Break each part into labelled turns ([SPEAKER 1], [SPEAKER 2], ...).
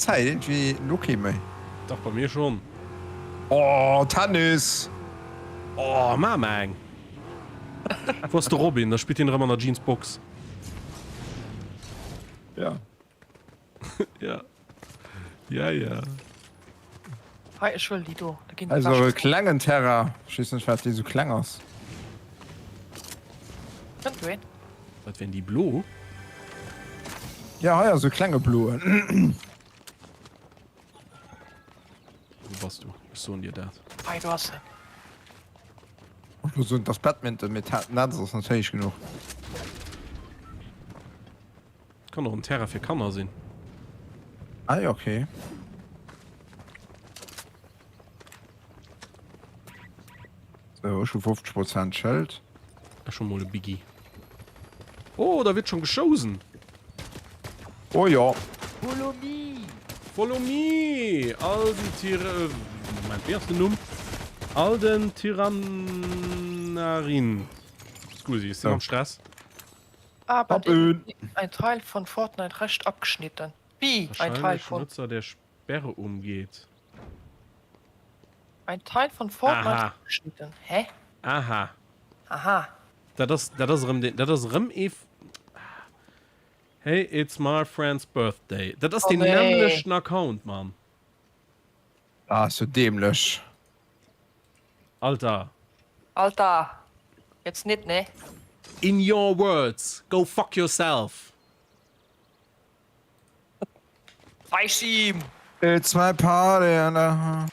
[SPEAKER 1] Zäit, iergendwéi elo kee méi.
[SPEAKER 2] Dach, bei mir schonn.
[SPEAKER 1] Oh, Tennis!
[SPEAKER 2] Oh, maach mer eng! Wou ass de Robin? Da spillt hien erëm an der Jeans Box.
[SPEAKER 1] Ja.
[SPEAKER 2] Ja. Ja, ja.
[SPEAKER 3] Hei, ech wëll déi do. Da
[SPEAKER 1] ginn déi Also e klengen Terrain. Ech weess net, firwat dee sou kleng ass.
[SPEAKER 3] Kënnt do een?
[SPEAKER 2] Wat wären déi blo?
[SPEAKER 1] Ja, hei ass e klenge bloen.
[SPEAKER 2] Wou bass du? Ech soen dir dat.
[SPEAKER 3] Hei, do ass en.
[SPEAKER 1] Ech muss soen, dass Badminton mee d'Netz ass net héich genuch.
[SPEAKER 2] Kann och en Terrain fir Kanner sinn.
[SPEAKER 1] Ah jo, okay. So, ech hu 50 Prozent Schëld.
[SPEAKER 2] Ech hu mol e Biggie. Oh, da wird schon geschousen.
[SPEAKER 1] Oh jo.
[SPEAKER 2] Follow me! Follow me! Alden Tyr... Äh, Moment, wéi ass den Numm? Alden Tyrannarin. Scusi, ech sinn am Stress.
[SPEAKER 3] Aber den ein Teil von Fortnite recht abgeschnitten. Wie ein Teil von
[SPEAKER 2] Nutzer der Sperre umgeht.
[SPEAKER 3] Ein Teil von Fortnite Aha. abgeschnitten. Hä?
[SPEAKER 2] Aha.
[SPEAKER 3] Aha.
[SPEAKER 2] Dat ass dat ass erëm den dat ass erëm ee Hey, it's my friend's birthday. Dat ass oh, den nee. nämmlechten Account, Mann.
[SPEAKER 1] Ah, ass jo dämlech.
[SPEAKER 2] Alter.
[SPEAKER 3] Alter, jetzt net, ne?
[SPEAKER 2] In your words, go fuck yourself.
[SPEAKER 3] Weis ihm!
[SPEAKER 1] It's my party and I...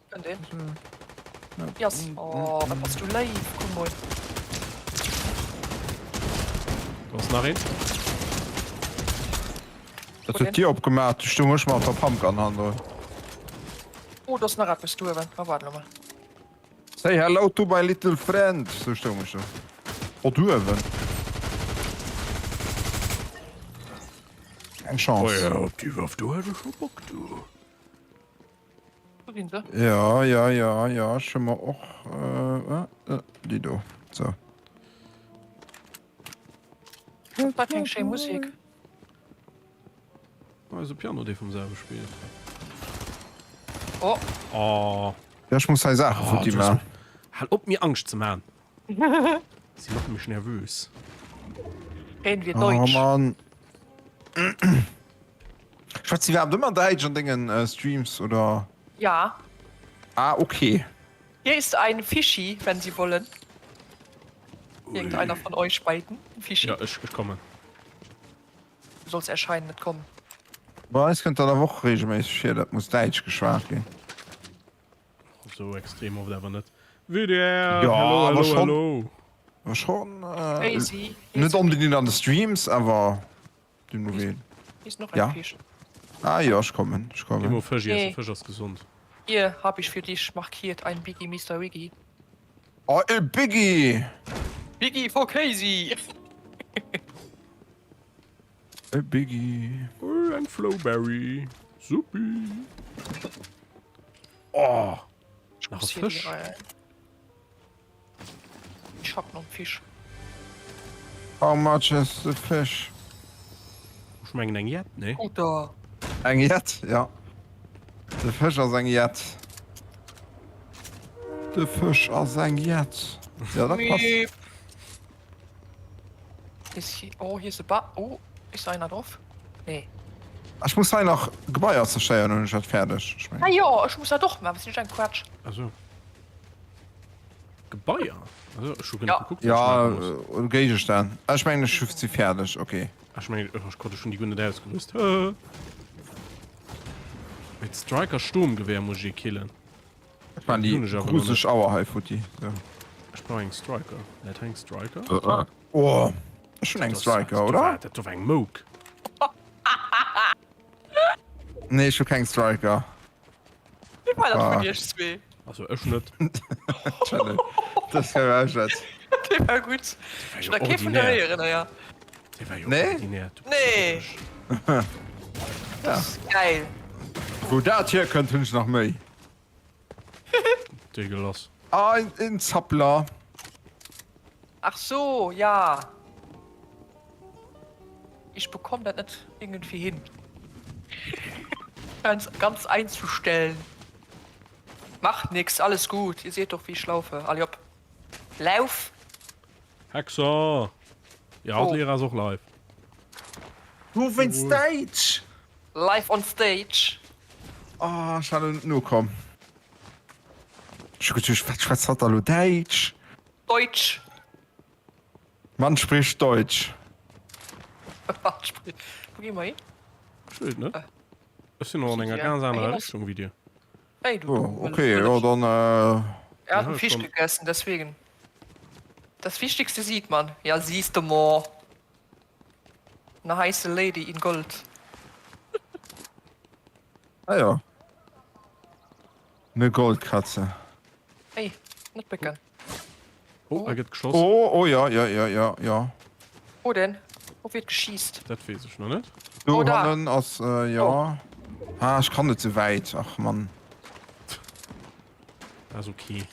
[SPEAKER 3] Kënnt een? Yes. Oh, wat bass du léif. Komm mol.
[SPEAKER 2] Do ass nach een.
[SPEAKER 1] Dat huet d'Dier opgemaach, du stung ech mat der Pumpgun hannendrun.
[SPEAKER 3] Oh, do ass nach eppes do uewen. Ma waart elo mol.
[SPEAKER 1] Say hello to my little friend, sou stoung ech do. Oh, do uewen. Keng Chance.
[SPEAKER 2] Oh ja, op déi Waff do hat ech scho Bock, du.
[SPEAKER 3] Wou sinn se?
[SPEAKER 1] Ja, ja, ja, ja, ech hu mer och äh, déi do. So.
[SPEAKER 3] Wat fir eng schéi Musek.
[SPEAKER 2] Oh, ass e Piano dee vum selwe spillt.
[SPEAKER 3] Oh.
[SPEAKER 2] Oh.
[SPEAKER 1] Ja, ech muss hei Saache
[SPEAKER 2] oh,
[SPEAKER 1] futti man.
[SPEAKER 2] Hal op mir Angscht ze man. Sie machen mich nervös.
[SPEAKER 3] Reden wir Deutsch.
[SPEAKER 1] Oh Mann. Schwätzt sie iwwerhaapt ëmmer Däitsch an dengen äh, Streams oder?
[SPEAKER 3] Ja.
[SPEAKER 1] Ah, okay.
[SPEAKER 3] Hier ist ein Fischi, wenn Sie wollen. Irgendeiner von euch beiden. Fischi.
[SPEAKER 2] Ja, ech, ech kommen.
[SPEAKER 3] Du solls erscheinen, net kommen.
[SPEAKER 1] Bei eis kënnt dat awer och regelméisseg vir, dat muss Däitsch geschwat ginn.
[SPEAKER 2] Sou extrem oft awer net. WDR,
[SPEAKER 1] Ja,
[SPEAKER 2] hello,
[SPEAKER 1] awer
[SPEAKER 2] hello,
[SPEAKER 1] schon.
[SPEAKER 2] hello.
[SPEAKER 1] Awer schon, äh,
[SPEAKER 3] Crazy.
[SPEAKER 1] net onbedingt an de Streams, awer deemno ween.
[SPEAKER 3] Hier ist noch ein
[SPEAKER 1] Ja.
[SPEAKER 3] Fisch.
[SPEAKER 1] Ah jo, ech kommen, ech
[SPEAKER 2] Geh
[SPEAKER 1] kommen.
[SPEAKER 2] mol Fësch iessen,
[SPEAKER 3] Nee.
[SPEAKER 2] Fësch ass gesond.
[SPEAKER 3] Hier hab ich für dich markiert ein Biggie Mister Wiggy.
[SPEAKER 1] Oh, e Biggie!
[SPEAKER 3] Biggie for Casey!
[SPEAKER 1] E Biggie.
[SPEAKER 2] Oh, eng Flowberry. Suppi. Oh, nach e Fësch.
[SPEAKER 3] Ich hab noch einen Fisch.
[SPEAKER 1] How much is the fish?
[SPEAKER 2] Ech mengen eng Jett, nee?
[SPEAKER 3] Oder?
[SPEAKER 1] Eng Jett, ja. De Fësch ass eng Jett. De Fësch ass eng Jett. Ja, dat passt.
[SPEAKER 3] Ist hier, oh, hier ist e Ba. Oh, ist einer drauf? Nee.
[SPEAKER 1] Ech muss hei nach Gebaier zerstéieren, hunn ech dat fäerdeg. Ech mengen.
[SPEAKER 3] Ah jo, ech muss dat och maachen, wat sinn ech eng Quatsch.
[SPEAKER 2] Also. Gebaier? Also, ech hu
[SPEAKER 3] Ja.
[SPEAKER 2] gekuckt, wat ech
[SPEAKER 1] Ja,
[SPEAKER 2] maache muss.
[SPEAKER 1] äh, Géigestänn. Ech mengen, ech hu si fäerdeg, okay.
[SPEAKER 2] Ech mengen, ech Gott, ech hunn déi guer net ausgerüst. Mit Striker Sturmgewehr muss ech ee killen.
[SPEAKER 1] Ech man déi gruseleg Auer hei futti. So.
[SPEAKER 2] Ech brauch eng Striker. Läit hei eng Striker?
[SPEAKER 1] Oh, ech hunn eng Striker, oder?
[SPEAKER 2] Dat do war eng Mouk.
[SPEAKER 1] Nee, ech hu keng Striker.
[SPEAKER 3] Wie war dat vun iech zwee?
[SPEAKER 2] Also ech net.
[SPEAKER 1] Dat war ech net.
[SPEAKER 3] Dee war gutt. Ech hunn nach kee vun der héieren, ja.
[SPEAKER 2] Dee war jo
[SPEAKER 1] Nee?
[SPEAKER 2] ordinär. Du
[SPEAKER 3] Nee.
[SPEAKER 1] Ja.
[SPEAKER 3] Geil.
[SPEAKER 1] Wou dat hierkënnt, hunn ech nach méi.
[SPEAKER 2] Dégueulasse.
[SPEAKER 1] Ah, en Zappler.
[SPEAKER 3] Ach so, ja. Ich bekomm dat net irgendwie hin. ganz, ganz einzustellen. Macht nix, alles gut. Ihr seht doch, wie ich laufe. Allez hopp. Lauf!
[SPEAKER 2] Hexer! Ja, oh. Lehrer ass och live.
[SPEAKER 1] Du wéinst Däitsch!
[SPEAKER 3] Live on stage!
[SPEAKER 1] Oh, ech war net nokomm. Ech hu geduecht, wat schwätzt hatt da lo Däitsch?
[SPEAKER 3] Deutsch!
[SPEAKER 1] Mann spricht Deutsch.
[SPEAKER 3] Wou gi mer hin?
[SPEAKER 2] Ech weess et net. Ech sinn och an enger ganz anerer Richtung wéi dir.
[SPEAKER 3] Hey, du,
[SPEAKER 1] oh, okay, ja, dann.
[SPEAKER 3] Äh... Er hat einen Fisch gegessen, deswegen. Das Wichtigste sieht man. Ja, siehst du mal. Eine heiße Lady in Gold.
[SPEAKER 1] Ah ja. Eine Goldkatze.
[SPEAKER 3] Hey, net bécken.
[SPEAKER 2] Oh, hei gëtt geschoss.
[SPEAKER 1] Oh, oh ja, ja, ja, ja, ja.
[SPEAKER 3] Wo denn? Wo wird geschiesst?
[SPEAKER 2] Dat weess ech nach net.
[SPEAKER 1] Do
[SPEAKER 3] Oh, da.
[SPEAKER 1] hannen ass, äh, ja.
[SPEAKER 3] Oh.
[SPEAKER 1] Ah, ech kann net sou wäit. Ach Mann.
[SPEAKER 2] Ass okay.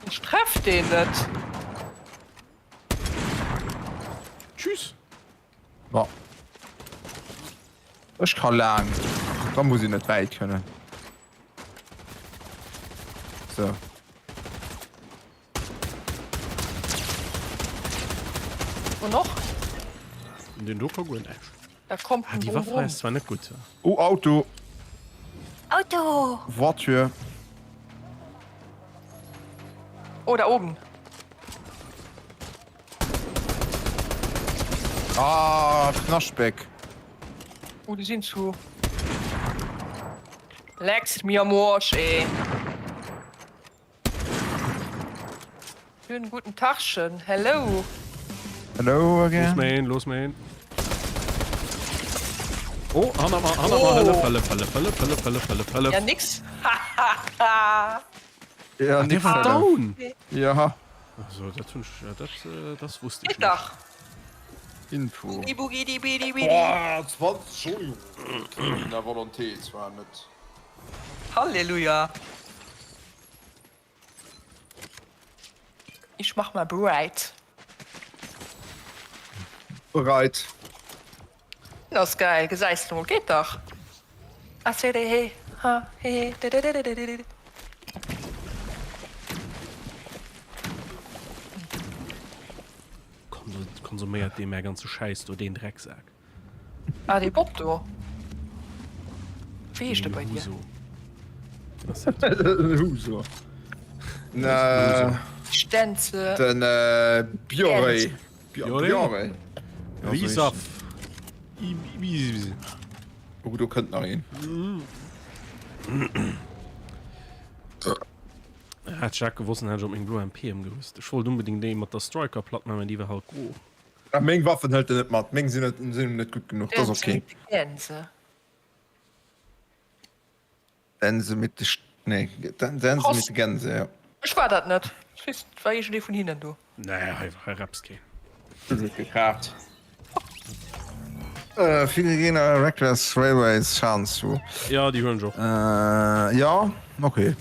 [SPEAKER 3] Ich treff den net.
[SPEAKER 2] Tschüss.
[SPEAKER 1] Ma ech ka laang, da muss ich net wäit kënnen. So.
[SPEAKER 3] Wo noch?
[SPEAKER 2] Den do ka guer näischt.
[SPEAKER 3] Da kommt
[SPEAKER 2] Ah, déi Waff hei ass zwar net gutt.
[SPEAKER 1] Oh, Auto!
[SPEAKER 3] Auto!
[SPEAKER 1] Voiture!
[SPEAKER 3] Oh, da oben.
[SPEAKER 1] Ah, Knaschtbéck.
[SPEAKER 3] Oh, déi sinn zu. Lecks mir am Arsch, ey. Schönen guten Tagchen. Hello.
[SPEAKER 1] Hello
[SPEAKER 2] Los
[SPEAKER 1] again.
[SPEAKER 2] méi een, los méi een. Oh, hanner mer, hanner mer, hëllef, hëllef, hëllef, hëllef, hëllef, hëllef, hëllef, hëllef.
[SPEAKER 3] Ja, nix.
[SPEAKER 1] Ja,
[SPEAKER 2] Ah,
[SPEAKER 1] nix
[SPEAKER 2] der war
[SPEAKER 1] hëllef.
[SPEAKER 2] down.
[SPEAKER 1] Ja.
[SPEAKER 2] Also, dat hunn ech, dat, dat wusst ech
[SPEAKER 3] Geht
[SPEAKER 2] net.
[SPEAKER 3] dach.
[SPEAKER 1] Info.
[SPEAKER 3] Boogie boogie di bidi bidi.
[SPEAKER 1] Boah, 20 Euro. Na Volonté zwar net.
[SPEAKER 3] Halleluja. Ich mach mal bereit.
[SPEAKER 1] Bereit.
[SPEAKER 3] Das ass geil, gesäis de mol, geet dach. A C D H H E D D D D D D D.
[SPEAKER 2] Konsuméiert dee mäi ganze Schäiss do, deen Drecksak.
[SPEAKER 3] Ah, dee Bot do. Wéi heescht e bei dir?
[SPEAKER 2] Huso. Was ist dat?
[SPEAKER 1] Huso. Na,
[SPEAKER 3] Stenze.
[SPEAKER 1] den äh, Bioré.
[SPEAKER 2] Bioré?
[SPEAKER 1] Bioré.
[SPEAKER 2] Risaf.
[SPEAKER 1] Oh, do kënnt nach een.
[SPEAKER 2] Hätt ech dat gewosst, hätt ech op meng blo MP ëmgerüst. Ech wollt unbedingt déi mat der Striker-Platt, mä déi war halt gro.
[SPEAKER 1] Ah, meng Waffen hëlt en net mat. Meng sinn net, sinn net gutt genuch. Dat ass okay.
[SPEAKER 3] Gänse.
[SPEAKER 1] Gänse mit de, nee, Gänse mit de Gänse, ja.
[SPEAKER 3] Ech war dat net. Ech weess net, war iergendee vun hinnen do.
[SPEAKER 2] Nee, hei, hei repst keen.
[SPEAKER 1] Hues et gekraacht. Vill Gegner, Reckless Railways, Schaden zu.
[SPEAKER 2] Ja, déi huelen ech och.
[SPEAKER 1] Ja, okay.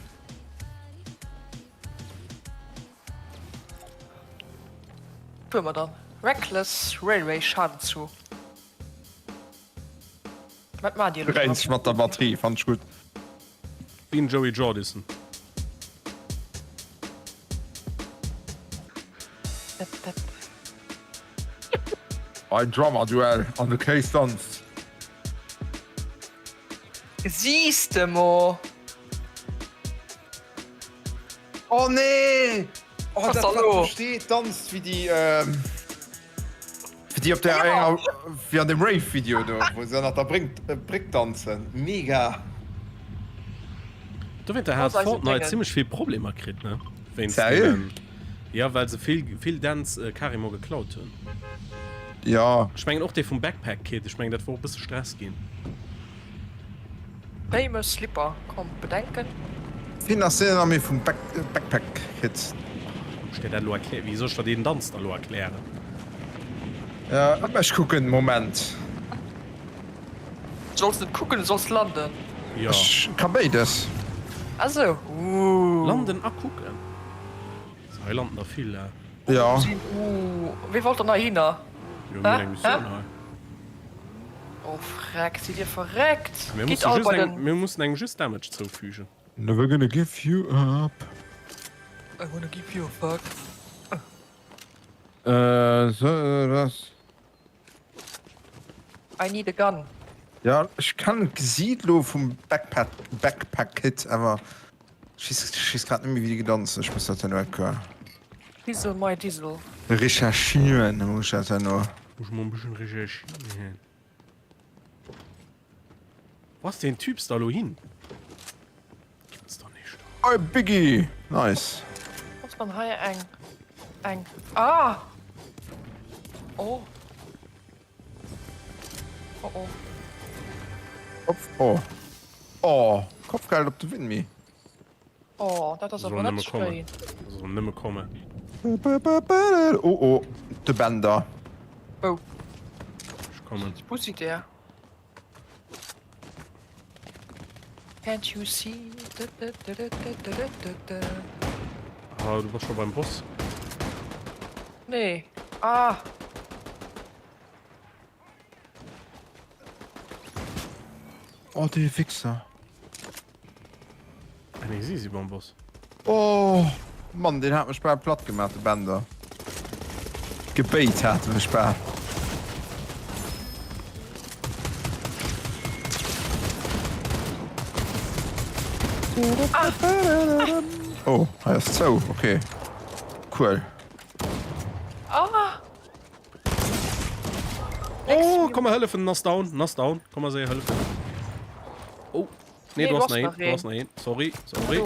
[SPEAKER 3] Fuer mer dann. Reckless Railway Schaden zu. Wat maacht Dir elo?
[SPEAKER 1] Reinst mat der Batterie, fand ech gutt.
[SPEAKER 2] Wéi den Joey Jordison.
[SPEAKER 1] Ein Drummer-Duell an de Kéis danzt.
[SPEAKER 3] Siehs de mo!
[SPEAKER 1] Oh nee! Oh,
[SPEAKER 3] Was
[SPEAKER 1] dat
[SPEAKER 3] da
[SPEAKER 1] wat
[SPEAKER 3] lo?
[SPEAKER 1] do steet, danzt wéi déi, ähm, wéi déi op der enger, wéi an dem Rave-Video do, wou se ënnert der Brénk, äh, Bréck danzen. Mega!
[SPEAKER 2] Dowéinter hat
[SPEAKER 3] Ass eise
[SPEAKER 2] Fortnite
[SPEAKER 3] Déngen.
[SPEAKER 2] zimmlech vill Problemer kritt, ne? Wéinst
[SPEAKER 1] Seriö?
[SPEAKER 2] deenen, ja, well se vill, vill Dänz carrément geklaut hunn.
[SPEAKER 1] Ja.
[SPEAKER 2] Ech mengen och dee vum Backpack Kid, ech mengen dat wor och bësse Stress ginn.
[SPEAKER 3] Famous Slipper, komm, bedenken.
[SPEAKER 1] Wien ass deen Ami vum Backpack Kid?
[SPEAKER 2] Muss ech dir dat elo erklären? Wéi soll ech der deen Danz da elo erklären?
[SPEAKER 1] Ja, ech kucken, Moment.
[SPEAKER 3] Du solls net kucken, du solls landen.
[SPEAKER 2] Jo.
[SPEAKER 1] Ech ka béides.
[SPEAKER 3] Ah sou, ooh.
[SPEAKER 2] Landen a kucken. So, hei landen der vill, eh.
[SPEAKER 1] Ja.
[SPEAKER 3] Ooh, wee wollt dann heihinner?
[SPEAKER 2] Jo, mir hunn eng Missioun hei.
[SPEAKER 3] Oh freck, sidd dir verréckt?
[SPEAKER 2] Mir
[SPEAKER 3] Gitt
[SPEAKER 2] mussen
[SPEAKER 3] all
[SPEAKER 2] just
[SPEAKER 3] bei
[SPEAKER 2] eng,
[SPEAKER 3] den.
[SPEAKER 2] mir mussen engem just Damage zoufügen.
[SPEAKER 1] Never gonna give you up.
[SPEAKER 3] I wanna give you a fuck.
[SPEAKER 1] Äh, so, was?
[SPEAKER 3] I need a gun.
[SPEAKER 1] Ja, ech kennen d'Gesiit lo vum Backpack, Backpack Kid, awer ech weess, ech weess grad net méi wéi déi gedanzt. Ech muss dat herno eng Kéier.
[SPEAKER 3] Diesel my Diesel.
[SPEAKER 1] Recherchieren muss ech dat herno.
[SPEAKER 2] Muss mol e bëschen recherchieren. Wo ass deen Typs da lo hin? Gibt's doch nicht.
[SPEAKER 1] Oi Biggie! Nice.
[SPEAKER 3] Ass dann hei eng eng ah! Oh. Oh oh.
[SPEAKER 1] Kopf oh. Oh, Kopfgeld op de Winmi.
[SPEAKER 3] Oh, dat ass awer net schéin.
[SPEAKER 2] Soll nëmme kommen.
[SPEAKER 1] Oh oh, de Bender.
[SPEAKER 3] Oh.
[SPEAKER 2] Ech kommen.
[SPEAKER 3] Wo sidd der? Can't you see?
[SPEAKER 2] Ah, du bass scho beim Boss.
[SPEAKER 3] Nee. Ah.
[SPEAKER 1] Oh, dee Wichser.
[SPEAKER 2] Ah, nee, si si beim Boss.
[SPEAKER 1] Oh, Mann, deen hat mech bal platt gemaach, de Bender. Gebéit hat e mech bal. Oh, hei ass zou, okay. Cool.
[SPEAKER 3] Ah!
[SPEAKER 2] Oh, komm mal hëllefen, en ass down, en ass down. Komm mal séier hëllefen. Oh. Nee, du hast nach een, du hast nach een. Sorry, sorry.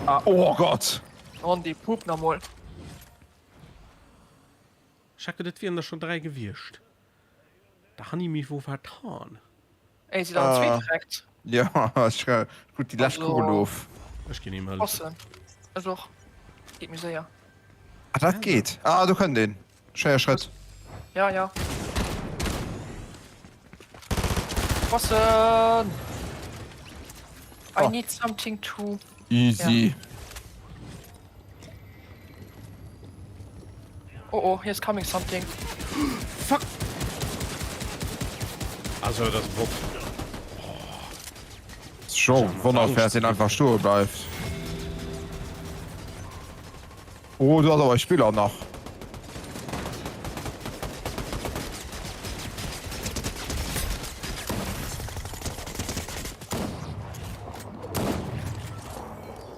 [SPEAKER 1] Ah, oh Gott!
[SPEAKER 3] An déi Pup nach mol.
[SPEAKER 2] Schecke, dat wieren der schon 3 gewiescht. Da han i mi wo vertan.
[SPEAKER 3] Ey, si dann zwee direkt.
[SPEAKER 1] Ja, ech krut déi lescht Kugel of.
[SPEAKER 2] Ech ginn him hëllefen.
[SPEAKER 3] Ech och. Geet méi séier.
[SPEAKER 1] Ah, dat geet. Ah, do kënnt een. Schéier Schrëtt.
[SPEAKER 3] Ja, ja. Passen! I oh. need something to.
[SPEAKER 1] Easy.
[SPEAKER 3] Ja. Oh oh, here's coming something.
[SPEAKER 2] Fuck! Also, das Bot.
[SPEAKER 1] Schon, Wonner, den einfach stoe bleift. Oh, do ass awer e Spiller nach.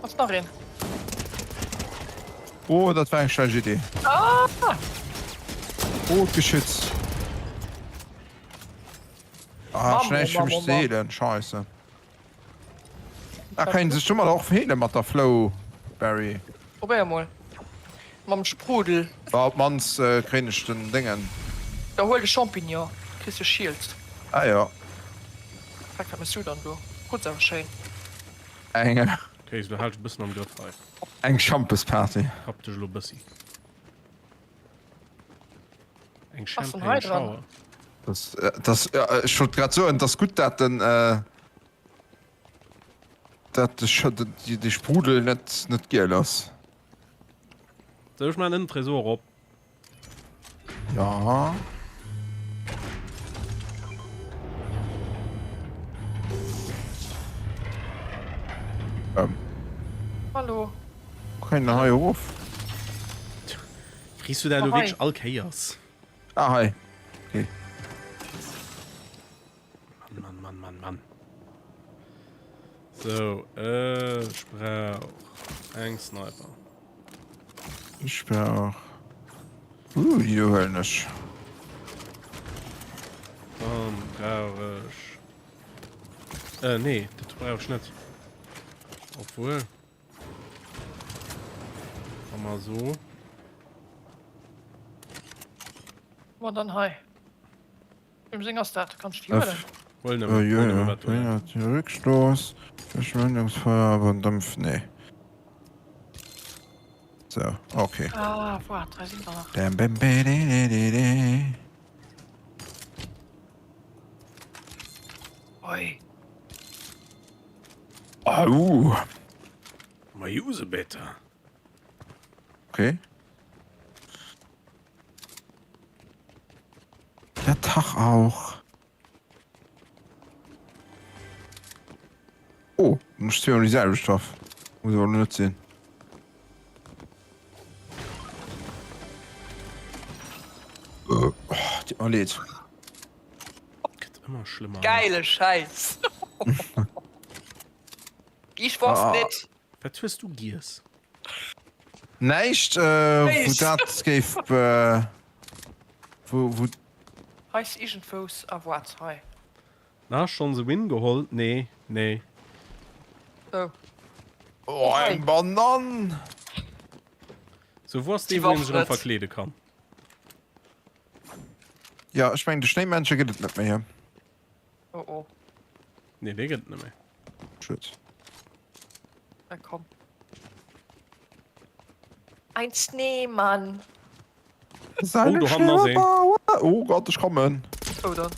[SPEAKER 3] Ass nach een.
[SPEAKER 1] Oh, dat war eng schlecht Idee.
[SPEAKER 3] Ah!
[SPEAKER 1] Oh, d'Geschütz. Ah,
[SPEAKER 3] Mammo,
[SPEAKER 1] schlecht fir mech
[SPEAKER 3] Mammo,
[SPEAKER 1] ze heelen. Scheisse. Ah, kann een sech domat och heelen mat der Flow Berry?
[SPEAKER 3] Probéier mol mam Sprudel.
[SPEAKER 1] Bah, op mannst kréien ech den Déngen.
[SPEAKER 3] Da huel de Champignon, kriss de Shield.
[SPEAKER 1] Ah jo.
[SPEAKER 3] Fuck, wat mëss du dann do? Krutz awer schéin.
[SPEAKER 1] Eng.
[SPEAKER 2] Okay, so du haalt dech e bëssen am Grëff hei.
[SPEAKER 1] Eng Schampesparty.
[SPEAKER 2] Kapp dech elo bëssi. Eng
[SPEAKER 3] Ass den hei
[SPEAKER 2] Champagne
[SPEAKER 3] dran?
[SPEAKER 2] Shower.
[SPEAKER 1] Das, das, ech wollt grad soen, dass gutt dat den, dat de, de Sprudel net, net giel ass.
[SPEAKER 2] Sou, ech maachen en Tresor op.
[SPEAKER 1] Ja. Ähm.
[SPEAKER 3] Hallo.
[SPEAKER 1] Wo kann een denn hei erof?
[SPEAKER 2] Frees du dat elo wierklech all Kéiers?
[SPEAKER 1] Ah, hei. Okay.
[SPEAKER 2] Mann, Mann, Mann, Mann, Mann. So, ech brauch eng Sniper.
[SPEAKER 1] Ech brauch. Uh, déi do huelen ech.
[SPEAKER 2] Dann brauch ech. Äh, nee, dat brauch ech net. Obwuel. Mach mal so.
[SPEAKER 3] Ma dann hei. Wem seng ass dat? Kann ech déi huelen?
[SPEAKER 2] Huel nëmmen, huel nëmmen wat du hues.
[SPEAKER 1] Rückstoß, Verschwendungsfeuer, aber Dampf, nee. So, okay.
[SPEAKER 3] Ah, waart, hei sinn der nach.
[SPEAKER 1] Bam, bam, bam, di, di, di, di.
[SPEAKER 3] Oi.
[SPEAKER 1] Ah, uh.
[SPEAKER 2] Ma Jusebeta.
[SPEAKER 1] Okay. Tag auch. Oh, hunn ech zweemol déi selwecht Waff. Muss awer elo net sinn. Oh, deet mer leed.
[SPEAKER 2] Gëtt ëmmer schlëmmer.
[SPEAKER 3] Gäile Schäiss. Ich woss
[SPEAKER 1] Ah.
[SPEAKER 3] net.
[SPEAKER 2] Wat hues du giess?
[SPEAKER 1] Näischt, äh, wou
[SPEAKER 3] Näischt.
[SPEAKER 1] dat géif, äh, wou, wou.
[SPEAKER 3] Hei ass iergendwous a waart hei.
[SPEAKER 2] Na, schonns e Win geholl? Nee, nee.
[SPEAKER 3] Sou.
[SPEAKER 1] Oh, eng Banann!
[SPEAKER 2] Sou, wou ass dee,
[SPEAKER 3] Déi
[SPEAKER 2] wou een
[SPEAKER 3] Waff
[SPEAKER 2] sech erëm
[SPEAKER 3] net.
[SPEAKER 2] verkleede kann?
[SPEAKER 1] Ja, ech mengen, de Schnéimännche gëtt et net méi, he?
[SPEAKER 3] Oh oh.
[SPEAKER 2] Nee, dee gëtt et net méi.
[SPEAKER 1] Schued.
[SPEAKER 3] Na komm. Ein Schneemann.
[SPEAKER 1] Seine
[SPEAKER 2] Oh, do hannen ass een.
[SPEAKER 1] Oh Gott, ech kommen.
[SPEAKER 3] Oh dann.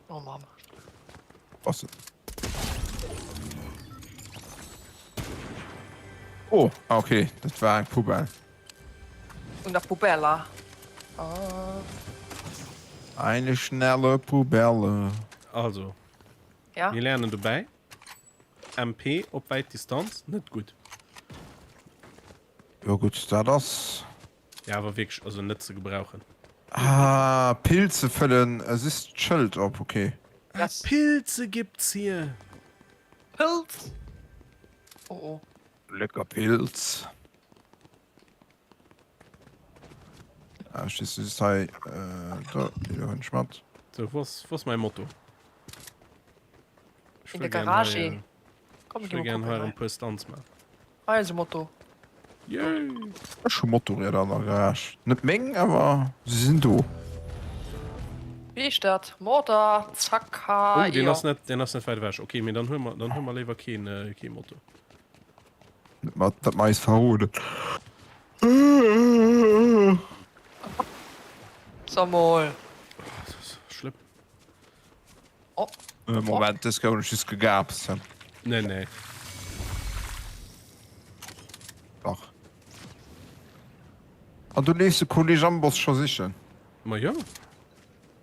[SPEAKER 3] Oh Mann.
[SPEAKER 1] Was? Oh, ah, okay, dat war eng Poubelle.
[SPEAKER 3] Una Poubella. Ah.
[SPEAKER 1] Eine schnelle Poubelle.
[SPEAKER 2] Also,
[SPEAKER 3] Ja.
[SPEAKER 2] mir lernen dobäi. MP op wäit Distanz, net gutt.
[SPEAKER 1] Jo gutt, dat ass.
[SPEAKER 2] Ja, awer wierklech, also net ze gebrauchen.
[SPEAKER 1] Ah, Pilze fëllen just d'Schëld op, okay.
[SPEAKER 2] Ah, Pilze gibt's hier!
[SPEAKER 3] Pilz! Oh oh.
[SPEAKER 1] Lecker Pilz. Ah, ech just just hei, äh, do, déi do hunn ech mat.
[SPEAKER 2] Sou, wou ass, wou ass mäi Moto? Ech
[SPEAKER 3] In
[SPEAKER 2] wëll
[SPEAKER 3] der
[SPEAKER 2] gären
[SPEAKER 3] Garage.
[SPEAKER 2] hei, äh,
[SPEAKER 3] Komm,
[SPEAKER 2] ech
[SPEAKER 3] geh
[SPEAKER 2] wëll
[SPEAKER 3] mal
[SPEAKER 2] gären
[SPEAKER 3] kucken
[SPEAKER 2] hei
[SPEAKER 3] hei.
[SPEAKER 2] e puer Stunts maachen.
[SPEAKER 3] Hei ass e Moto.
[SPEAKER 2] Yay!
[SPEAKER 1] Ech hu Motorrieder an der Garage. Net meng, awer se sinn do.
[SPEAKER 3] Wéi heescht dat? Morder, Zacker,
[SPEAKER 2] Oh, deen ass net, deen ass net wäit ewech. Okay, mee dann huele mer, dann huele mer léiwer keen, kee Moto.
[SPEAKER 1] Net mat, dat mer eis verroden.
[SPEAKER 3] Sag mol.
[SPEAKER 2] Oh, dat ass schlëmm.
[SPEAKER 3] Oh.
[SPEAKER 1] Moment, dës gouf ech just gegaapst.
[SPEAKER 2] Nee, nee.
[SPEAKER 1] Dach. An du leefs de Kolleg Amboss scho sichen?
[SPEAKER 2] Ma jo.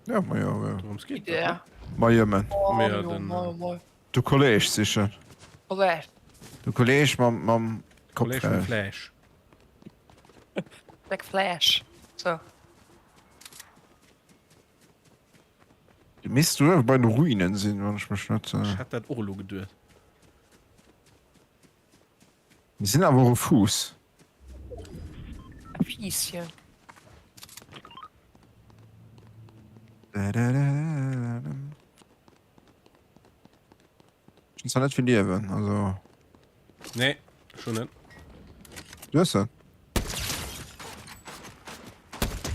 [SPEAKER 1] Ja, ma jo, jo.
[SPEAKER 2] Dorëms geet et.
[SPEAKER 3] Ja.
[SPEAKER 1] Ma jëmmen.
[SPEAKER 3] Oh,
[SPEAKER 2] Ja,
[SPEAKER 3] jo,
[SPEAKER 2] den,
[SPEAKER 3] moi, moi.
[SPEAKER 1] De Kolleg sichen.
[SPEAKER 3] Kolleg.
[SPEAKER 1] De Kolleg mam, mam
[SPEAKER 2] Kolleg mam
[SPEAKER 1] Kopfgeld.
[SPEAKER 2] Flash.
[SPEAKER 3] Black Flash. So.
[SPEAKER 1] Déi misst uewe bei den Ruinen sinn, wann ech mech net.
[SPEAKER 2] Ech hat dat och elo geduet.
[SPEAKER 1] Mir sinn awer och e Fuuss.
[SPEAKER 3] E Fiisschen.
[SPEAKER 1] Ech hunn zwar net vill Liewen, also.
[SPEAKER 2] Nee, ech och net.
[SPEAKER 1] Du hues se?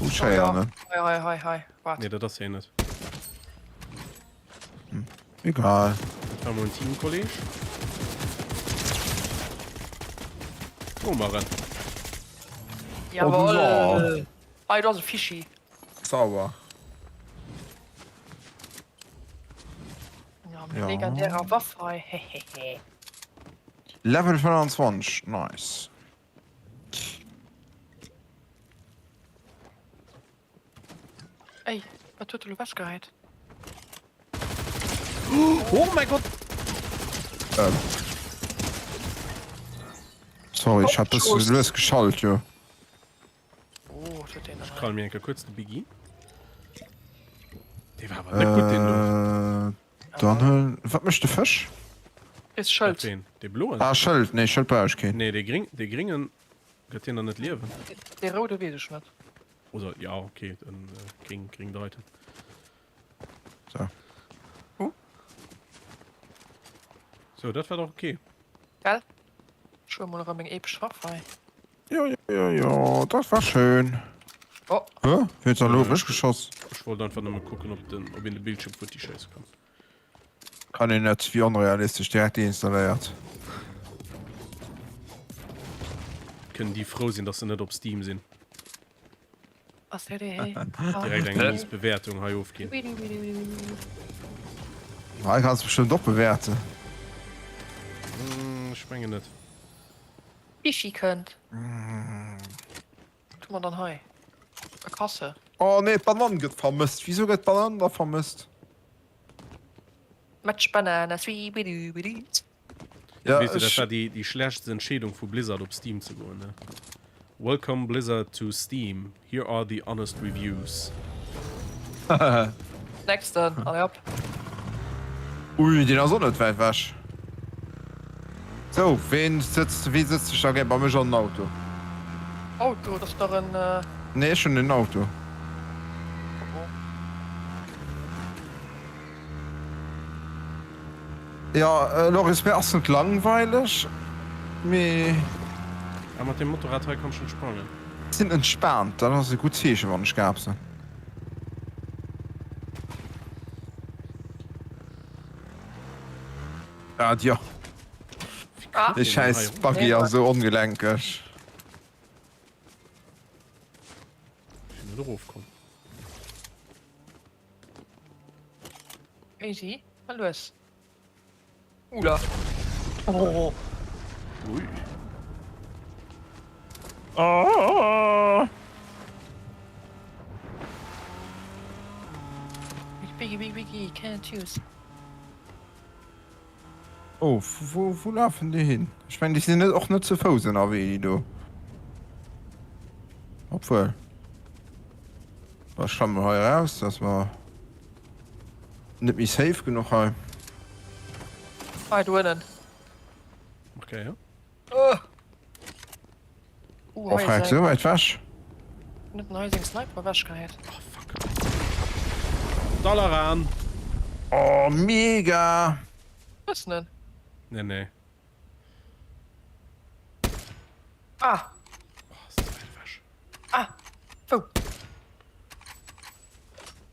[SPEAKER 1] Oh, schéier, ne?
[SPEAKER 3] Hei, hei, hei, hei. Waart.
[SPEAKER 2] Nee, dat ass hien net.
[SPEAKER 1] Hm. Egal.
[SPEAKER 2] Dat war mol en Teamkolleg. Oh, Maren.
[SPEAKER 3] Jawohl.
[SPEAKER 1] Oh,
[SPEAKER 3] Hei, do ass e Fischi.
[SPEAKER 1] Sauber.
[SPEAKER 3] Ja, mit
[SPEAKER 1] Ja.
[SPEAKER 3] legendärer Waff hei. Hehehe.
[SPEAKER 1] Level 25, nice.
[SPEAKER 3] Ey, wat huet de lo wechgeheit?
[SPEAKER 2] Oh mein Gott!
[SPEAKER 1] Ähm. Sorry, ich hab das lues geschalt, jo.
[SPEAKER 3] Oh, wat huet deen
[SPEAKER 2] Ich
[SPEAKER 3] dann hei?
[SPEAKER 2] krall mir enke kurz de Biggie. Dee war awer net gutt, deen do.
[SPEAKER 1] Äh, dann huel. Wat mécht de Fësch?
[SPEAKER 3] Is
[SPEAKER 2] Wat
[SPEAKER 3] Schëld.
[SPEAKER 2] deen? Dee bloen?
[SPEAKER 1] Ah, Schëld. Nee, Schëld brauch ech keen.
[SPEAKER 2] Nee, dee gring, dee gringen gëtt deen dann net liewen.
[SPEAKER 3] Dee roude weess ech net.
[SPEAKER 2] Oder, ja, okay, dann äh, gring, gring deuten.
[SPEAKER 1] So.
[SPEAKER 3] Huh?
[SPEAKER 2] So, dat war doch okay.
[SPEAKER 3] Gell? Ech huele mol erëm meng epesch Waff hei.
[SPEAKER 1] Jo, jo, jo, jo, dat war schön.
[SPEAKER 3] Oh.
[SPEAKER 1] Hä? Wien huet da elo op mech geschoss?
[SPEAKER 2] Ech wollt einfach nëmme kucken, ob den, ob een de Bildschirm futti schéisse kann.
[SPEAKER 1] Kann een net, wéi onrealistesch, direkt deinstalléiert.
[SPEAKER 2] Kënnen déi frou sinn, dass se net op Steam sinn.
[SPEAKER 3] Ass der dee?
[SPEAKER 2] Direkt eng mies Bewäertung hei ofginn.
[SPEAKER 1] Hei kanns de bestëmmt och bewäerten.
[SPEAKER 2] Ech mengen net.
[SPEAKER 3] Fischi kënnt. Wat hu mer dann hei? E Kasse.
[SPEAKER 1] Oh nee, d'Banann gëtt vermësst. Wisou gëtt d'Banann da vermësst?
[SPEAKER 3] Match banana swibidubidu.
[SPEAKER 1] Ja,
[SPEAKER 2] Weess du, dat
[SPEAKER 1] ech.
[SPEAKER 2] war déi, déi schlechtst Entscheedung vu Blizzard op Steam ze goen, ne? Welcome Blizzard to Steam, here are the honest reviews.
[SPEAKER 3] Nächsten, allez hop.
[SPEAKER 1] Ui, deen ass och net wäit wech. Sou, ween sëtzt, wee sëtzt sech da gär bei mech an den Auto?
[SPEAKER 3] Auto, dat ass dach en.
[SPEAKER 1] Nee, ech hunn en Auto.
[SPEAKER 3] Oh oh.
[SPEAKER 1] Jo, Loris, mir ass net langweileg, mee.
[SPEAKER 2] Ah, mat deem Motorrad hei kann ech net sprangen.
[SPEAKER 1] Sinn entspaant, dat ass e gutt Zeechen, wann ech gaapsen. Ah, jo.
[SPEAKER 3] Ah.
[SPEAKER 1] Dee schäiss Buggy ass esou ongelenkeg.
[SPEAKER 2] Ech sinn net erofkomm.
[SPEAKER 3] Easy, mal lues. Ula. Oh.
[SPEAKER 2] Ui.
[SPEAKER 1] Oh.
[SPEAKER 3] Biggie, biggie, biggie, can't choose.
[SPEAKER 1] Oh, wou, wou lafen déi hin? Ech mengen, déi sinn net, och net ze Fouss ënnerwee, déi do. Obwuel. Ech schwamme mol hei eraus, dat ass mer net méi safe genuch hei.
[SPEAKER 3] Hei do ënnen.
[SPEAKER 2] Okay, ja.
[SPEAKER 3] Oh. Uh,
[SPEAKER 1] Oh, frag, sou wäit wech?
[SPEAKER 3] Net den hei seng Sniper ewechgeheit.
[SPEAKER 2] Oh, fuck. Dalaran!
[SPEAKER 1] Oh, mega!
[SPEAKER 3] Hues den en?
[SPEAKER 2] Nee, nee.
[SPEAKER 3] Ah!
[SPEAKER 2] Oh, ass ze wäit ewech.
[SPEAKER 3] Ah! Wou?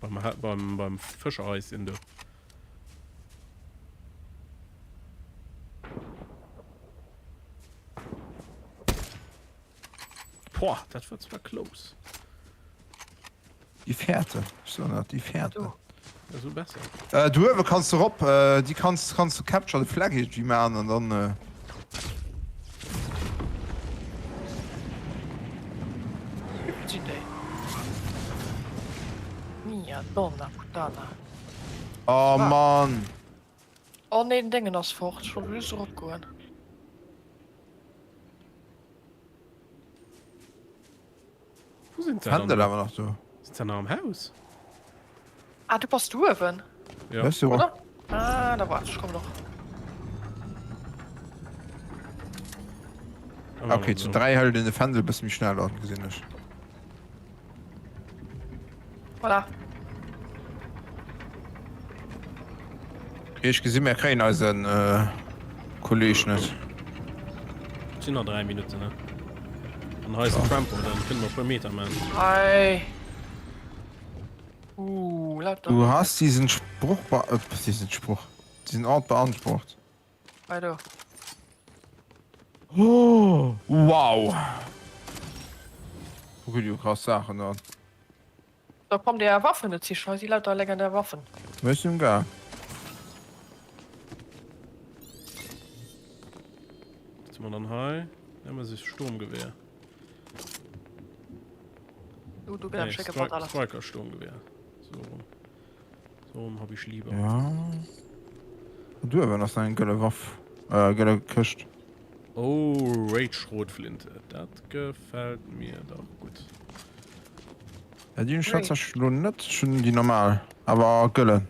[SPEAKER 2] Beim, beim, beim Fëscherhäuschen do. Boah, dat war zwar close.
[SPEAKER 1] Déi Fäerte, ech soen dat, déi Fäerte.
[SPEAKER 2] Ja, so besser.
[SPEAKER 1] Äh, du uewe kanns du rop, äh, déi kanns, kanns du Capture the Flag irgendwie maachen an dann. Äh
[SPEAKER 3] Wéi sinn déi? Mia donna puttana.
[SPEAKER 1] Oh Mann!
[SPEAKER 3] Oh nee, den Déngen ass fort. Ech wollt just erop goen.
[SPEAKER 2] Wou sinn se dann?
[SPEAKER 1] Fändel awer nach do.
[SPEAKER 2] Sinn se nach am Haus?
[SPEAKER 3] Ah, du bass do uewen?
[SPEAKER 2] Ja.
[SPEAKER 1] Ech si
[SPEAKER 3] Oder? Ah, da wart, ech kommen och.
[SPEAKER 1] Okay, zu 3 hëlt een de Fändel e bësse méi schnell an, gesinn ech.
[SPEAKER 3] Voilà.
[SPEAKER 1] Okay, ech gesinn, mir kréien eisen Kolleg net.
[SPEAKER 2] Et sinn nach 3 Minutten, ne? An hei ass den Trampo, dann kënne mer e puer Meter maachen.
[SPEAKER 3] Hei. Uh, lauter.
[SPEAKER 1] Du hast diesen Spruch be äh, diesen Spruch, diesen Ort beantwort.
[SPEAKER 3] Hei do.
[SPEAKER 1] Oh, wow. Do ginn jo krass Saachen an.
[SPEAKER 3] Da kommt Är Waffen net sichen, hei si lauter legendär Waffen.
[SPEAKER 1] Ech sinn gaang.
[SPEAKER 2] Was hu mer dann hei? Nemesis Sturmgewehr.
[SPEAKER 3] Oh, do gëtt
[SPEAKER 2] Nee,
[SPEAKER 3] schécke
[SPEAKER 2] Stri
[SPEAKER 3] Portaler.
[SPEAKER 2] Striker Sturmgewehr. So rum. So rum hab ich lieber.
[SPEAKER 1] Ja. Du awer ass eng gëlle Waff. Äh, gëlle Këscht.
[SPEAKER 2] Oh, Rage Schrotflinte. Dat gefällt mir dach gutt.
[SPEAKER 1] Ja, déi hunn ech tatsächlech lo net. Ech hunn déi normal, awer gëllen.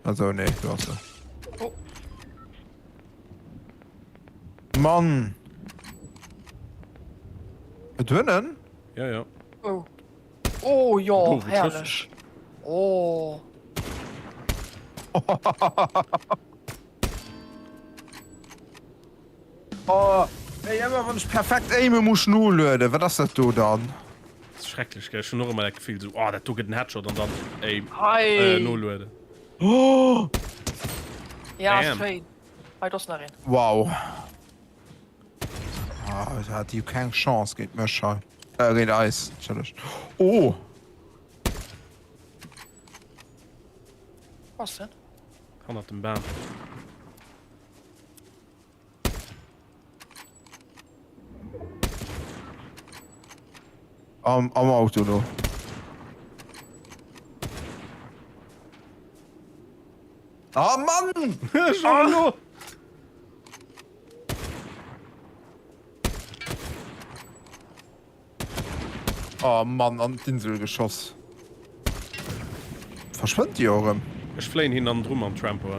[SPEAKER 1] Also nee, do ass se.
[SPEAKER 3] Oh.
[SPEAKER 1] Mann! Et hunnen?
[SPEAKER 2] Ja, ja.
[SPEAKER 3] Oh. Oh jo,
[SPEAKER 2] Oh, wou
[SPEAKER 3] herrlech. Oh.
[SPEAKER 1] Oh, ey, ëmmer wann ech perfekt aime muss ech nolueden. Wat ass dat do dann?
[SPEAKER 2] Das ist schrecklech, gell? Ech hunn och ëmmer dat Gefill sou, oh, dat do gëtt en Headshot an dann aim,
[SPEAKER 3] Hei.
[SPEAKER 2] äh, nolueden.
[SPEAKER 1] Oh!
[SPEAKER 3] Ja,
[SPEAKER 2] Bam.
[SPEAKER 3] schéin. Hei, do ass nach een.
[SPEAKER 1] Wow. Ah, da hat déi keng Chance géint mech hei. Äh, géint eis, natierlech. Oh!
[SPEAKER 3] Wo ass en?
[SPEAKER 2] Hannert dem Bam.
[SPEAKER 1] Am, am Auto do. Ah Mann!
[SPEAKER 2] Schon elo!
[SPEAKER 1] Oh Mann, an d'Insel geschoss. Verschwënnt déi och erëm?
[SPEAKER 2] Ech fléien hin an dru mam Trampo.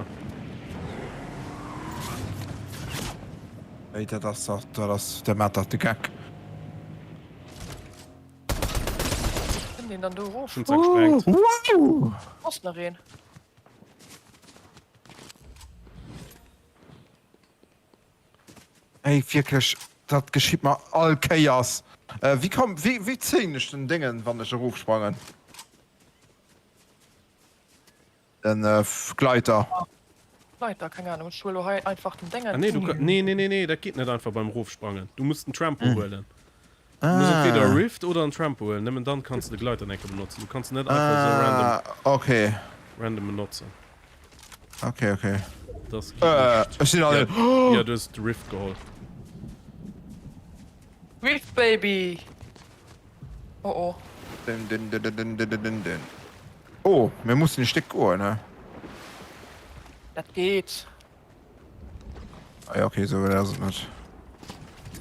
[SPEAKER 1] Ey, dat ass dach, dat ass, der maat dach de Geck.
[SPEAKER 3] Kënnt een dann do erof?
[SPEAKER 2] Ech hunn zergesprengt.
[SPEAKER 1] Wow!
[SPEAKER 3] Ass nach een?
[SPEAKER 1] Ey, wierklech, dat geschitt mer all Kéiers. Wéi komm, wéi, wéi zéien ech den Déngen, wann ech erofsprangen? Den Gleiter.
[SPEAKER 3] Gleiter, keng Ahnung, ech huele hei einfach den Déngen.
[SPEAKER 2] Ah nee, du, nee, nee, nee, nee, dat geet net einfach beim Erofsprangen. Du muss den Trampo huelen. Du muss entweder e Rift oder en Trampo huelen, nëmmen dann kanns de de Gleiter enke benotzen. Du kanns en net einfach esou random,
[SPEAKER 1] Ah, okay.
[SPEAKER 2] random benotzen.
[SPEAKER 1] Okay, okay.
[SPEAKER 2] Das geht
[SPEAKER 1] Äh,
[SPEAKER 2] nicht.
[SPEAKER 1] ech sinn an
[SPEAKER 2] Ja,
[SPEAKER 1] den.
[SPEAKER 2] ja, du hues de Rift geholl.
[SPEAKER 3] Rift Baby! Oh oh.
[SPEAKER 1] Dun, dun, dun, dun, dun, dun, dun, dun. Oh, mir mussen e Stéck goen, ne?
[SPEAKER 3] Dat geet.
[SPEAKER 1] Ah ja, okay, sou weit ass et net.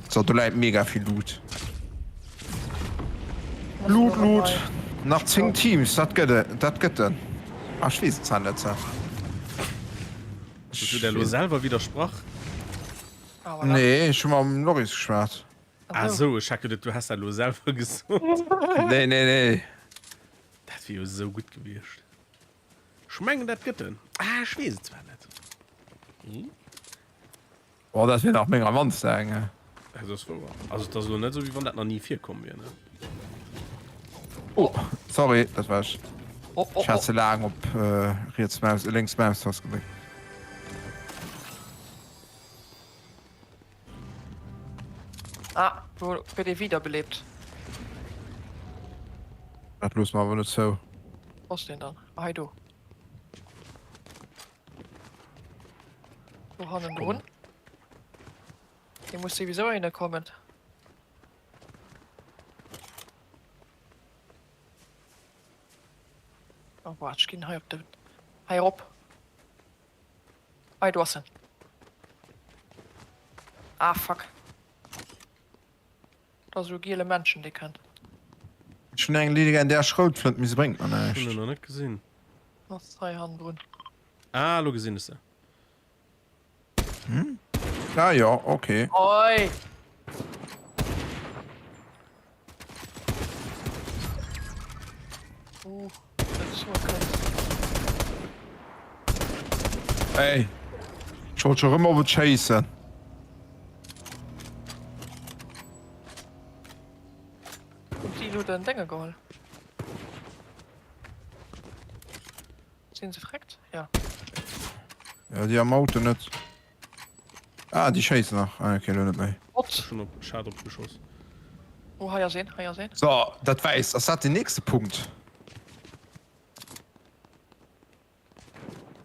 [SPEAKER 1] So, do läit mega vill Loot. Loot, Loot. Nach 10 Teams, dat gëtt e, dat gëtt en. Ah, ech weess et zwar net.
[SPEAKER 2] Hues du der elo selwer widdersprach?
[SPEAKER 3] Ah, voilà.
[SPEAKER 1] Nee, ech hu mam Loris geschwat.
[SPEAKER 2] Ah sou, ech hat geduet, du häss dat elo selwer gesot.
[SPEAKER 1] Nee, nee, nee.
[SPEAKER 2] Dat wier jo esou gutt gewiescht. Ech mengen dat gëtt en. Ah, ech weess et zwar net. Hm?
[SPEAKER 1] Oh, dat wier nach meng am mannste eng.
[SPEAKER 2] Dat ass wouer. Also et ass elo net esou, wéi wann dat nach ni virkomm wier, ne?
[SPEAKER 1] Oh, sorry, dat war ech.
[SPEAKER 3] Oh, oh,
[SPEAKER 1] Ech hat
[SPEAKER 3] oh.
[SPEAKER 1] ze laang op äh, riets Maus, äh, lénks Maustast gedréckt.
[SPEAKER 3] Ah, do gëtt ee wiederbelebt.
[SPEAKER 1] Dat loosse mer awer net zou.
[SPEAKER 3] Wou ass deen dann? Ah, hei do. Do hannendrun. Hier muss sowieso einer kommen. Oh, wart, ich ginn hei op den. Hei erop. Hei, do ass en. Ah, fuck. Do ass esou e giele Männchen, dee kënnt.
[SPEAKER 1] Ech hunn eng legendär Schroutflënt, mee se bréngt mer
[SPEAKER 2] Ech hunn
[SPEAKER 1] näischt.
[SPEAKER 2] en nach net gesinn.
[SPEAKER 3] Ass hei hannendrun.
[SPEAKER 2] Ah, elo gesinn ech se.
[SPEAKER 1] Hm? Ah jo, okay.
[SPEAKER 3] Oi! Uh, dat ass wuel kënnt.
[SPEAKER 1] Ey, ech wollt scho rëm op et schéissen.
[SPEAKER 3] Hunn si elo den Dénge geholl? Sinn se freckt? Ja.
[SPEAKER 1] Ja, déi am Auto net. Ah, déi schéissen nach. Ah, okay, elo net méi.
[SPEAKER 3] What?
[SPEAKER 2] Ech hunn op ech hat op geschoss.
[SPEAKER 3] Oh, hei ass een, hei ass een.
[SPEAKER 1] So, dat wäisst. Ass dat den nächste Punkt?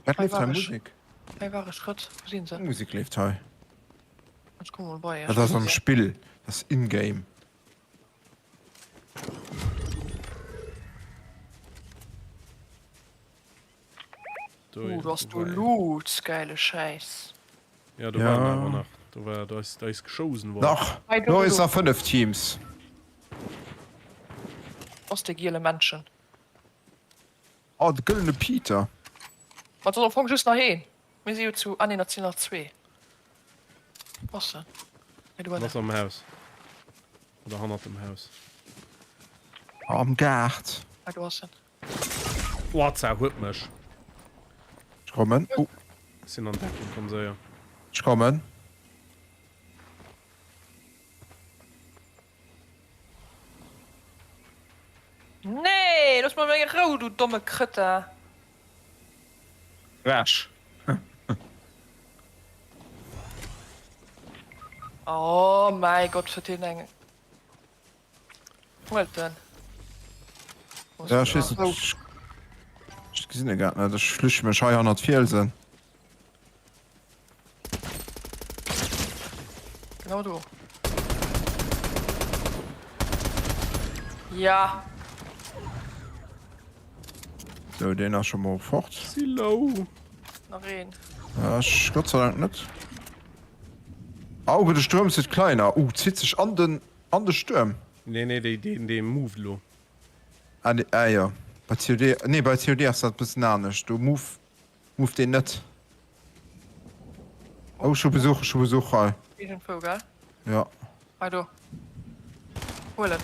[SPEAKER 1] Wat
[SPEAKER 3] Hei
[SPEAKER 1] leeft
[SPEAKER 3] war
[SPEAKER 1] hei?
[SPEAKER 3] ech.
[SPEAKER 1] Musek?
[SPEAKER 3] Hei war e Schrëtt. Wou sinn se?
[SPEAKER 1] Musek leeft hei.
[SPEAKER 3] Ech komme mol bei iech.
[SPEAKER 1] Dat ass am Spill. Dat ass in-game.
[SPEAKER 2] Do,
[SPEAKER 3] Uh, do ass
[SPEAKER 2] do
[SPEAKER 3] du
[SPEAKER 2] war een.
[SPEAKER 3] Loot, geile Schäiss.
[SPEAKER 2] Ja, do waren awer nach. Do war, do ass, do ass geschossen worden.
[SPEAKER 1] Nach,
[SPEAKER 3] Hei, do,
[SPEAKER 1] do
[SPEAKER 3] do,
[SPEAKER 1] is
[SPEAKER 3] do.
[SPEAKER 1] nach 5 Teams.
[SPEAKER 3] Ass de giele Männchen.
[SPEAKER 1] Oh, de gëllene Peter.
[SPEAKER 3] Ma et ass am Fong just nach een. Mir si jo zu, ah nee, dat sinn nach zwee. Wou ass en? Hei do
[SPEAKER 2] En ass
[SPEAKER 3] ënnen.
[SPEAKER 2] am Haus. Oder hannert dem Haus.
[SPEAKER 1] Am Gaart.
[SPEAKER 3] Hei do ass en.
[SPEAKER 2] Oh, Zau huet mech.
[SPEAKER 1] Ech kommen. Oh.
[SPEAKER 2] Ech sinn an Deckung, komm séier.
[SPEAKER 1] Ech kommen.
[SPEAKER 3] Nee, looss mer meng Rou, du domme Krëtter.
[SPEAKER 1] Crash.
[SPEAKER 3] Oh mäi Gott, huet hien eng. Huelt en.
[SPEAKER 1] Ja, ech weess net. Ech gesinn e grad net. Ech flüchte mech hei hannert Fielsen.
[SPEAKER 3] Genau do. Ja.
[SPEAKER 1] Sou, deen ass scho mol fort.
[SPEAKER 2] Si low.
[SPEAKER 3] Nach een.
[SPEAKER 1] Ech Gott sei Dank net. Auge de Sturm zit kleiner. Uh, zitt sech an den an de Stuerm.
[SPEAKER 2] Nee, nee, dee, dee, dee moved lo.
[SPEAKER 1] Ah, nee, ah jo. Bei COD, nee, bei COD ass dat bëssen anescht. Do move, move deen net. Oh, ech hu Besuch, ech hu Besuch hei.
[SPEAKER 3] Iergendwou, gell?
[SPEAKER 1] Ja.
[SPEAKER 3] Hei do. Huel en.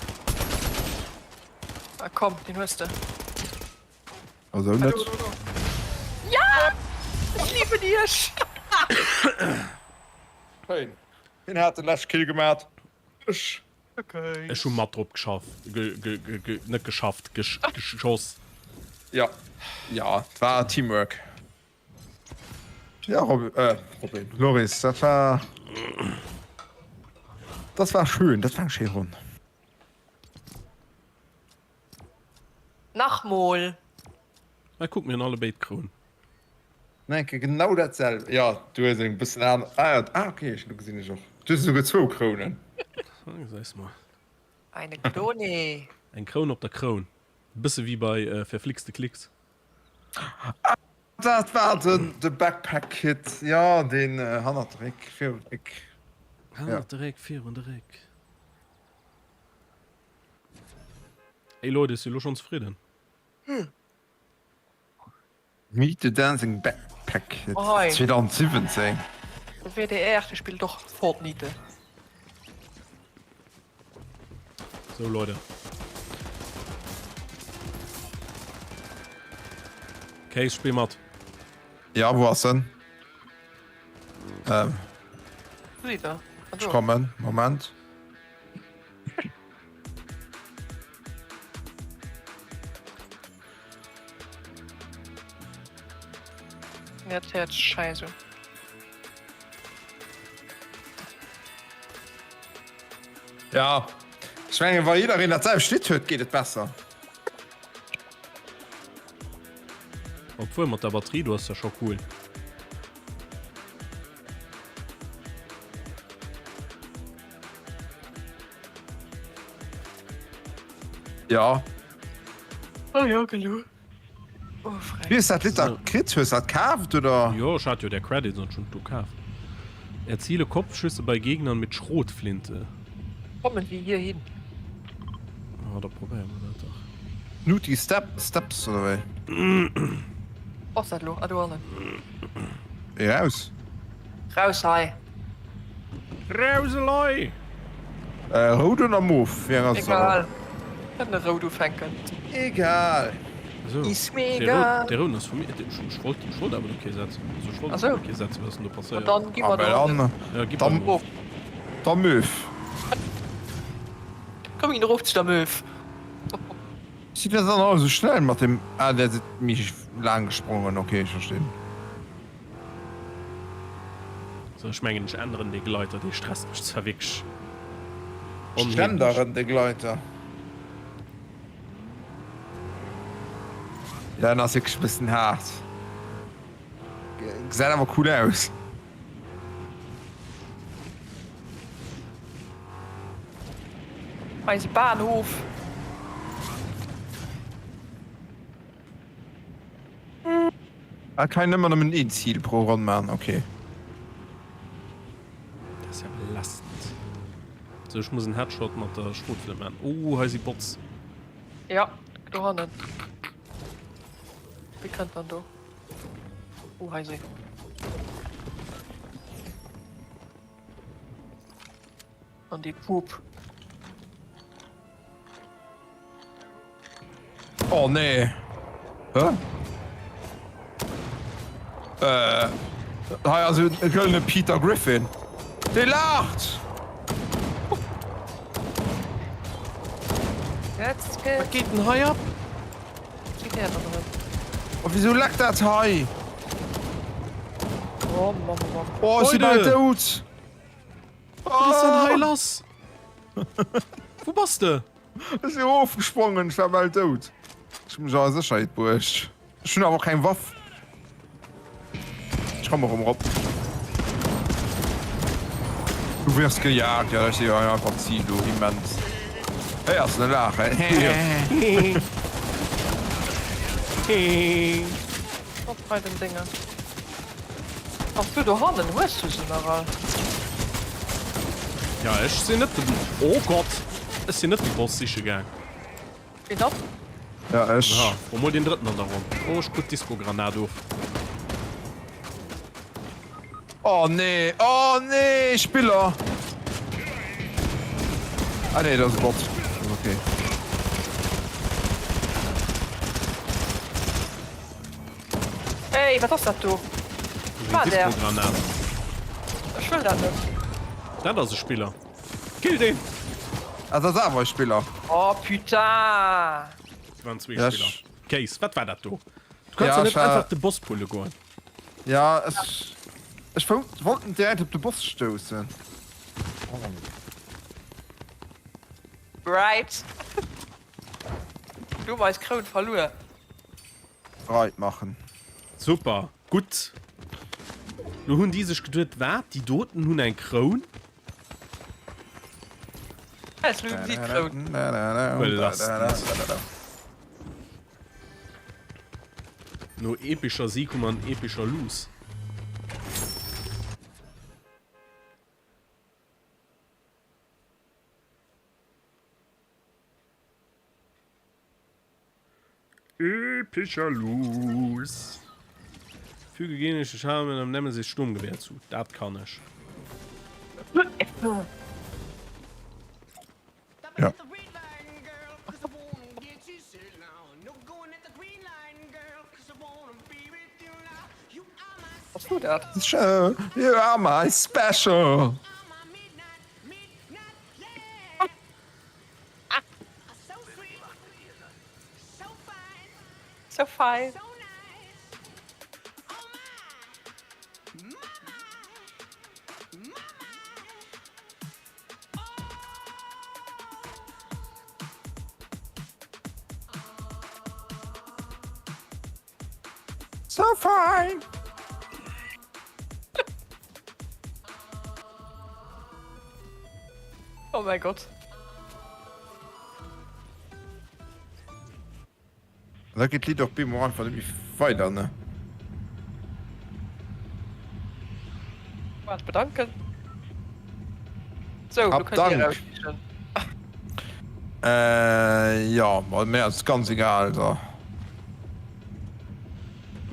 [SPEAKER 3] Ah komm, deen hues de.
[SPEAKER 1] Also net.
[SPEAKER 3] Do, do, do. Ja! Ich liebe dich!
[SPEAKER 1] Schéin. Wien hat den leschte Kill gemat? Ech.
[SPEAKER 3] Okay.
[SPEAKER 2] Ech hu mat drop geschafft, ge, ge, ge, ge, net geschafft, gesch, geschoss.
[SPEAKER 1] Ja. Ja, et war Teamwork. Ja, Robin, äh, Robin, Loris, dat war, das war schön, dat war eng schéi Ronn.
[SPEAKER 3] Nach mol.
[SPEAKER 2] Hei kuck, mir hunn alle béid d'Kroun.
[SPEAKER 1] Menke genau dat selwecht. Ja, du hues eng bëssen aner. Ah, ja, ah, okay, ech, lo gesinn ech och. Du hues esouguer zwou Krounen.
[SPEAKER 2] Gesäis mol.
[SPEAKER 3] Eine Krone.
[SPEAKER 2] Eng Kroun op der Kroun. Bësse wéi bei Verflixte Klicks.
[SPEAKER 1] Ah, dat war den de Backpack Kid, jo, deen hannert de Réck, virun de Réck.
[SPEAKER 2] Hannert de Réck, virun de Réck. Ey Leute, ech si lo schonn zefridden.
[SPEAKER 1] Meet the Dancing Backpack Kid
[SPEAKER 3] Hei.
[SPEAKER 1] 2017.
[SPEAKER 3] De WDR, dee spillt och Fortnite.
[SPEAKER 2] So Leute. Case, spill mat.
[SPEAKER 1] Ja, wou ass en? Ähm,
[SPEAKER 3] Wou sidd der? Ah,
[SPEAKER 1] ech
[SPEAKER 3] do.
[SPEAKER 1] kommen. Moment.
[SPEAKER 3] Dat héiert sech scheiss un.
[SPEAKER 1] Ja, ech mengen, wa jiddereen dat selwecht Lidd huet, geet et besser.
[SPEAKER 2] Obwuel mat der Batterie do ass ja scho cool.
[SPEAKER 1] Ja.
[SPEAKER 3] Oh ja, gelo. Oh, frei.
[SPEAKER 1] Wéi hues dat Lidd da kritt? Hues dat kaaft oder?
[SPEAKER 2] Jo, ech hat jo där Credits an schon do kaaft. Erziele Kopfschüsse bei Gegnern mit Schrotflinte.
[SPEAKER 3] Kommen wir hier hin.
[SPEAKER 2] Ah, da probéiere mer dat dach.
[SPEAKER 1] Snooty Step, Steps oder wéi?
[SPEAKER 3] Ass dat lo? Ah, do hannen.
[SPEAKER 1] Eraus.
[SPEAKER 3] Raus hei.
[SPEAKER 2] Raus elei!
[SPEAKER 1] Rout oder mof? Wéi eng ass et
[SPEAKER 3] Egal. Kënne rout ufänken.
[SPEAKER 1] Egal.
[SPEAKER 2] So.
[SPEAKER 3] Is mir egal.
[SPEAKER 2] Dee rouden ass vu mir. Ech wollt, ech wollt awer do kee setzen. Also ech wollt
[SPEAKER 3] Ach so.
[SPEAKER 2] kee setzen, wat ass denn do passéiert?
[SPEAKER 3] Ma dann gi mer do
[SPEAKER 1] dann.
[SPEAKER 2] Ja, gi mer
[SPEAKER 1] Dann, da Möw.
[SPEAKER 3] Komm ginn erof zu der Möw.
[SPEAKER 1] Sidd der dann all esou schnell mat dem. Ah, der sidd méi laang gesprongen, ok, ech verstinn.
[SPEAKER 2] So, ech mengen ech änneren dee Gleiter, dee stresst mech zwar wierklech onheemlech.
[SPEAKER 1] Ständeren de Gleiter. Ja, en ass wierklech e bëssen haart. Gesäit awer cool aus.
[SPEAKER 3] Eise Bahnhof.
[SPEAKER 1] Ah, kann een ëmmer nëmmen een Zil pro Ronn man, ok.
[SPEAKER 2] Dat ass ja belastend. Sou, ech muss en Headshot mat der Schrotflint man. Oh, hei si Bots.
[SPEAKER 3] Ja, do hannen. Wie kënnt dann do? Oh, hei si. An dee Pup.
[SPEAKER 1] Oh nee. Hä? Äh. Hei ass e gëllene Peter Griffin. Dee laacht!
[SPEAKER 2] Wat geet denn hei ab?
[SPEAKER 1] Oh, wieso leckt dat hei?
[SPEAKER 3] Oh, Mann, oh, Mann.
[SPEAKER 1] Oh, ech si bal dout.
[SPEAKER 2] Wat ass denn hei lass? Wou bass de?
[SPEAKER 1] Ech sinn erofgesprongen, ech war bal dout. Ech hu mech a Sécherheet bruecht. Ech hunn awer och keng Waff. Ech komme rëm erop. Du wirst gejagt. Ja, ech si einfach Zil do. Immens. Héiers de laachen?
[SPEAKER 3] Op bei den Déngen. Ach du dohannen, hues du se nach all?
[SPEAKER 2] Ja, ech sinn net den. Oh Gott! Ech sinn net de Boss siche gaang.
[SPEAKER 3] Wien dann?
[SPEAKER 1] Ja, ech.
[SPEAKER 2] Aha, fro mol deen drëtten an der Ronn. Oh, ech krut d'Disco-Granat of.
[SPEAKER 1] Oh nee, oh nee, Spiller! Ah nee, dat ass e Bot. Ass okay.
[SPEAKER 3] Ey, wat ass dat do?
[SPEAKER 2] War der? Disco-Granat.
[SPEAKER 3] Ech wëll dat net.
[SPEAKER 2] Dat ass e Spiller. Kill deen!
[SPEAKER 1] Ah, dat ass awer e Spiller.
[SPEAKER 3] Oh putain!
[SPEAKER 2] Dat waren zwee
[SPEAKER 1] Ja,
[SPEAKER 2] Spiller.
[SPEAKER 1] ech-
[SPEAKER 2] Case, wat war dat do? Du kanns
[SPEAKER 1] Ja,
[SPEAKER 2] ja net
[SPEAKER 1] ech war-
[SPEAKER 2] einfach de Boss pulle goen.
[SPEAKER 1] Ja, ech, ech wollt, wollt en direkt op de Boss stoussen.
[SPEAKER 3] Right. Du hu mer eis Kroun verluer.
[SPEAKER 1] Breit machen.
[SPEAKER 2] Super, gutt. Lo hunn déi sech geduet, wat, déi doten hunn eng Kroun? Belastend. No epischer Sieg hu mer en epischer Lose. Epischer Lose. Füge genetische Schaden mit einem Nemesis Sturmgewehr zu. Dat kann ech.
[SPEAKER 1] Ja.
[SPEAKER 3] Was du dat?
[SPEAKER 1] You are my special.
[SPEAKER 3] So fein.
[SPEAKER 1] So fine.
[SPEAKER 3] Oh mein Gott.
[SPEAKER 1] Da geet d'Lidd och bemol einfach net méi weider, ne?
[SPEAKER 3] Waart, bedanken. So,
[SPEAKER 1] Hab
[SPEAKER 3] du könnt ihr
[SPEAKER 1] Dank.
[SPEAKER 3] raussichen.
[SPEAKER 1] Äh, ja, ma mir ass ganz egal, da.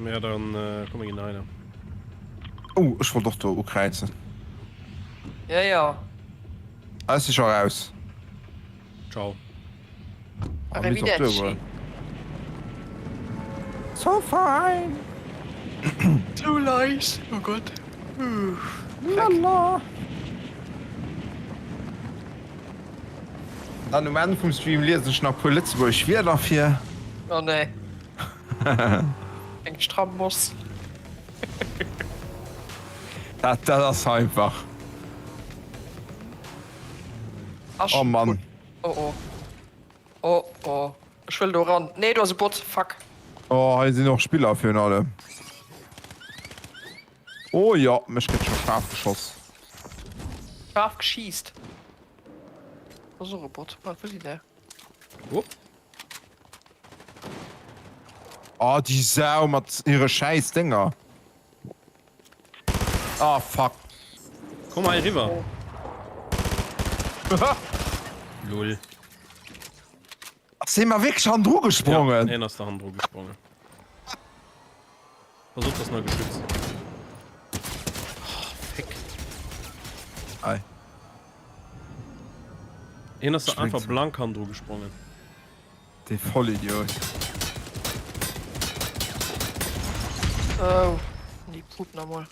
[SPEAKER 2] Ja, dann äh, komm mir ginn einer.
[SPEAKER 1] Oh, ech wollt och do ukräizen.
[SPEAKER 3] Ja, ja.
[SPEAKER 1] Ah, ech si scho raus.
[SPEAKER 2] Ciao.
[SPEAKER 3] Arrivederci.
[SPEAKER 1] So fine.
[SPEAKER 3] So nice. Oh Gott.
[SPEAKER 1] Lala. Dann um Enn vum Stream liesen ech nach puer lëtzebuergesch Wierder vir.
[SPEAKER 3] Oh nee. Eng stramm Moss.
[SPEAKER 1] Dat, dat ass einfach. Oh Mann.
[SPEAKER 3] Oh oh. Oh oh. Ech wëll do ran. Nee, do ass e Bot. Fuck.
[SPEAKER 1] Oh, hei sinn och Spiller virun allem. Oh jo, mech gëtt scho schaarf geschoss.
[SPEAKER 3] Schaarf geschiisst. Do ass och e Bot. Wat, wou sinn der?
[SPEAKER 2] Oh.
[SPEAKER 1] Oh, déi Sau mat hire schäiss Dénger. Ah, fuck.
[SPEAKER 2] Komm hei riwwer. Lol.
[SPEAKER 1] Ass hee mer wierklech hannendru gesprongen?
[SPEAKER 2] Ja, hien ass der hannendru gesprongen. Pass op, dass nach Geschütz. Oh, fick.
[SPEAKER 1] Ei.
[SPEAKER 2] Hien ass der einfach blank hannendru gesprongen.
[SPEAKER 1] Dee Vollidiot.
[SPEAKER 3] Oh, déi Pupen emol.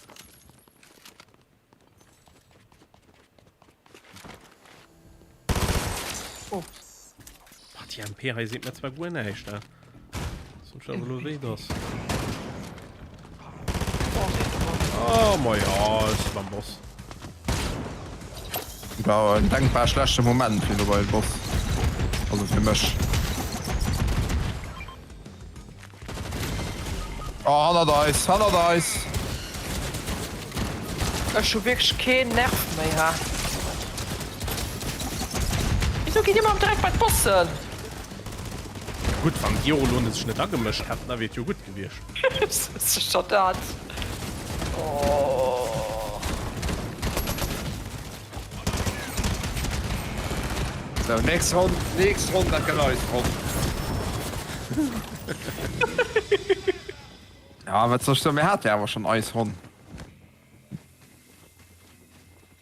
[SPEAKER 3] Oh.
[SPEAKER 2] Boah, déi MP hei seet mir zwar guer näischt, ne? Soll ech awer elo wéi dass. Oh, ma ja, ech si beim Boss.
[SPEAKER 1] War en denkbar schlechte Moment fir bei Boss. Also fir mech. Oh, hannert eis, hannert eis!
[SPEAKER 3] Ech hu wierklech keen Nerv méi, ha. Wieso? do gitt ëmmer direkt bei d'Bossen.
[SPEAKER 2] Ja gutt, wann déi och elo sech net agemëscht hätten, da wier et jo gutt gewiescht.
[SPEAKER 3] Sécher dat. Oh.
[SPEAKER 1] Sou, nächst Ronn, nächst Ronn, dat gëtt eis Ronn. Ja, wat soll ech soen, mir hate jo awer schonn eis Ronn.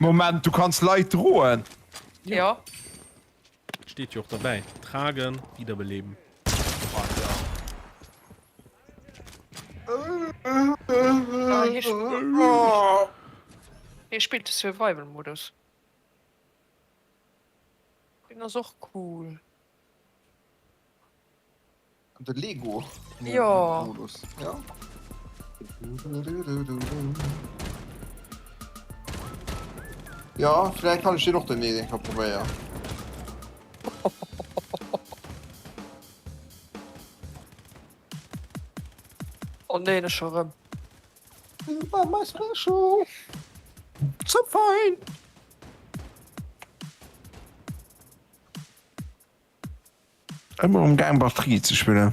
[SPEAKER 1] Moment, du kanns Leit droen?
[SPEAKER 3] Jo.
[SPEAKER 2] Steet jo och derbäi, tragen, wiederbeleben.
[SPEAKER 3] Ah, hie hie spillt de Survival-Modus. Deen ass och cool.
[SPEAKER 1] De Lego
[SPEAKER 3] Jo.
[SPEAKER 1] Modus, ja. Ja, vläicht kann ech deen och demnächst eng Kéier probéieren.
[SPEAKER 3] Oh neen, ech scho rëm.
[SPEAKER 1] My special. So fine. Ëmmer um gaang Batterie ze spillen.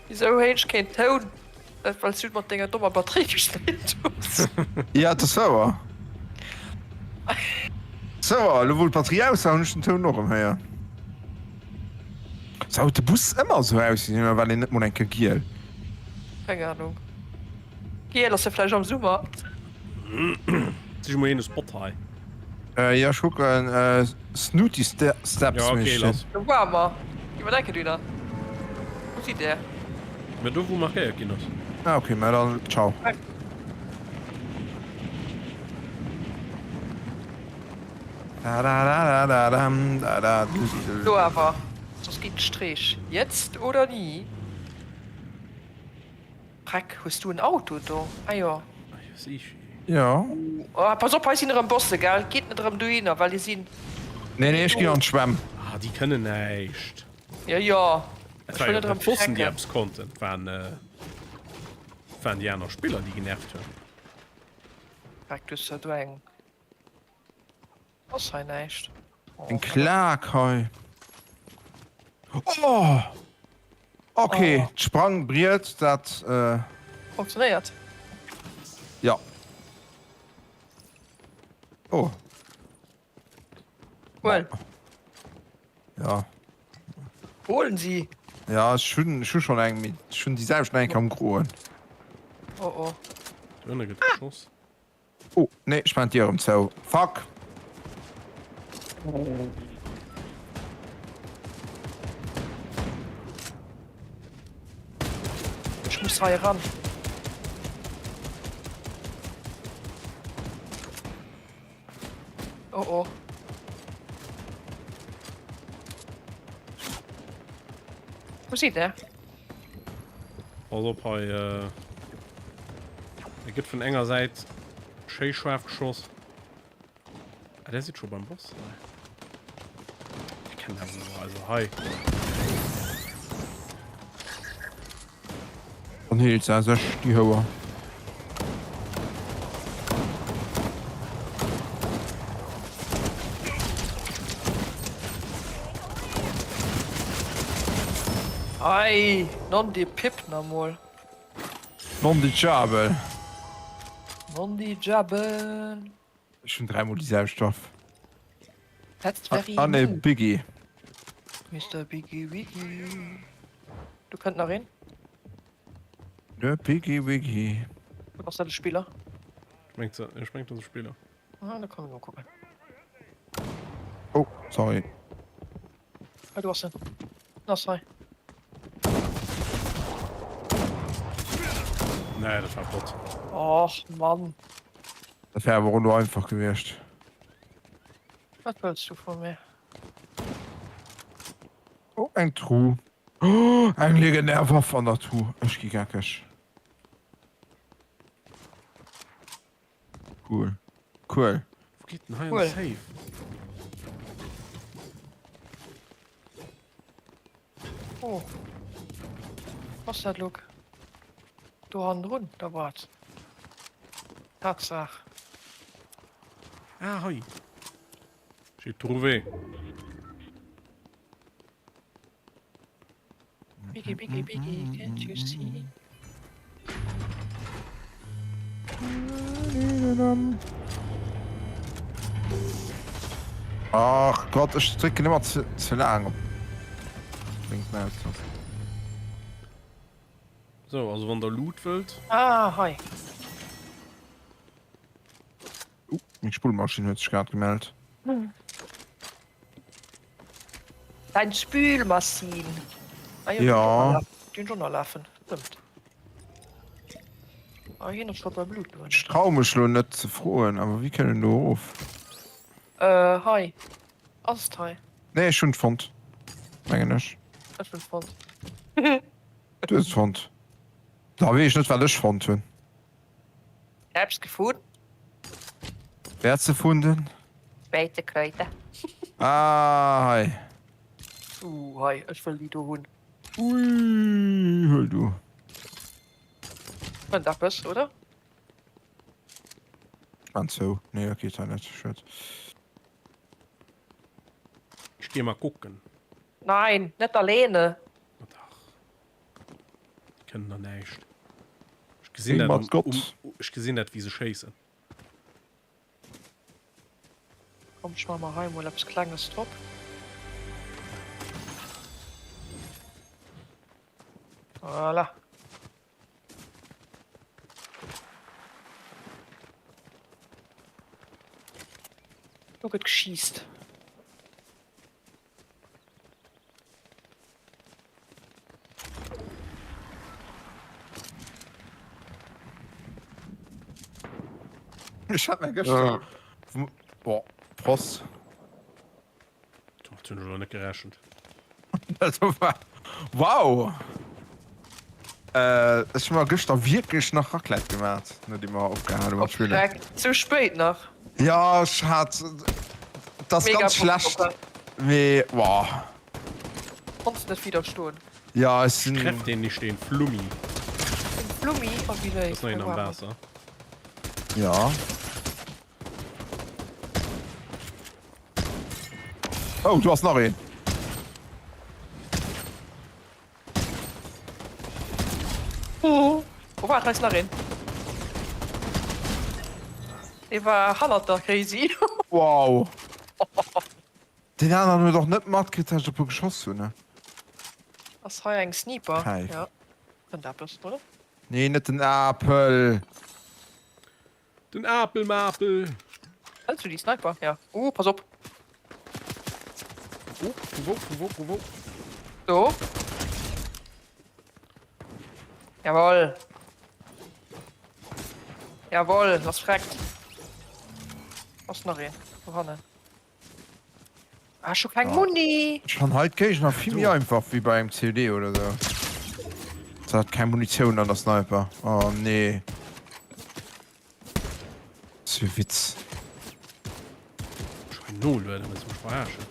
[SPEAKER 3] Wisou héich keen Toun? Dat well s du mat denger dommer Batterie gespillt hues.
[SPEAKER 1] Ja, et ass wouer. Sou, elo wou d'Batterie aus war, hunn ech den Toun och erëm héier. Sou huet de Bus ëmmer esou ausgesinn, oder war deen net mol eng Kéier giel?
[SPEAKER 3] Keng Ahnung. Giel ass e vläicht am Summer.
[SPEAKER 2] Sich mol een Spot hei.
[SPEAKER 1] Jo ech kucken Snooty Steps
[SPEAKER 2] Ja okay lass.
[SPEAKER 3] Do ware mer. Gi mer enke dunner. Wou sidd där?
[SPEAKER 2] Mä do wou markéiert ginn ass.
[SPEAKER 1] Ah okay, mä dann ciao.
[SPEAKER 3] Do awer, soss geet Streech. Jetzt oder nie. Dreck, hues du en Auto do? Ah jo.
[SPEAKER 1] Jo.
[SPEAKER 3] Oh, pass op, hei sinn erëm Bosse, gell? Gitt net erëm dohinner, well déi sinn.
[SPEAKER 1] Nee, nee, ech ginn an d'Schwämm.
[SPEAKER 2] Ah, déi kënnen näischt.
[SPEAKER 3] Jo, jo.
[SPEAKER 2] Et war jo net d'Bossen, déi eppes konnten. Et waren, et waren déi aner Spiller, déi genervt hunn.
[SPEAKER 3] Dreck, du hues jo do eng. Ass hei näischt.
[SPEAKER 1] Eng Klak hei. Oh! Okay, oh. d'Sprangbriet, dat. Äh...
[SPEAKER 3] Funktionéiert.
[SPEAKER 1] Ja. Oh.
[SPEAKER 3] Well.
[SPEAKER 1] Ja.
[SPEAKER 3] Holen Sie.
[SPEAKER 1] Ja, ech hunn ech hu schon eng, mee ech hunn déi selwecht nach eng Kéier am Groen.
[SPEAKER 3] Oh oh.
[SPEAKER 2] Do ënne gëtt geschoss.
[SPEAKER 1] Oh, nee, ech maan d'Dier erëm zou. Fuck!
[SPEAKER 3] Ech muss hei eran. Oh oh. Wou sidd der?
[SPEAKER 2] Pass op hei, e gëtt vun enger Säit schéi schaarf geschoss. Ah, der sieht schon beim Boss. Ich kenne das also hei.
[SPEAKER 1] Dann heelt se sech déi Houer.
[SPEAKER 3] Ei, non di Pip na mol.
[SPEAKER 1] Non di Djabel.
[SPEAKER 3] Non di Djabel.
[SPEAKER 1] Ech hunn dräimol déi selwecht Waff.
[SPEAKER 3] That's very
[SPEAKER 1] Ah nee,
[SPEAKER 3] new.
[SPEAKER 1] Biggie.
[SPEAKER 3] Mister Biggie Wiggie. Do kënnt nach een.
[SPEAKER 1] De Piggy Wiggy.
[SPEAKER 3] Oder ass dat e Spiller?
[SPEAKER 2] Ech mengt se, ech mengt dat ass e Spiller.
[SPEAKER 3] Ah, da kann ech mol kucken.
[SPEAKER 1] Oh, sorry.
[SPEAKER 3] Hei, do ass en. En ass hei.
[SPEAKER 2] Nee, dat war Bot.
[SPEAKER 3] Och, Mann.
[SPEAKER 1] Dat wär awer och elo einfach gewiescht.
[SPEAKER 3] Wat wëlls du vu mir?
[SPEAKER 1] Oh, eng Truh. Oh, eng legendär Waff an der Truh. Ech gi geckeg. Cool. Cool.
[SPEAKER 2] Wo geet denn hei an
[SPEAKER 3] Cool.
[SPEAKER 2] de Safe?
[SPEAKER 3] Oh. Was dat Luke? Do hannendrun, da wat? Tatsaach.
[SPEAKER 2] Ah, hei. J'ai trouvé.
[SPEAKER 3] Biggie, Biggie, Biggie, can't you see?
[SPEAKER 1] Ach Gott, ech drécken ëmmer ze, ze laang op lénks Maustaste.
[SPEAKER 2] So, also wann der Loot wëllt.
[SPEAKER 3] Ah, hei.
[SPEAKER 1] Uh, meng Spullmaschinn huet sech grad gemellt.
[SPEAKER 3] Dein Spülmaschinn. Ah, jo,
[SPEAKER 1] Ja.
[SPEAKER 3] Die hun schon nach lafen. Stimmt. Ah, hien ass scho beim Loot dran.
[SPEAKER 1] Ech trau mech lo net ze froen, awer wéi kënnt en do erof?
[SPEAKER 3] Äh, hei. Ass et hei?
[SPEAKER 1] Nee, ech hunn et fonnt. Mengen ech.
[SPEAKER 3] Ech hunn et fonnt.
[SPEAKER 1] Du hues et fonnt. Da weess ech net, wat ech fonnt hunn.
[SPEAKER 3] Hab's gefunden.
[SPEAKER 1] Wer ze funden?
[SPEAKER 3] Zweite Kräuter.
[SPEAKER 1] Ah, hei.
[SPEAKER 3] Uh, hei, ech wëll déi do hunn.
[SPEAKER 1] Ui, huel du.
[SPEAKER 3] Fënnt eppes, oder?
[SPEAKER 1] An zou. Nee, dat geet hei net. Schued.
[SPEAKER 2] Ech gehe mal kucken.
[SPEAKER 3] Nein, net alleene.
[SPEAKER 2] Ma dach. Déi kënnen der näischt. Ech gesinn
[SPEAKER 1] Wéi
[SPEAKER 2] dat
[SPEAKER 1] mat
[SPEAKER 2] um,
[SPEAKER 1] Gott.
[SPEAKER 2] um, ech gesinn dat wéi se schéissen.
[SPEAKER 3] Komm, ech maache mer hei mol eppes Klenges drop. Voilà. Do gëtt geschiisst.
[SPEAKER 1] Ech hat mir gëschter. Boah, Prost.
[SPEAKER 2] Domat hunn ech elo net gerechent.
[SPEAKER 1] Dat war. Wow! Äh, ech hu mer gëschter wierklech nach Raclette gemaat, nodeem mer opgehal hu mat spillen.
[SPEAKER 3] Dreck. Zu spéit nach.
[SPEAKER 1] Ja, ech hat. Dat ass
[SPEAKER 3] Mega
[SPEAKER 1] ganz
[SPEAKER 3] Bock
[SPEAKER 1] schlecht,
[SPEAKER 3] drop.
[SPEAKER 1] mee wow.
[SPEAKER 3] Konns net widderstoen.
[SPEAKER 1] Ja, ech sinn.
[SPEAKER 2] Trefft deen nicht den Flummi?
[SPEAKER 3] Den Flummi? Oh, wéi
[SPEAKER 2] Da
[SPEAKER 3] léif.
[SPEAKER 2] ass nach een am Waasser.
[SPEAKER 1] Ja. Oh, du ass nach een.
[SPEAKER 3] Oh, oh waart, hei ass nach een. Dee war hannert der Crazy.
[SPEAKER 1] Wow. Deen aneren huet och net matkritt, dat ech e puer geschoss hunn, ne?
[SPEAKER 3] Ass hei eng Sniper?
[SPEAKER 1] Päif.
[SPEAKER 3] Ja. Kënnt eppes, oder?
[SPEAKER 1] Nee, net den Apel.
[SPEAKER 2] Den Apelmapel!
[SPEAKER 3] Hëls du déi Sniper? Ja. Oh, pass op!
[SPEAKER 2] Oh, vu wou, vu wou, vu wou?
[SPEAKER 3] Do. Jawoll. Jawoll, lass freckt. Ass nach een dohannen. Ah, ech hu keng Muni!
[SPEAKER 1] Ech fann hei d'Géigner vill méi einfach wéi bei engem COD oder sou. Se hat keng Munitioun an der Sniper. Oh nee. Was fir e Witz.
[SPEAKER 2] Ech hei nolueden, wëlls du mech verarschen?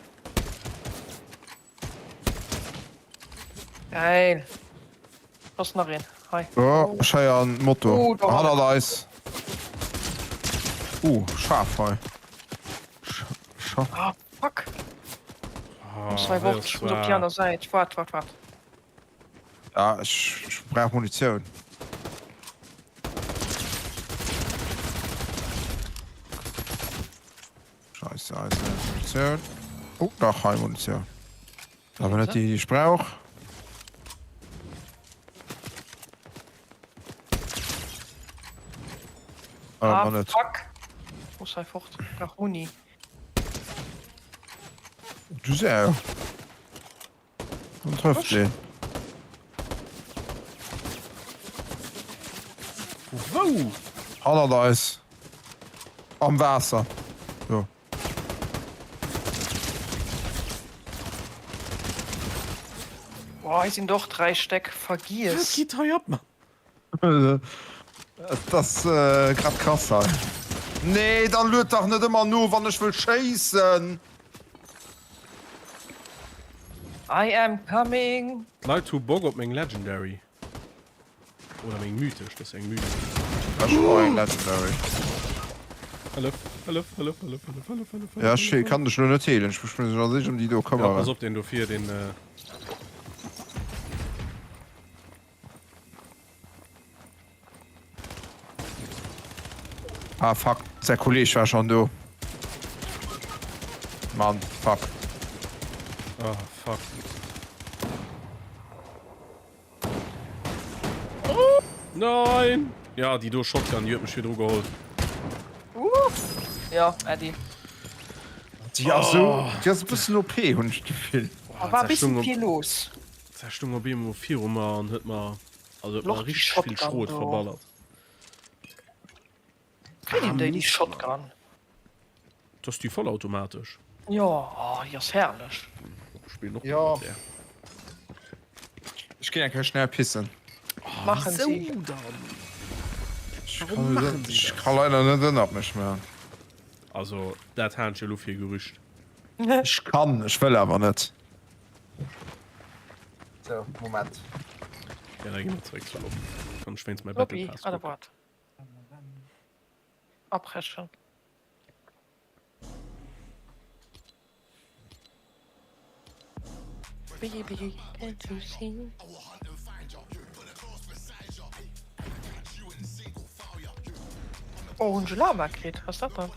[SPEAKER 3] Geil. Ass nach een. Hei.
[SPEAKER 1] Oh, ech héieren Motor.
[SPEAKER 3] Oh, do
[SPEAKER 1] Hannert eis. Uh, schaarf hei. Scha.
[SPEAKER 3] Ah, fuck.
[SPEAKER 2] Ah,
[SPEAKER 3] Zwei
[SPEAKER 2] hei
[SPEAKER 3] Wochen.
[SPEAKER 2] ass
[SPEAKER 3] Ich muss op déi
[SPEAKER 2] zwar.
[SPEAKER 3] aner Säit. Waart, waart, waart.
[SPEAKER 1] Ja, ech, ech brauch Munitioun. Scheisse, eise Munitioun. Oh, dach, hei Munitioun. Awer net déi, déi ech brauch.
[SPEAKER 3] Ah,
[SPEAKER 1] Ah, net.
[SPEAKER 3] fuck. Muss hei fort. Brauch Muni.
[SPEAKER 1] Du Sau. Und trifft den.
[SPEAKER 2] Wou?
[SPEAKER 1] Hannert eis. Am Waasser. So.
[SPEAKER 3] Boah, hei sinn doch 3 Steck. Vergiess.
[SPEAKER 2] Wat geet hei ab, Mann?
[SPEAKER 1] Et ass grad krass hei. Nee, dann lued dach net ëmmer no, wann ech wëll schéissen.
[SPEAKER 3] I am coming.
[SPEAKER 2] D'Leit hu Bock op meng Legendary. Oder meng mythesch, dat ass eng mythesch.
[SPEAKER 1] Ech och eng Legendary.
[SPEAKER 2] Hëllef, hëllef, hëllef, hëllef, hëllef, hëllef, hëllef,
[SPEAKER 1] Ja, ech kann dech lo net heelen. Ech muss mech a sech ëm déi do
[SPEAKER 2] Ja,
[SPEAKER 1] këmmeren.
[SPEAKER 2] pass op, deen do vir, deen.
[SPEAKER 1] Ah fuck, säi Kolleg war schon do. Mann, fuck.
[SPEAKER 2] Ah fuck. Nein! Ja, déi do Shotgun, déi huet mech virdru geholl.
[SPEAKER 3] Ja, Äddi.
[SPEAKER 1] Déi ass sou, déi ass e bëssen OP, hunn ech d'Gefill.
[SPEAKER 3] Da war e bëssen vill los.
[SPEAKER 2] Da stung op eemol viru mer an huet mer, also huet mer richteg vill Schrot verballert.
[SPEAKER 3] Kritt een déi, déi Shotgun?
[SPEAKER 2] Dat ass déi vollautomatesch.
[SPEAKER 3] Jo, oh, déi ass herrlech.
[SPEAKER 2] Ech spillen och
[SPEAKER 1] Jo.
[SPEAKER 2] mat där.
[SPEAKER 1] Ech ginn eng Kéier schnell pissen.
[SPEAKER 3] Maachen si.
[SPEAKER 2] Wéisou dann?
[SPEAKER 1] Ech
[SPEAKER 2] Warum
[SPEAKER 1] kann
[SPEAKER 2] maachen si
[SPEAKER 1] ech
[SPEAKER 2] dat?
[SPEAKER 1] ka leider net ënnert mech maachen.
[SPEAKER 2] Also, dat halen ech elo fir e Gerücht.
[SPEAKER 1] Ech kann, ech wëll awer net. Sou, Moment.
[SPEAKER 2] Ja, da gi mer zeréck zur Lobby. Kann ech wéinst mäi Battle
[SPEAKER 3] Lobby,
[SPEAKER 2] Pass
[SPEAKER 3] oder
[SPEAKER 2] kucken.
[SPEAKER 3] wat? Abbrechen. Baby, can't you see? Oh, hunn ech e Lama kritt? Was dat dann?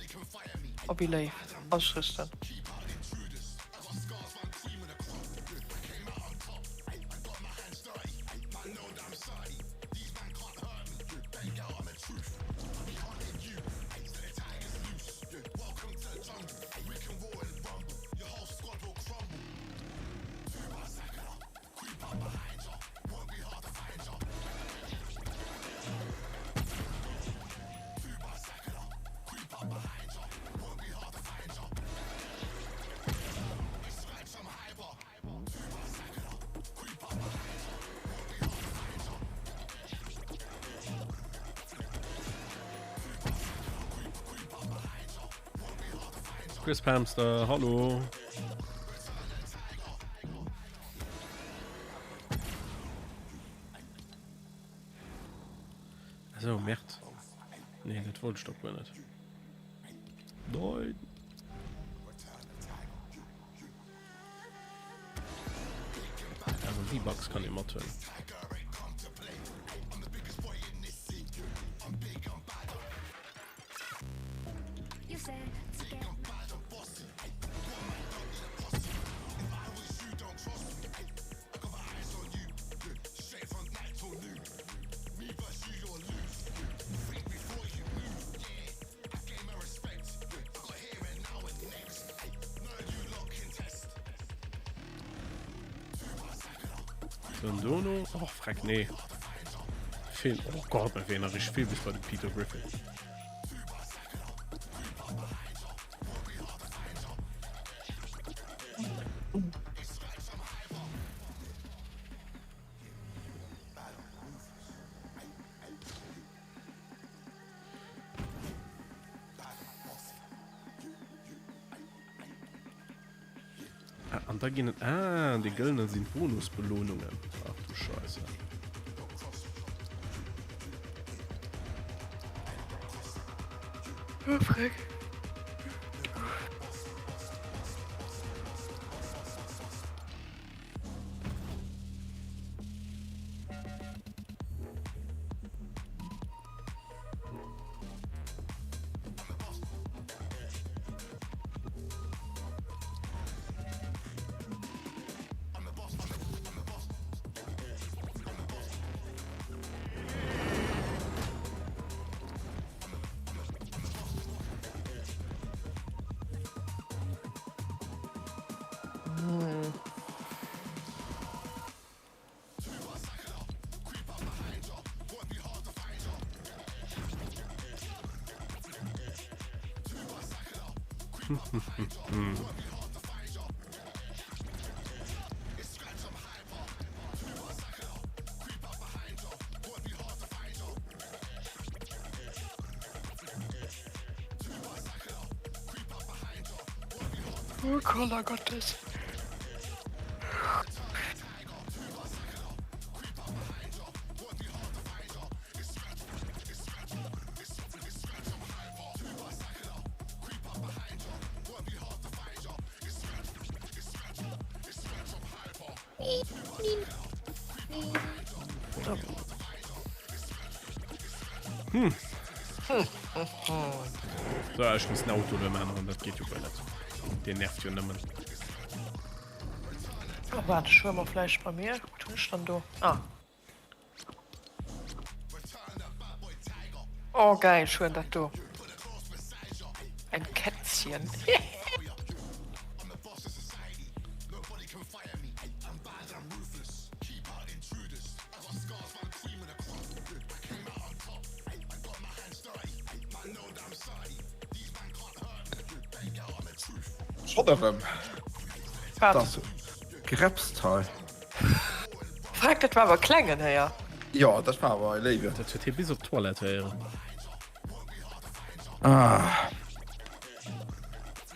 [SPEAKER 3] Oh, wéi léif. Ausrüsten.
[SPEAKER 2] Chris Hamster, hallo. So, Merd. Nee, dat wollt ech doch guer net. Nein. Also V-Bucks kann ee mathuelen. Dann dono. Oh, freck, nee. Fehl. Oh Gott, mir fehlen nach richtig viel bis bei dem Peter Griffin. Ah, an da ginn et. Ah, déi gëllene sinn d'Bonusbelohnungen. Ach du Scheiße.
[SPEAKER 3] Oh, Freck. Oh Koller Gottes.
[SPEAKER 2] Hm. So, ech muss den Auto elo änneren, dat geet jo guer net. Deen nervt jo nëmmen.
[SPEAKER 3] Oh, waart, ech huele mer vläicht bei mir. Wat hunn ech dann do? Ah. Oh geil, ech huelen dat do. Ein Kätzchen.
[SPEAKER 1] Schonn erëm?
[SPEAKER 3] Wat?
[SPEAKER 1] Dat Grepst hei.
[SPEAKER 3] Freck, dat war awer e klengen héier.
[SPEAKER 1] Jo, dat war awer e Léiwen.
[SPEAKER 2] Dat huet hie bis op d'Toilette héieren.
[SPEAKER 1] Ah.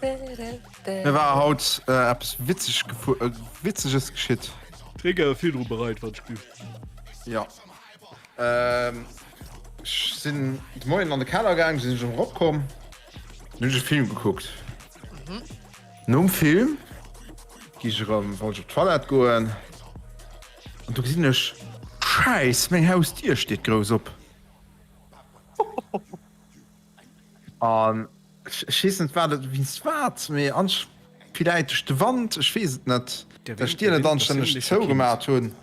[SPEAKER 1] Mir war haut äh, eppes witzeg gefu äh, Witzeges geschitt.
[SPEAKER 2] Trécker virdru bereit, wat ech
[SPEAKER 1] Ja. Ähm, ech sinn de Moien an de Keller gaang, sinn ech eropkomm, hunn ech e Film gekuckt. Mhm. Nom Film gi ech erëm, wollt ech op d'Toilette goen an du gesinn ech, Schäiss, meng Hausdier steet grouss op. An ech weess net wat et, wéinst wat, mee ansch villäit duerch de Wand, ech weess et net, dass ech d'Dier net anstänneg zougemat hunn.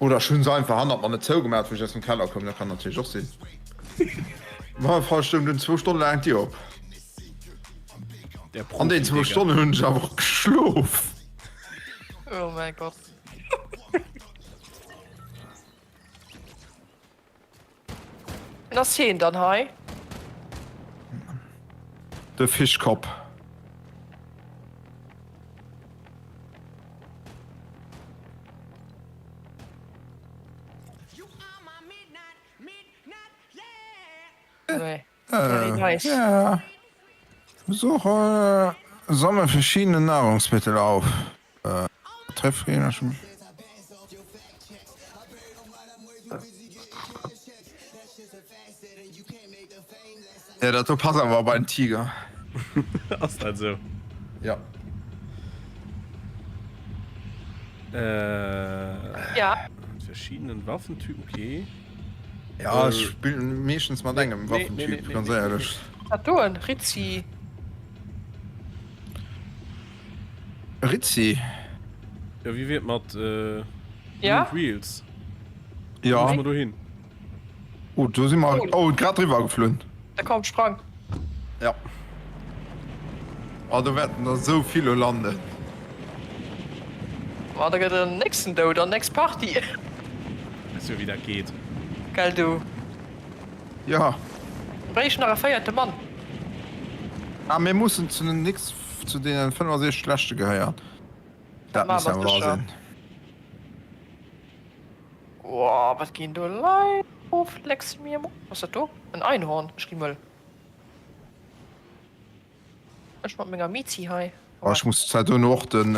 [SPEAKER 1] Oder ech hunn se einfach hannert mer net zougemat, wou ech aus dem Keller koum, dat kann natierlech och sinn. Op alle Fall stoung dunn zwou Stonne laang d'Dier op. An deenen zwou Stonnen hunn ech awer och geschlof.
[SPEAKER 3] Oh mäi Gott. Wen ass heen dann hei?
[SPEAKER 1] De Fischkopp.
[SPEAKER 3] Nee. Very nice.
[SPEAKER 1] Ja. Suche sammle verschiedene Nahrungsmittel auf. Treff gegnerischen. Ja, dat do passt awer op einen Tiger.
[SPEAKER 2] Ass dat esou?
[SPEAKER 1] Ja.
[SPEAKER 2] Äh,
[SPEAKER 3] Ja.
[SPEAKER 2] Verschiedenen Waffentypen, okay.
[SPEAKER 1] Ja, ech spillen meeschtens mat engem
[SPEAKER 2] Nee, nee,
[SPEAKER 1] Waffentyp,
[SPEAKER 2] nee, nee,
[SPEAKER 1] ganz
[SPEAKER 2] nee, nee,
[SPEAKER 1] éierlech.
[SPEAKER 3] Dat do en Rizzi.
[SPEAKER 1] Rizzi.
[SPEAKER 2] Ja, wéi wier et mat äh,
[SPEAKER 3] Ja?
[SPEAKER 2] Wheels?
[SPEAKER 1] Ja.
[SPEAKER 2] Muss mer dohin?
[SPEAKER 1] Oh, do si mer. Oh, grad driwwer geflunn.
[SPEAKER 3] Da komm, sprang.
[SPEAKER 1] Ja. Oh, do wäerten der esou vill lo landen.
[SPEAKER 3] Ma da gëtt en nächsten dout an nächst Partie.
[SPEAKER 2] Weess jo wéi dat geet.
[SPEAKER 3] Gell du.
[SPEAKER 1] Ja.
[SPEAKER 3] Bréicht nach e véierte Mann.
[SPEAKER 1] Ah, mir mussen zu den nix zu deenen 65 leschte gehéieren. Dat
[SPEAKER 3] Dat
[SPEAKER 1] muss
[SPEAKER 3] maache
[SPEAKER 1] ja
[SPEAKER 3] mer
[SPEAKER 1] wahr
[SPEAKER 3] sécher.
[SPEAKER 1] sinn.
[SPEAKER 3] Woah, wat ginn do Leit of, lecks mir mo. Was dat do? En Einhorn, ech gi mëll. Ech mat menger Mizi hei.
[SPEAKER 1] Oh, ech muss zwar dono och den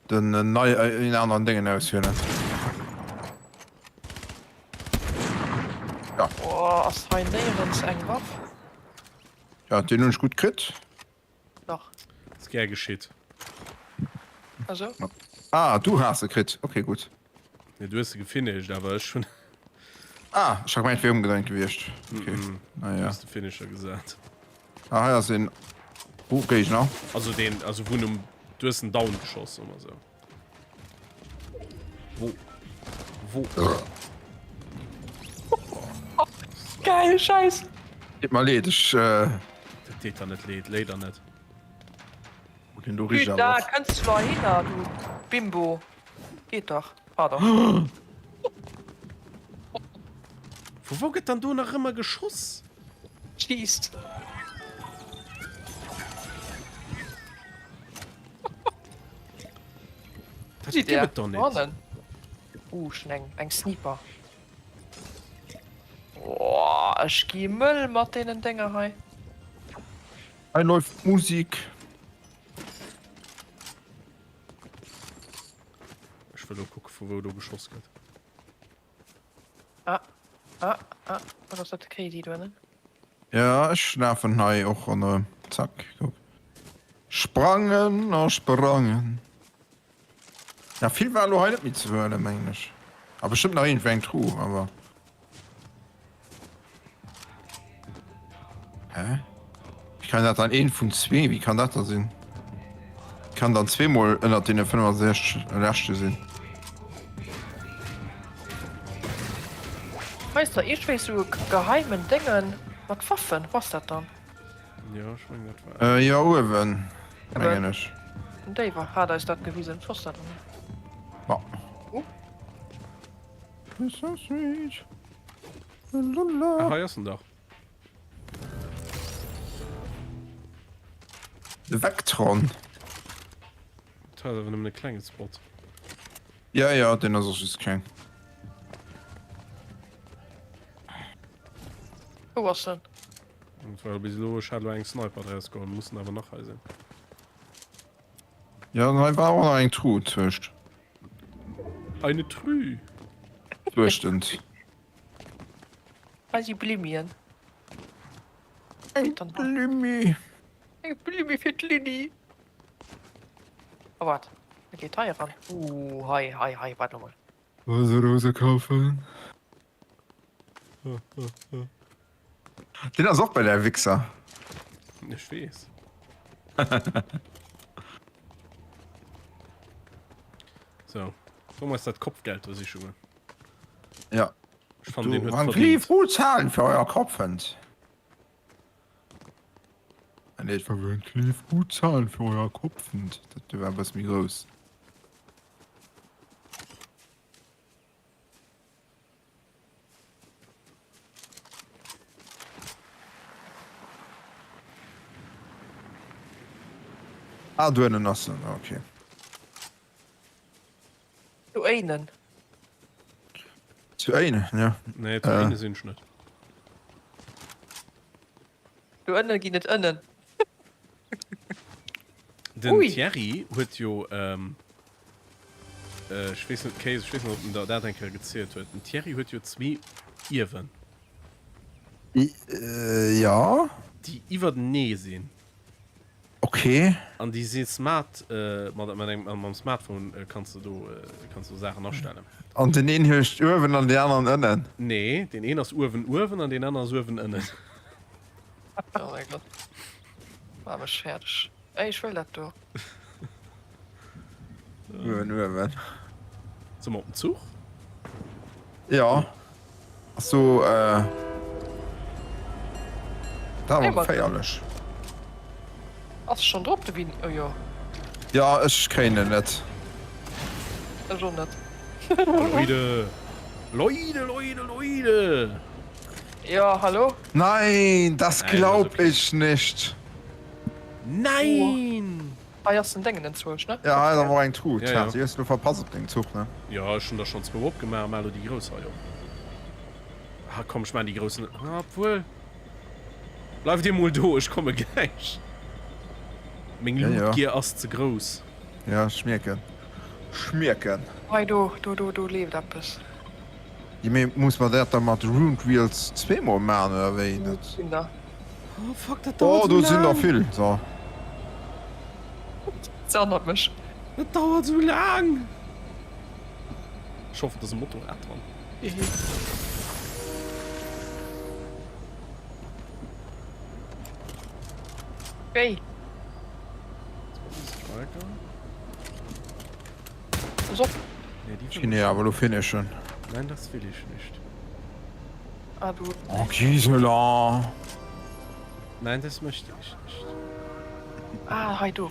[SPEAKER 1] den nei een aneren Déngen auswielen. Ja.
[SPEAKER 3] Oh, ass hei néierens eng Waff?
[SPEAKER 1] Ja, deen hunn ech gutt kritt.
[SPEAKER 3] Dach.
[SPEAKER 2] Ass gär geschitt.
[SPEAKER 3] Also?
[SPEAKER 1] Ah, du has se kritt. Okay, gutt.
[SPEAKER 2] Nee, du hues se gefinished, awer ech hunn.
[SPEAKER 1] Ah, ech hat gemengt, et wier ëmgedréint gewiescht. Okay.
[SPEAKER 2] Mm -mm.
[SPEAKER 1] Ah, ja.
[SPEAKER 2] Du hues de Finisher gesat.
[SPEAKER 1] Ah, hei ass een. Oh, Géigner.
[SPEAKER 2] Also deen, also vun um, du hues en down geschoss, soe mer sou. Wo? Wo?
[SPEAKER 3] Geil, Scheiß.
[SPEAKER 1] Deet mer leed, ech. Äh...
[SPEAKER 2] Dat deet der net leed, léider net.
[SPEAKER 1] Oh, den do rich
[SPEAKER 3] Da
[SPEAKER 1] awer.
[SPEAKER 3] kënns du da hinner, du Bimbo. Geet dach. Pardon.
[SPEAKER 2] Vu wou gëtt dann do nach ëmmer geschoss?
[SPEAKER 3] Schießt.
[SPEAKER 2] Dat gëtt et doch net.
[SPEAKER 3] Uh, schon eng, eng Sniper. Oh, ech gi mëll mat deenen Dénger hei.
[SPEAKER 1] Hei läuft Musik.
[SPEAKER 2] Ech wëll lo kucke vu wou do geschoss gëtt.
[SPEAKER 3] Ah, ah, ah, wat ass dat de Crazy do ënnen?
[SPEAKER 1] Ja, ech lafen hei och ronderëm. Zack, kuck. Sprangen a sprangen. Ja, vill war elo hei net méi ze huelen, mengen ech. A bestëmmt nach iergendwou eng Truh, awer. Hä? Wéi kann dat dann een vun zwee, wéi kann dat da sinn? Kann dann zweemol ënnert deene 65 leschte sinn.
[SPEAKER 3] Hei ass da iergendwéi sou e geheimen Déngen mat Waffen. Wou ass dat dann?
[SPEAKER 2] Jo, ech mengen dat war.
[SPEAKER 1] Jo, uewen, mengen ech.
[SPEAKER 3] Den Déiwer hat eis dat gewisen. Wou ass dat dann?
[SPEAKER 1] Ma.
[SPEAKER 3] Oh.
[SPEAKER 1] So sweet.
[SPEAKER 2] Ah, hei ass en dach.
[SPEAKER 1] De Vectron.
[SPEAKER 2] Dat ass awer nëmmen e klenge Spot.
[SPEAKER 1] Ja, ja, den ass och just kleng.
[SPEAKER 3] Wou ass en?
[SPEAKER 2] Et war bis elo, ech hat elo eng Sniper draus geholl, mussen awer nach hei sinn.
[SPEAKER 1] Ja, an hei war och nach eng Truh zwëscht.
[SPEAKER 2] Eine Trü!
[SPEAKER 1] Zwëschtent.
[SPEAKER 3] Hei si Blimmien.
[SPEAKER 1] Eng Blimmi.
[SPEAKER 3] Eng Blimmi fir d'Lynni. Oh waart, e geet hei eran. Uh, hei, hei, hei, waart emol.
[SPEAKER 1] Rose, Rose kaufen. Deen ass och bei der Wichser.
[SPEAKER 2] Ech weess. So, komm eis dat Kopfgeld do siche goen.
[SPEAKER 1] Ja.
[SPEAKER 2] Ech fannen, deen huet
[SPEAKER 1] Van
[SPEAKER 2] verdient.
[SPEAKER 1] Cleef, gut zahlen für euer Kopf fënnt. Ah, nee, et war Van Cleef, gut zahlen für euer Kopf fënnt. Dat war e bësse méi grouss. Ah, do ënnen ass en, okay.
[SPEAKER 3] Zu Éinen.
[SPEAKER 1] Zu Éinen, ja.
[SPEAKER 2] Nee, zu Éinen sinn ech net.
[SPEAKER 3] Do ënne ginn et Ënnen.
[SPEAKER 2] Den
[SPEAKER 3] Ui.
[SPEAKER 2] Thierry huet jo, ech weess net, Kéis, ech weess net, ob en der dat eng Kéier gezielt huet. Den Thierry huet jo zwee Ierwen.
[SPEAKER 1] Jo.
[SPEAKER 2] Déi iwwertenee sinn.
[SPEAKER 1] Ok.
[SPEAKER 2] An déi si smart, mat engem, mam Smartphone kanns de do, kanns du Saachen astellen.
[SPEAKER 1] An den een heescht uewen an deen aneren ënnen?
[SPEAKER 2] Nee, deen een ass uewen uewen an deen aneren ass uewen ënnen.
[SPEAKER 3] Oh mäi Gott. War mech fäerdeg. Ey, ech wëll dat do.
[SPEAKER 1] Uewen uewen.
[SPEAKER 2] Soll mer op den Zuch?
[SPEAKER 1] Jo. Ass do äh. Dat awer geféierlech.
[SPEAKER 3] Ass schon drop de Winnie? Oh jo.
[SPEAKER 1] Ja ech kréien en net.
[SPEAKER 3] Ech och net.
[SPEAKER 2] Leute! Leute, Leute, Leute!
[SPEAKER 3] Jo, hallo?
[SPEAKER 1] Nein, das
[SPEAKER 2] Nein, das
[SPEAKER 1] glaub
[SPEAKER 2] okay.
[SPEAKER 1] ich nicht.
[SPEAKER 2] Nein!
[SPEAKER 3] Hei ass den Déngen enzwousch, ne?
[SPEAKER 1] Ja, hei ass awer och eng Truh.
[SPEAKER 2] Ja,
[SPEAKER 1] Tja,
[SPEAKER 2] ja.
[SPEAKER 1] déi hues du lo verpasst op dengem Zuch, ne?
[SPEAKER 2] Ja, ech hunn der schonn zwou opgemaach, maach elo déi grouss hei op. Ah komm, ech maachen déi grouss net. Ah, obwuel. Bleift dir mol do, ech komme gläich. Meng
[SPEAKER 1] Ja, ja.
[SPEAKER 2] Lootgier ass ze grouss.
[SPEAKER 1] Ja, ech mierken. Ech mierken.
[SPEAKER 3] Hei do, do, do, do leeft eppes.
[SPEAKER 1] Jo, mee muss mer dat da mat Runed Wheels zweemol maachen, oder wéi?
[SPEAKER 3] Do
[SPEAKER 1] Dat.
[SPEAKER 3] sinn der.
[SPEAKER 2] Oh fuck, dat dauert
[SPEAKER 1] Oh,
[SPEAKER 2] sou
[SPEAKER 1] do sinn der
[SPEAKER 2] laang.
[SPEAKER 1] vill. So.
[SPEAKER 3] Se ernnert mech.
[SPEAKER 2] Dat dauert sou laang. Ech hoffen, et ass e Motorrad dran.
[SPEAKER 3] Hihi. Wéi? Pass op.
[SPEAKER 2] Nee, die
[SPEAKER 1] Ech ginn déi awer elo finishen.
[SPEAKER 2] Nein, das will ich nicht.
[SPEAKER 3] Ah, du.
[SPEAKER 1] Oh, Gisela.
[SPEAKER 2] Nein, das möchte ich nicht.
[SPEAKER 3] Ah, hei do.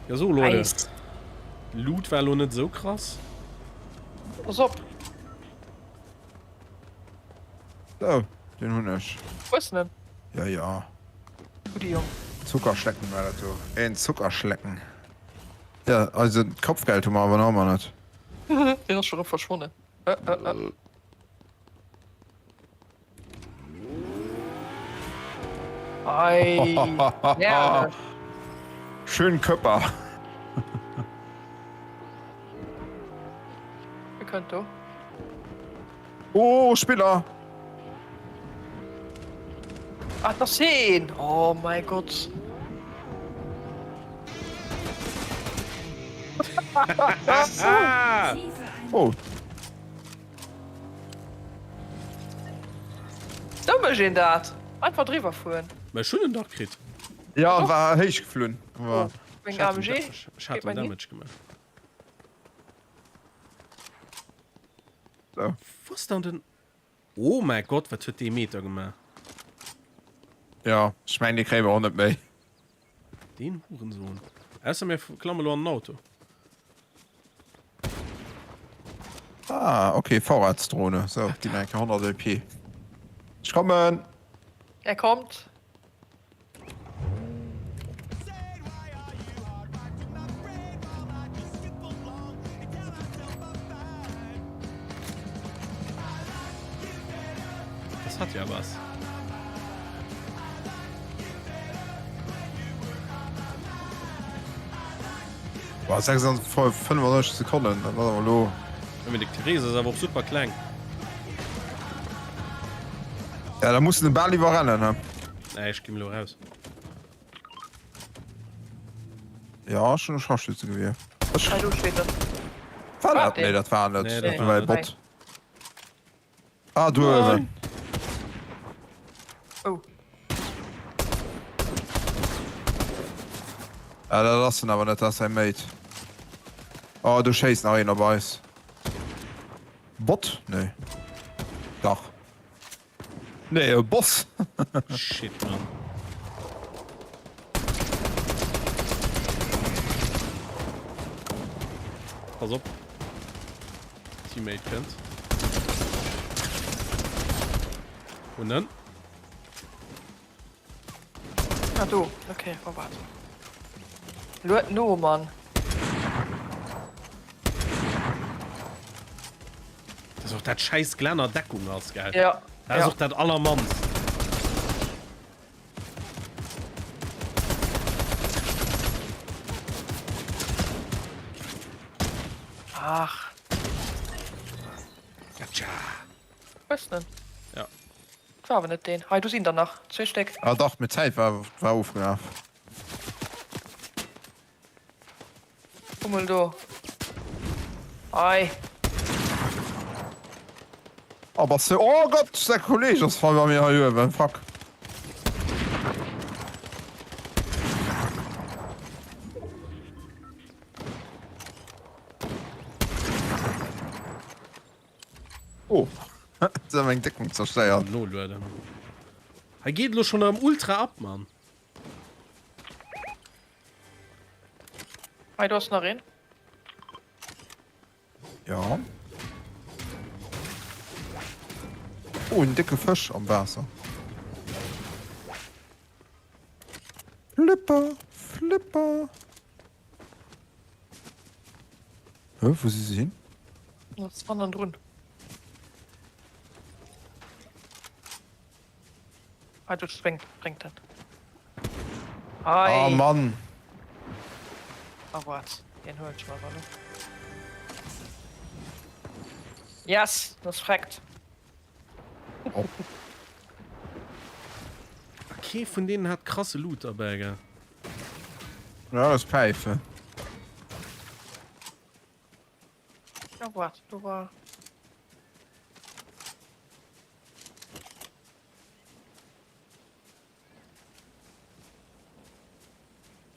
[SPEAKER 2] Ja, so, Leute.
[SPEAKER 3] Nice.
[SPEAKER 2] Loot war lo net sou krass.
[SPEAKER 3] Pass op.
[SPEAKER 1] So, den hunn ech.
[SPEAKER 3] Hues de en?
[SPEAKER 1] Ja, ja.
[SPEAKER 3] Gudde Jong.
[SPEAKER 1] Zuckerschlecken war dat do. Een Zuckerschlecken. Ja, eise Kopfgeld hu mer awer nach ëmmer net.
[SPEAKER 3] Deen ass scho rëm verschwonnen. Äh, äh, äh. Ei, herrlech.
[SPEAKER 1] Schön Köpper.
[SPEAKER 3] Wie kënnt do?
[SPEAKER 1] Oh, Spiller!
[SPEAKER 3] Ah, das ass heen! Oh mein Gott.
[SPEAKER 1] Oh.
[SPEAKER 3] Sou mécht een dat. Einfach driwwer fueren.
[SPEAKER 2] Mä ech hunn en dach kritt.
[SPEAKER 1] Ja, en war héich geflunn.
[SPEAKER 3] Oh, meng AMG.
[SPEAKER 2] Ech hat en Damage gemaach.
[SPEAKER 1] So.
[SPEAKER 2] Wou ass dann den. Oh mäi Gott, wat huet dee Meter gemaach?
[SPEAKER 1] Ja, ech mengen dee kréie mer och net méi.
[SPEAKER 2] Deen Hurensohn. Ausser mir klamme lo an den Auto.
[SPEAKER 1] Ah, okay, Vorratsdrohne. So, gib mir eng 100 LP. Ech kommen!
[SPEAKER 3] Er kommt.
[SPEAKER 2] Das hat ja was.
[SPEAKER 1] Boah, 695 Sekonnen, dat ass awer elo.
[SPEAKER 2] Mee de Therese ass awer och super kleng.
[SPEAKER 1] Ja, da muss en bal iwwerrennen, he?
[SPEAKER 2] Nee, ech ginn elo raus.
[SPEAKER 1] Ja, ech hunn e Scharfschützegewier. Ech.
[SPEAKER 3] Hei do steet en.
[SPEAKER 1] War dat? Nee, dat war net.
[SPEAKER 2] Nee, dat
[SPEAKER 1] Dat
[SPEAKER 2] war
[SPEAKER 1] war e
[SPEAKER 2] net.
[SPEAKER 1] Bot. Ah, do uewen.
[SPEAKER 3] Oh.
[SPEAKER 1] Ah, dat ass en awer net, dat ass säi Mate. Oh, do schéisst nach een op eis. Bot? Nee. Dach. Nee, e Boss.
[SPEAKER 2] Shit, Mann. Pass op. Teammate kënnt. Und dann?
[SPEAKER 3] Ah, do. Okay, oh, warte. Luet no, Mann.
[SPEAKER 2] Dass och dat scheiß Glänner Deckung ass, gell?
[SPEAKER 3] Ja.
[SPEAKER 2] Dat ass
[SPEAKER 3] ja.
[SPEAKER 2] och dat allermannst.
[SPEAKER 3] Ach.
[SPEAKER 2] Gotcha.
[SPEAKER 3] Hues den?
[SPEAKER 2] Ja.
[SPEAKER 3] Dat war awer net deen. Hei, do sinn der nach. Zwee Stéck.
[SPEAKER 1] Ah dach, mee d'Zäit war, war ofgelaf.
[SPEAKER 3] Guck mol do. Ei.
[SPEAKER 1] Oh, bass du. Oh Gott, säi Kolleg ass voll bei mir hei uewen. Fuck. Oh, se haben eng Deckung zerstéiert.
[SPEAKER 2] Nolueden. Hei geet elo schon erëm ultra ab, Mann.
[SPEAKER 3] Hei, do ass nach een.
[SPEAKER 1] Ja. Oh, en décke Fësch am Waasser. Flipper, Flipper. Hä, wou si se hin?
[SPEAKER 3] Ass hannendrun. Hei, do spréngt, spréngt en.
[SPEAKER 1] Ah,
[SPEAKER 3] Hei.
[SPEAKER 1] Mann.
[SPEAKER 3] Oh, waart, deen huelen ech mer awer elo. Yes, en ass freckt.
[SPEAKER 1] Oh.
[SPEAKER 2] A kee vun deenen hat krasse Loot derbäi, gell?
[SPEAKER 1] Ja, das Päife.
[SPEAKER 3] Oh, waart, do war.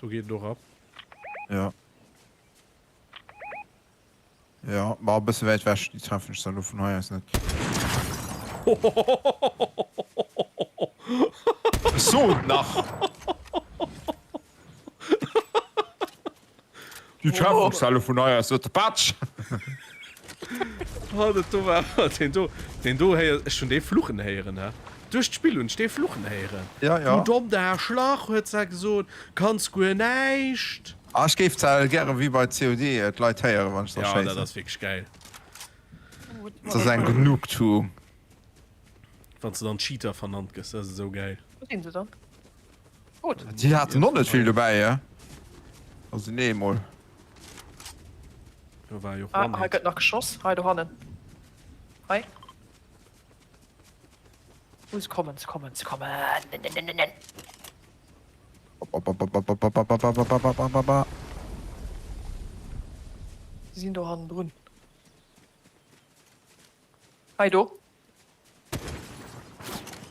[SPEAKER 2] Do geet et och ab.
[SPEAKER 1] Ja. Ja, war e bësse wäit wech, déi treffen ech dann elo vun hei aus net. Ech sot nach! Déi treffen ech dann elo vun hei aus net. Patsch!
[SPEAKER 2] Oh, dat do war awer, deen do, deen do héier, ech hunn dee fluchen héieren, he. Duerch d'Spill hunn ech dee fluchen héieren.
[SPEAKER 1] Ja, ja.
[SPEAKER 2] Du dommt Aarschlach, huet se gesot, kanns guer näischt.
[SPEAKER 1] Ah, ech géif zwar gäre wéi bei COD d'Leit héieren, wann ech da
[SPEAKER 2] Ja, dat
[SPEAKER 1] schéissen.
[SPEAKER 2] ass wierklech geil.
[SPEAKER 1] Dat ass eng Genugtuung.
[SPEAKER 2] Wann s de dann Cheater vernannt gëss, dat ass esou geil.
[SPEAKER 3] Wou sinn se dann? Gutt.
[SPEAKER 1] Déi haten och net vill dobäi, he? Also nee, emol.
[SPEAKER 2] Do war jo och
[SPEAKER 3] Ah,
[SPEAKER 2] One
[SPEAKER 3] hei
[SPEAKER 2] Hit.
[SPEAKER 3] gëtt nach geschoss. Hei dohannen. Hei. Oh, se kommen, se kommen, se kommen. Si sinn do hannendrun. Hei do.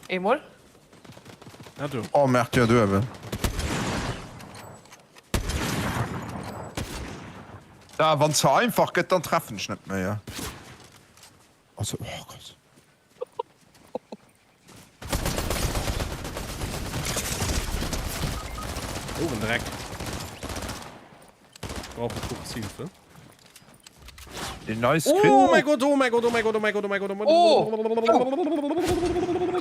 [SPEAKER 3] Eemol.
[SPEAKER 2] Ah do.
[SPEAKER 1] Oh merde, jo do uewen. Da wann ze einfach gëtt, dann treffen ech net méi. Also, oh Gott.
[SPEAKER 2] Oh, en Dreck. Ich brauche kurz Hilfe.
[SPEAKER 1] Den nice Crit.
[SPEAKER 2] Oh mein Gott, oh mein Gott, oh mein Gott, oh mein Gott, oh mein Gott, oh mein
[SPEAKER 3] Oh.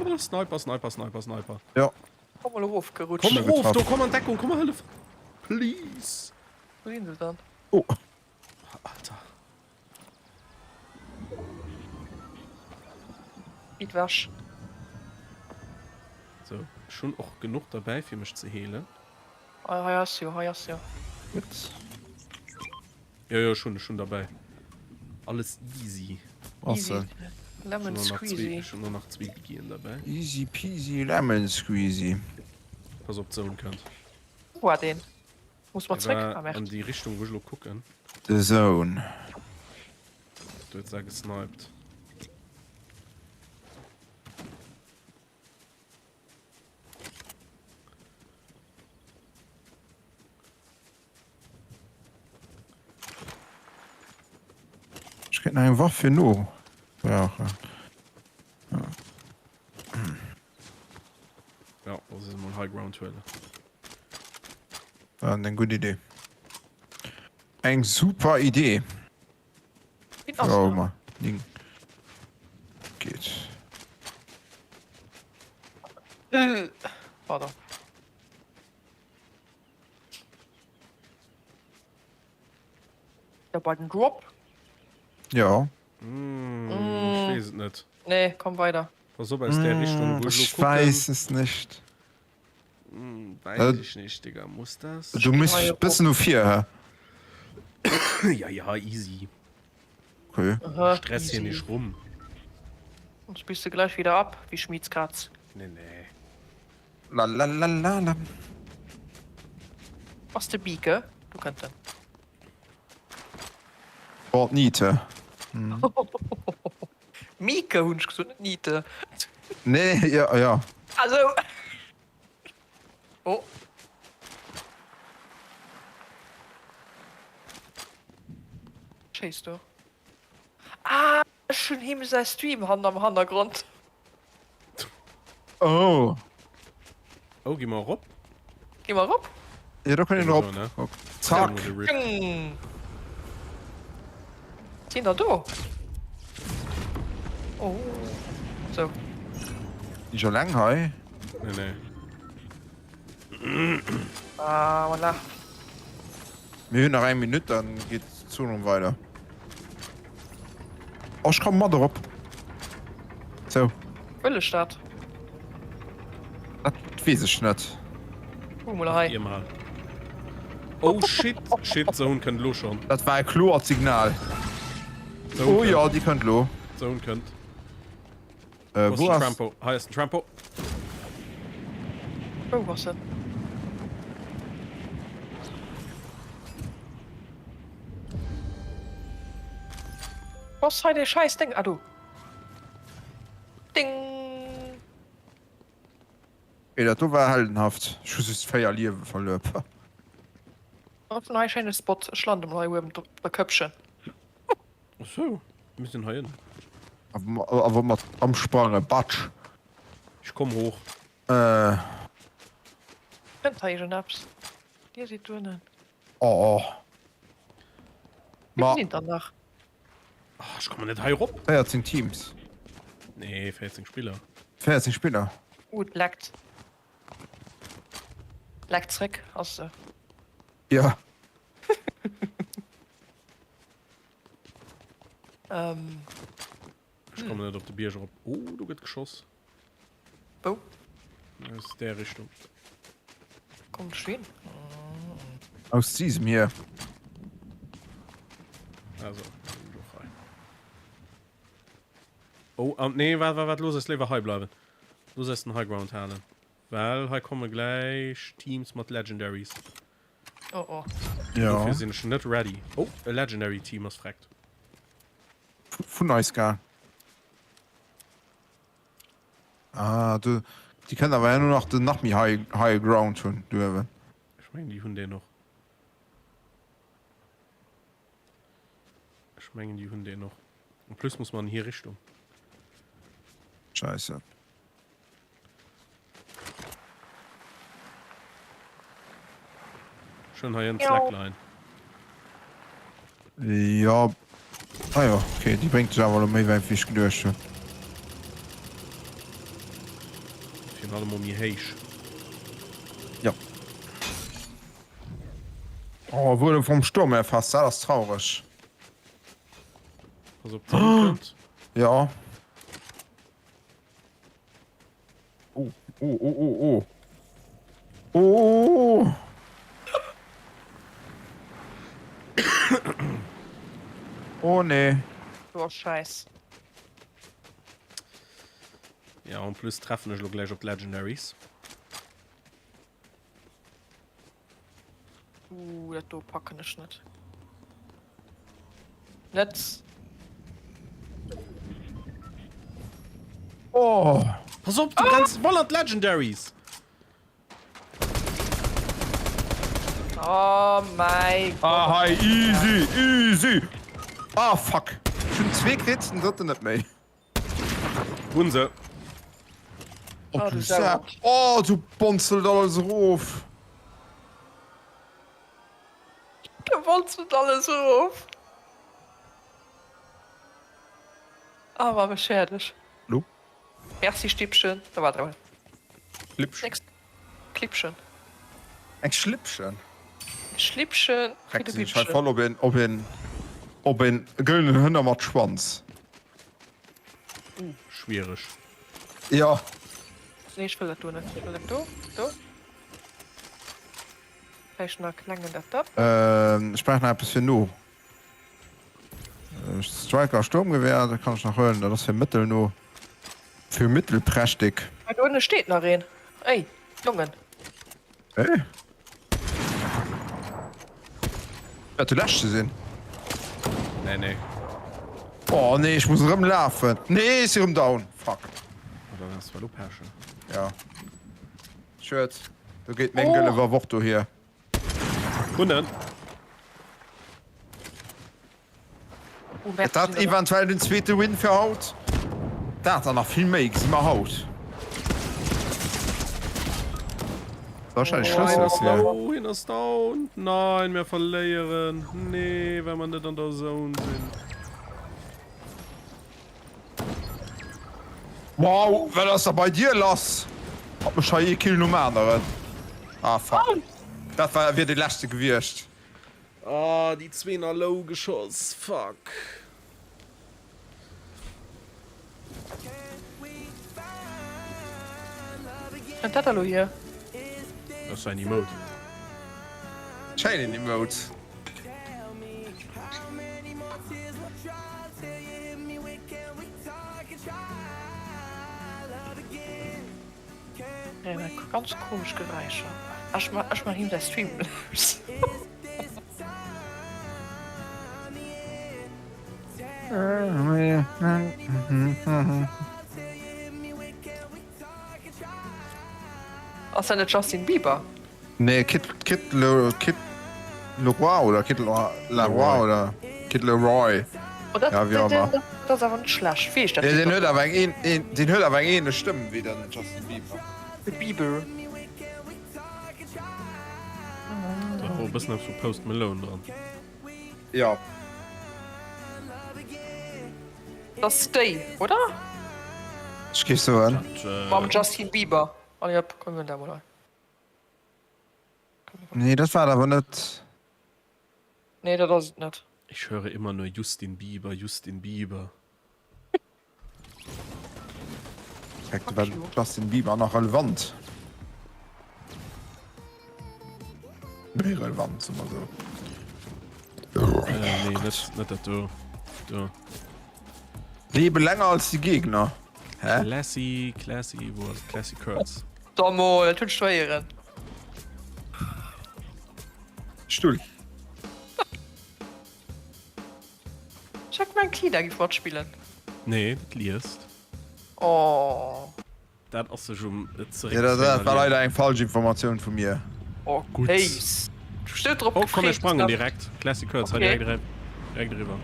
[SPEAKER 2] Gott. Sniper, Sniper, Sniper, Sniper.
[SPEAKER 1] Ja.
[SPEAKER 3] Komm mal erofgerutscht.
[SPEAKER 2] Komm
[SPEAKER 1] Schnell
[SPEAKER 2] erof,
[SPEAKER 1] getroffen.
[SPEAKER 2] do, komm an Deckung, komm hëllef. Please.
[SPEAKER 3] Wo sinn se dann?
[SPEAKER 1] Oh.
[SPEAKER 2] Alter.
[SPEAKER 3] Gitt wech.
[SPEAKER 2] So, ech hunn och genuch derbäi fir mech ze heelen.
[SPEAKER 3] Ah, hei ass jo, hei ass jo.
[SPEAKER 1] Gutt.
[SPEAKER 2] Jo, jo, ech hunn, ech hunn derbäi. Alles easy.
[SPEAKER 1] Ass
[SPEAKER 3] Easy
[SPEAKER 1] se.
[SPEAKER 3] Lemon
[SPEAKER 2] Ech hunn och nach zwee,
[SPEAKER 3] squeezy.
[SPEAKER 2] ech hunn och nach zwee Biggien derbäi.
[SPEAKER 1] Easy peasy lemon squeezy.
[SPEAKER 2] Pass op, d'Zone kënnt.
[SPEAKER 3] Wou war deen? Muss mer
[SPEAKER 2] Der
[SPEAKER 3] zréck?
[SPEAKER 2] war
[SPEAKER 3] Ah, merde.
[SPEAKER 2] an déi Richtung, wou ech elo kucken.
[SPEAKER 1] The Zone.
[SPEAKER 2] Do huet se gesniped.
[SPEAKER 1] Ech kéint nach eng Waff fir no brauchen.
[SPEAKER 2] Ja, lass eis emol High Ground huelen.
[SPEAKER 1] War eng gutt Idee. Eng super Idee.
[SPEAKER 3] Wien ass
[SPEAKER 1] Ja,
[SPEAKER 3] da?
[SPEAKER 1] ma Ding. Geht.
[SPEAKER 3] Äh, Pardon. Ja, bei den Drop.
[SPEAKER 1] Ja.
[SPEAKER 2] Mm,
[SPEAKER 3] Mm.
[SPEAKER 2] Ich weess et net.
[SPEAKER 3] Nee, komm weider.
[SPEAKER 2] Pass op aus der Richtung, wou ech
[SPEAKER 1] Ich
[SPEAKER 2] lo kucken.
[SPEAKER 1] weiß es nicht.
[SPEAKER 2] Hm, weiß
[SPEAKER 1] Äh,
[SPEAKER 2] ich nicht, Digga. Muss das?
[SPEAKER 1] Du muss
[SPEAKER 3] hei
[SPEAKER 1] bëssen no vir, hä?
[SPEAKER 2] Ja, ja, easy.
[SPEAKER 1] Okay.
[SPEAKER 3] Aha,
[SPEAKER 2] Stress hier
[SPEAKER 3] easy.
[SPEAKER 2] nicht rum.
[SPEAKER 3] Sonst bist du gleich wieder ab, wie Schmiedskatz.
[SPEAKER 2] Nee, nee.
[SPEAKER 1] La la la la la.
[SPEAKER 3] Ass de Biike? Du kënnt en.
[SPEAKER 1] Bord Niete.
[SPEAKER 3] Mieke hunn ech gesot, net Niete.
[SPEAKER 1] Nee, ja, ja.
[SPEAKER 3] Also. Oh. Schéiss do. Ah, ech hunn him säi Stream han am Hannergrond.
[SPEAKER 1] Oh.
[SPEAKER 2] Oh, gi mer erop?
[SPEAKER 3] Gi mer erop?
[SPEAKER 1] Jo, do kann een erop. Zack.
[SPEAKER 3] Sinn der do? Oh. Sou.
[SPEAKER 1] Sinn ech eleng hei?
[SPEAKER 2] Nee, nee.
[SPEAKER 3] Ah, voilà.
[SPEAKER 1] Mir hunn nach eng Minutt, dann geet d'Zon erëm weider. Oh, ech komme mat erop. Sou.
[SPEAKER 3] Wëll ech dat?
[SPEAKER 1] Dat weess ech net.
[SPEAKER 3] Kuck mol hei.
[SPEAKER 2] Ier mal. Oh shit, shit, d'Zone kënnt elo schonn.
[SPEAKER 1] Dat war e kloert Signal.
[SPEAKER 2] Zone
[SPEAKER 1] Oh
[SPEAKER 2] kënnt.
[SPEAKER 1] jo, déi kënnt elo.
[SPEAKER 2] D'Zone kënnt.
[SPEAKER 1] Äh,
[SPEAKER 2] Wo ass
[SPEAKER 1] wou
[SPEAKER 2] den
[SPEAKER 1] ass.
[SPEAKER 2] Trampo? Hei ass den Trampo.
[SPEAKER 3] Wou ass en? Wou ass hei dee schäiss Déng? Ah do. Ding!
[SPEAKER 1] Okay, dat do war heldenhaft. Ech hu just 4 Liewe verluer.
[SPEAKER 3] Ass en hei schéine Spot. Ech lande mol hei uewen op der Këppchen.
[SPEAKER 2] Achso, mir sinn hei ënnen.
[SPEAKER 1] Awer mat am Sprange, batsch.
[SPEAKER 2] Ech komm hoch.
[SPEAKER 1] Äh.
[SPEAKER 3] Kënnt hei iergendeppes? Dir sidd do ënnen.
[SPEAKER 1] Oh, oh.
[SPEAKER 3] Wéi
[SPEAKER 1] Ma.
[SPEAKER 3] sinn der nach?
[SPEAKER 2] Ah, ech kommen net hei erop.
[SPEAKER 1] 14 Teams.
[SPEAKER 2] Nee, 14 Spiller.
[SPEAKER 1] 14 Spiller.
[SPEAKER 3] Uh, et leckt. Leckt zréck, ass se.
[SPEAKER 1] Ja.
[SPEAKER 3] Ähm.
[SPEAKER 2] Ech kommen net op de Bierg erop. Oh, do gëtt geschoss.
[SPEAKER 3] Wou?
[SPEAKER 2] Aus där Richtung.
[SPEAKER 3] Kommt schön.
[SPEAKER 1] Aus diesem hier.
[SPEAKER 2] Also, Oh, an, nee, wat, wat, wat, los es liewer hei bleiwen. Los es den High Ground halen. Well hei komme gläich Teams mat Legendaries.
[SPEAKER 3] Oh oh.
[SPEAKER 1] Ja.
[SPEAKER 2] Dofir sinn ech net ready. Oh, e Legendary Team ass freckt.
[SPEAKER 1] Vun eis gaang. Ah, du, déi kënnen awer herno nach den nach méi high, high ground hunn, do uewen.
[SPEAKER 2] Ech mengen, déi hunn deen och. Ech mengen, déi hunn deen och. En plus muss man an hir Richtung.
[SPEAKER 1] Scheisse.
[SPEAKER 2] Schon hei en Slackline.
[SPEAKER 1] Ja. Ah ja, okay, déi bréngt dech awer elo méi wäit wéi ech geduecht hunn.
[SPEAKER 2] Virun allem mol méi héich.
[SPEAKER 1] Ja. Oh, wurde vom Sturm erfasst, dat ass traureg.
[SPEAKER 2] Pass op, Team kënnt.
[SPEAKER 1] Ja. Oh, oh, oh, oh, oh. Oh, oh, oh. Oh nee.
[SPEAKER 3] Oh, Scheiß.
[SPEAKER 2] Ja, en plus treffen ech lo gläich op d'Legendaries.
[SPEAKER 3] Uh, dat do packen ech net. Net.
[SPEAKER 1] Oh.
[SPEAKER 2] Pass op, du ah! rennst voll an d'Legendaries!
[SPEAKER 3] Oh mein Gott.
[SPEAKER 1] Ah, hei, easy, easy. Ah, fuck. Ech hunn zwee kritt, den drëtten net méi.
[SPEAKER 2] Hunn se.
[SPEAKER 1] Oh, du Sau. Oh, du bonzelt alles erof.
[SPEAKER 3] Du bonzelt alles erof. Ah, war mech fäerdeg.
[SPEAKER 1] Lo.
[SPEAKER 3] Merci, Stippchen. Da wart emol.
[SPEAKER 1] Klippchen.
[SPEAKER 3] Klippchen.
[SPEAKER 1] Eng Schlippchen.
[SPEAKER 3] Schlippchen fir de
[SPEAKER 1] Sinn ech hei
[SPEAKER 3] Bippchen.
[SPEAKER 1] voll op een, op een, op een gëllenen Hënner mat Schwanz.
[SPEAKER 2] Schwiereg.
[SPEAKER 1] Jo.
[SPEAKER 3] Nee, ech wëll dat do net. Ech wëll dat do, do. Vläicht nach e klengen dat da.
[SPEAKER 1] Ech brauch nach eppes fir no. Striker Sturmgewehr, dat kann ech nach huelen, dat ass fir mëttel no. Fir mittelprächtig.
[SPEAKER 3] Hei do ënne steet nach een. Ey, Jongen.
[SPEAKER 1] Hey. Wäert de leschte sinn.
[SPEAKER 2] Nee, nee.
[SPEAKER 1] Oh nee, ech muss erëm lafen. Nee, ech si erëm down. Fuck.
[SPEAKER 2] Oh, dann ass well oppechen.
[SPEAKER 1] Ja. Schued. Do geet meng gëlle Waff och dohier.
[SPEAKER 2] Hunnen.
[SPEAKER 1] Gëtt dat eventuell den zweete Win fir haut? Dat an nach vill méi gesi mer haut. Wahrscheinlech Schlëssel ass leer.
[SPEAKER 2] Oh, hien ass down. Nein, mir verléieren. Nee, well mer net an der Zone sinn.
[SPEAKER 1] Wow, wat ass da bei dir lass? Hat mech hei ee Kill nom aneren. Ah fuck. Dat war wier dee leschte gewiescht.
[SPEAKER 2] Ah, déi zween a low geschoss, fuck.
[SPEAKER 3] Kënnt dat elo hier?
[SPEAKER 2] Dat ass säin Emote.
[SPEAKER 1] Schéinen Emote.
[SPEAKER 3] Ganz komesch Geräischer. Ech ma ech man him säi Stream aus. Ass dat net Justin Bieber?
[SPEAKER 1] Nee, Kid, Kid, Le, Kid Leroy oder Kid Laroi oder Kid Leroy.
[SPEAKER 3] Oh, dat,
[SPEAKER 1] Ja, wéi
[SPEAKER 3] dat,
[SPEAKER 1] ëmmer.
[SPEAKER 3] dat, dat ass awer net schlecht. Weess dat
[SPEAKER 1] Nee,
[SPEAKER 3] Lidd
[SPEAKER 1] deen
[SPEAKER 3] och.
[SPEAKER 1] huet awer eng een, een, deen huet awer eng ähnlech Stëmm wéi den Justin Bieber.
[SPEAKER 3] De Bieber.
[SPEAKER 2] Da wor e bëssen eppes vu Post Malone dran.
[SPEAKER 1] Ja.
[SPEAKER 3] Dat ass Stay, oder?
[SPEAKER 1] Ech géif soen.
[SPEAKER 2] Dat, äh,
[SPEAKER 3] Mam Justin Bieber. Allez hop, komm mir hunn dat mol hei.
[SPEAKER 1] Nee, dat war et awer net.
[SPEAKER 3] Nee, dat ass et net.
[SPEAKER 2] Ich höre immer nur Justin Bieber, Justin Bieber.
[SPEAKER 1] Heck, war Justin Bieber nach relevant? Méi relevant, soe mer sou.
[SPEAKER 2] Äh, nee, net, net dat do. Do.
[SPEAKER 1] Lebe länger als die Gegner. Hä?
[SPEAKER 2] Classy, classy, wo ass Classy Kurtz?
[SPEAKER 3] Da mol, dat hunn ech schwéieren.
[SPEAKER 1] Stull.
[SPEAKER 3] Ech mein Klina giff matspillen.
[SPEAKER 2] Nee, dat liest.
[SPEAKER 3] Oh.
[SPEAKER 2] Dat ass sech um
[SPEAKER 1] zeréck. Ja, dat war leider eng falsch Informatioun vu mir.
[SPEAKER 3] Oh,
[SPEAKER 2] gutt.
[SPEAKER 3] Héis. Du steet drop
[SPEAKER 2] Oh, komm, mir sprangen direkt. Classic Hurts, hei direkt eriwwer. Direkt eriwwer.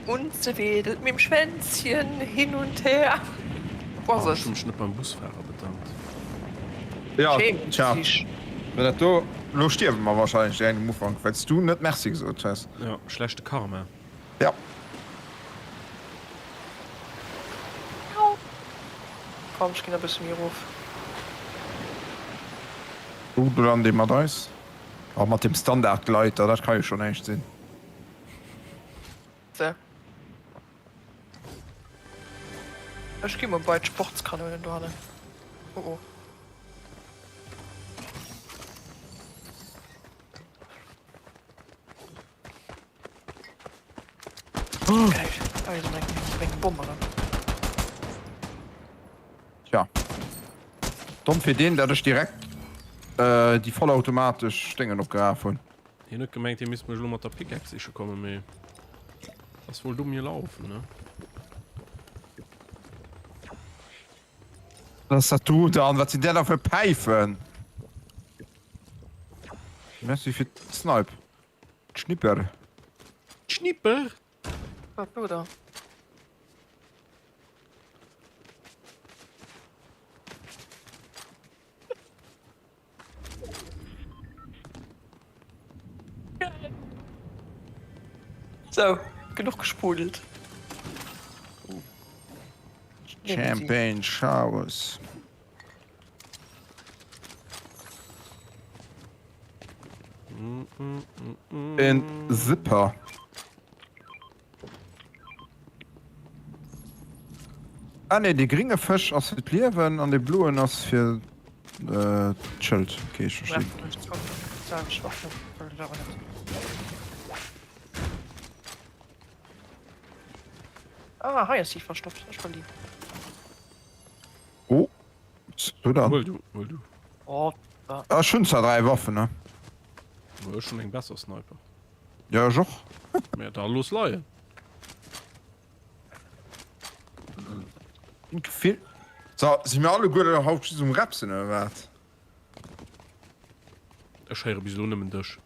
[SPEAKER 3] Und se wedelt mim Schwänzchen hin und her. Wo ass
[SPEAKER 2] Oh, ech
[SPEAKER 3] et?
[SPEAKER 2] hu mech net beim Busfahrer bedankt.
[SPEAKER 1] Ja,
[SPEAKER 3] Schämen
[SPEAKER 1] tja.
[SPEAKER 3] sich.
[SPEAKER 1] Well dat do, lo stierwe mer wahrscheinlech direkt um Ufank, well s du net Merci gesot hues.
[SPEAKER 2] Ja, schlechte Karma.
[SPEAKER 1] Ja.
[SPEAKER 3] Komm, ech ginn e bësse méi erof.
[SPEAKER 1] Oh, do lant ee mat eis. Oh, mat dem Standardgleiter, dat ka jo scho näischt sinn.
[SPEAKER 3] Se. Ech gi mol bei d'Sportskanounen dohannen. Oh oh.
[SPEAKER 1] Tja. Domm fir deen, dat ech direkt déi vollautomatesch Déngen opgeraf hunn.
[SPEAKER 2] Hien huet gemengt, hie misst mech elo mat der Pickaxe siche kommen, mee ass wohl dumm gelaufen, ne?
[SPEAKER 1] Was ass dat do dann? Wat sinn där da fir Päifen? Merci fir d'Snipe. D'Schnipper.
[SPEAKER 2] D'Schnipper?
[SPEAKER 3] Wat do da? So, genuch gesprudelt.
[SPEAKER 1] Champagne Showers. En Zipper. Ah nee, dee gringe Fësch ass fir d'Liewen an dee bloen ass fir d'Schëld. Okay, ech verstinn.
[SPEAKER 3] Ah, hei ass si verstoppt. Ech huel déi.
[SPEAKER 1] Oh, was du dann?
[SPEAKER 2] Huel du, huel du.
[SPEAKER 3] Oh, da.
[SPEAKER 1] Ah, ech hunn zwar 3 Waffen, ne?
[SPEAKER 2] Ma ech hunn eng besser Sniper.
[SPEAKER 1] Ja, ech och.
[SPEAKER 2] Mä da looss leien.
[SPEAKER 1] Hunn d'Gefill. So, si mir alleguer elo haut just um Repsen, oder wat?
[SPEAKER 2] Ech héiere bis elo nëmmen dech.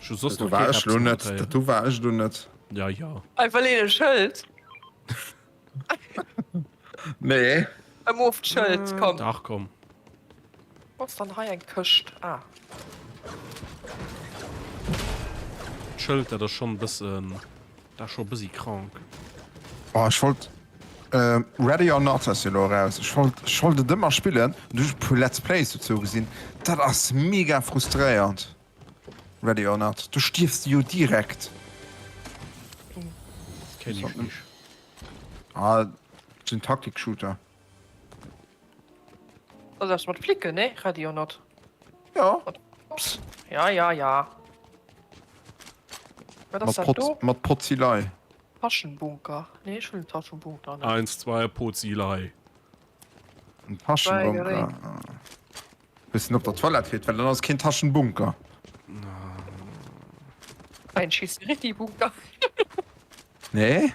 [SPEAKER 2] Ech hu soss
[SPEAKER 1] Dat do
[SPEAKER 2] nach
[SPEAKER 1] war
[SPEAKER 2] kee
[SPEAKER 1] ech elo
[SPEAKER 2] Repsen
[SPEAKER 1] net.
[SPEAKER 2] haut
[SPEAKER 1] Dat
[SPEAKER 2] héieren.
[SPEAKER 1] do war ech elo net.
[SPEAKER 2] Ja, ja.
[SPEAKER 3] Einfach leen e Schëld.
[SPEAKER 1] Nee.
[SPEAKER 3] E mooft Schëld, komm.
[SPEAKER 2] Dach, komm.
[SPEAKER 3] Wo ass dann hei eng Këscht? Ah.
[SPEAKER 2] D'Schëld, dat ass schonn e bëssen, dat ass scho e bëssi krank.
[SPEAKER 1] Oh, ech wollt Ready or Not ass jo elo eraus. Ech wollt, ech wollt et ëmmer spillen. Du hunn ech e puer Let's Plays dozou gesinn. Dat ass mega frustréiernd. Ready or Not, do stierfs de jo direkt.
[SPEAKER 2] Dat kenn ech nicht.
[SPEAKER 1] Ah, dat sinn Taktik-Shooter.
[SPEAKER 3] Dat ass mat Flicken, ne? Ready or Not.
[SPEAKER 1] Ja.
[SPEAKER 3] Ups. Ja, ja, ja. Wat ass
[SPEAKER 1] Mat
[SPEAKER 3] dat do?
[SPEAKER 1] Pot, mat Potzilei.
[SPEAKER 3] Taschenbunker. Nee, ech wëll den Taschenbunker net.
[SPEAKER 2] Eins, zwei, Pozilei.
[SPEAKER 1] En Taschenbunker. Hues den op der Toilette kritt, well dann ass keen Taschenbunker.
[SPEAKER 3] Ein Schießeritti-Bunker.
[SPEAKER 1] Nee?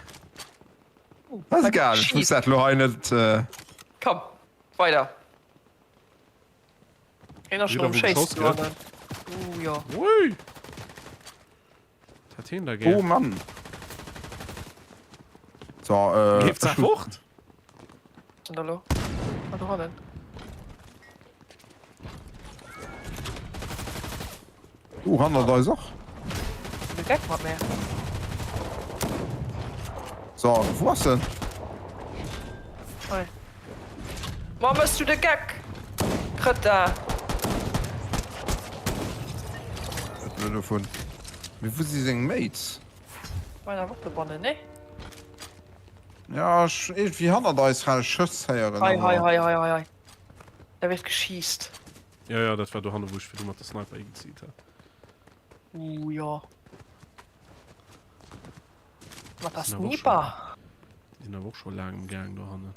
[SPEAKER 1] Ass egal, ech muss dat lo hei net.
[SPEAKER 3] Komm, weider. Een ass schon um Schéissen dohannen. Uh, jo.
[SPEAKER 2] Ui! Wat heen da gär?
[SPEAKER 1] Oh Mann! So, äh.
[SPEAKER 2] Leeft se fort?
[SPEAKER 3] Sind da lo? Ah, dohannen.
[SPEAKER 1] Uh, hannert eis och.
[SPEAKER 3] De Geck mat mär.
[SPEAKER 1] So, wou ass en?
[SPEAKER 3] Hei. Ma mëss du de Geck, Krëtta?
[SPEAKER 1] Wat elo dovun? Mee wou si seng Mates?
[SPEAKER 3] Waren awer och dobannen, ne?
[SPEAKER 1] Ja, ech iergendwéi hannert eis hat ech Schëss héieren.
[SPEAKER 3] Hei, hei, hei, hei, hei, hei. Da wird geschiisst.
[SPEAKER 2] Ja, ja, dat war dohanne, wou ech virdu mat der Sniper higeziilt hat.
[SPEAKER 3] Uh, jo. Mat der Sniper.
[SPEAKER 2] Déi sinn awer och scho laang am Gaang dohannen.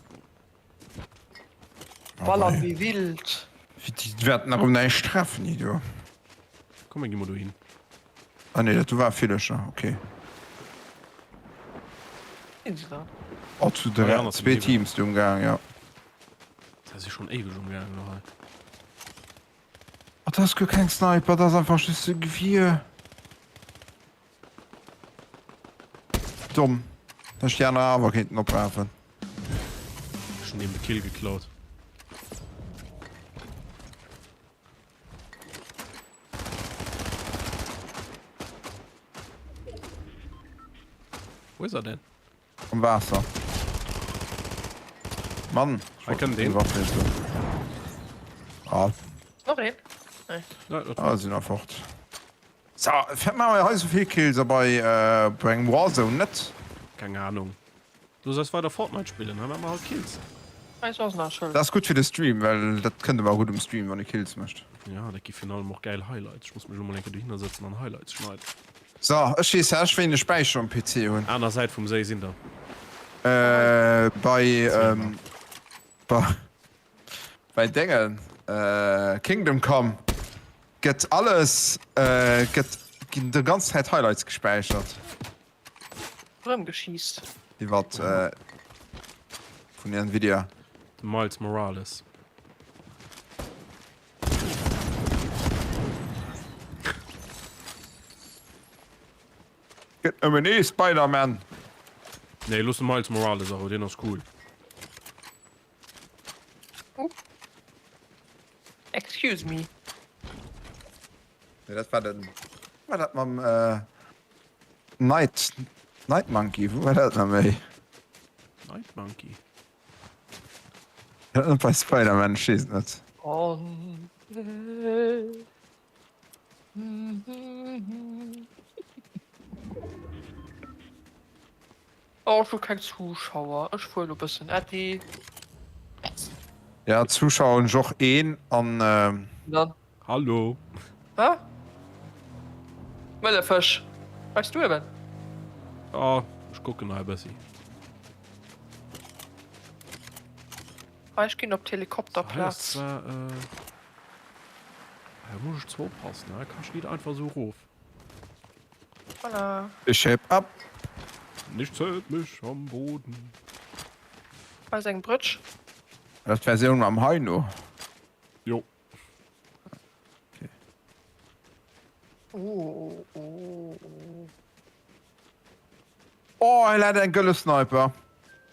[SPEAKER 3] Ballern wéi wild.
[SPEAKER 1] Déi wäerten erëm näischt treffen, déi do.
[SPEAKER 2] Komm mir gi mol dohin.
[SPEAKER 1] Ah nee, dat do war Villercher, okay.
[SPEAKER 3] Sinn se da?
[SPEAKER 1] Oh, zu dräi, zwee Teams do umgaang, jo.
[SPEAKER 2] Da si schonn éiweg umgaang elo hei.
[SPEAKER 1] Oh, dat ass guer keng Sniper, dat ass einfach just e Gewier. Domm. Hätt ech déi aner awer kéinten oprafen.
[SPEAKER 2] Ech hunn deem de Kill geklaut. Wo ist er denn?
[SPEAKER 1] Am Waasser. Mann,
[SPEAKER 2] Hei kënnt een.
[SPEAKER 1] Ah.
[SPEAKER 3] Nach een? Nee.
[SPEAKER 1] Ah, sinn nach fort. So, fährt man hei so vill Kills a bei, äh, bei engem Warzone net?
[SPEAKER 2] Keng Ahnung. Du sollst weider Fortnite spillen, hei maache mer halt Kills.
[SPEAKER 3] Eis ass nach Schëld.
[SPEAKER 1] Dat ass gutt fir de Stream, well dat kënnt ëmmer gutt um Stream, wann ee Kills mécht.
[SPEAKER 2] Ja, dat gi virun allem och gäil Highlights. Ech muss mech elo mol eng Kéier dohinner sëtzen an Highlights schneiden.
[SPEAKER 1] So, ech weess ech wéineg Späicher um PC hunn.
[SPEAKER 2] Aner Säit vum Séi sinn der.
[SPEAKER 1] Äh, bei, ähm, bei, bei Déngen, äh, Kingdom Come gëtt alles, äh, gëtt, ginn de ganz Zäit Highlights gespäichert.
[SPEAKER 3] Rëm geschiisst.
[SPEAKER 1] Iwwert, äh, vun Nvidia.
[SPEAKER 2] De Miles Morales.
[SPEAKER 1] Gëtt nëmmen ee Spider-Man.
[SPEAKER 2] Nee, looss de Miles Morales awer, deen ass cool.
[SPEAKER 3] Oh. Excuse me.
[SPEAKER 1] Nee, dat war den. War dat mam äh, Night Night Monkey? Wou war dat nach méi?
[SPEAKER 2] Night Monkey.
[SPEAKER 1] Dat net bei Spider-Man, ech weess et net.
[SPEAKER 3] On Oh, ech hu keng Zuschauer. Ech fuer elo bëssen. Äddi.
[SPEAKER 1] Ja, Zuschauer hunn ech och een an.
[SPEAKER 3] Dann.
[SPEAKER 2] Hallo.
[SPEAKER 3] Hä? Wëlle Fësch. Bleifs du uewen?
[SPEAKER 2] Ja, ech kucken nach e bëssi.
[SPEAKER 3] Ah, ech ginn op d'Helikopterplaz.
[SPEAKER 2] Hei ass zwar, äh, hei muss ech zwar oppassen, hei kann ech nit einfach sou erof.
[SPEAKER 3] Voilà.
[SPEAKER 1] Ich heb ab.
[SPEAKER 2] Nichts hält mich am Boden.
[SPEAKER 3] Hei ass eng Brëtsch.
[SPEAKER 1] Dat ass d'Versioun mam Heino.
[SPEAKER 2] Jo.
[SPEAKER 1] Okay.
[SPEAKER 3] Oh, oh, oh.
[SPEAKER 1] Oh, hei läit eng gëlle Sniper.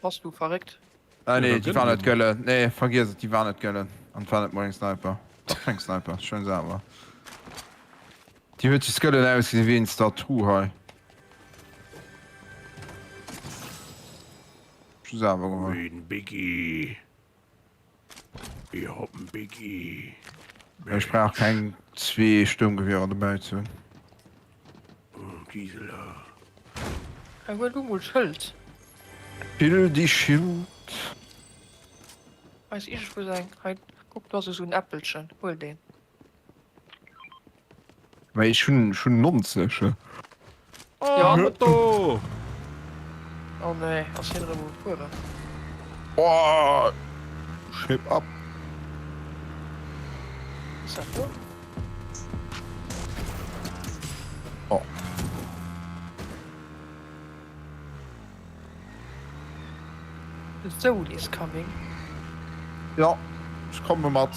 [SPEAKER 3] Bass du verréckt?
[SPEAKER 1] Ah, nee, déi war net gëlle. Nee, vergiess et, déi war net gëllen. An war net mol eng Sniper. Dach, keng Sniper, schön se awer. Déi huet just gëllen ausgesinn wéinst der Tru hei. Schon se awer geholl.
[SPEAKER 2] Moin, Biggie. Ech hab en Biggie.
[SPEAKER 1] Ech brauch keng zwee Sturmgewierer dobäi ze hunn.
[SPEAKER 2] Gisela.
[SPEAKER 3] Hei huel du mol Schëld.
[SPEAKER 1] Schildi Schild.
[SPEAKER 3] Hei ass iergendwou sou eng. Hei, kuck, do ass esou en Äppelchen. Huel deen.
[SPEAKER 1] Mä ech hunn ech hunn 90.
[SPEAKER 2] Oh,
[SPEAKER 3] Ja.
[SPEAKER 2] Moto!
[SPEAKER 3] Oh nee, ass hien erëm um Fueren?
[SPEAKER 1] Oh, Shape up.
[SPEAKER 3] Ass dat do?
[SPEAKER 1] Oh.
[SPEAKER 3] The zone is coming.
[SPEAKER 1] Ja, ech komme mat.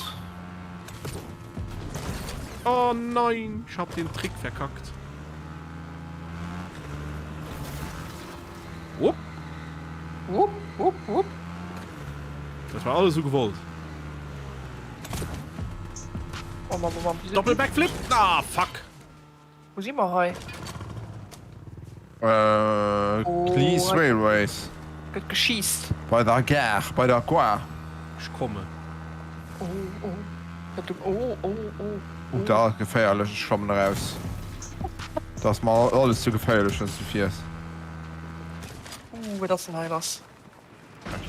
[SPEAKER 2] Oh nein, ich hab den Trick verkackt. Wupp.
[SPEAKER 3] Wupp, wupp, wupp.
[SPEAKER 2] Das war alles so gewollt.
[SPEAKER 3] Oh Mann, oh Mann.
[SPEAKER 2] Doppel Backflip. Ah, fuck.
[SPEAKER 3] Wou si mer hei?
[SPEAKER 1] Äh, Clees Railways.
[SPEAKER 3] Gëtt geschiisst.
[SPEAKER 1] Bei der Gare, bei der Gare.
[SPEAKER 2] Ech kommen.
[SPEAKER 3] Oh, oh. Dat du, oh, oh, oh.
[SPEAKER 1] Oh, dat ass geféierlech, ech klammen eraus. Dat ass mer alles ze geféierlech, wann s du fiers.
[SPEAKER 3] Uh, wat ass denn hei lass?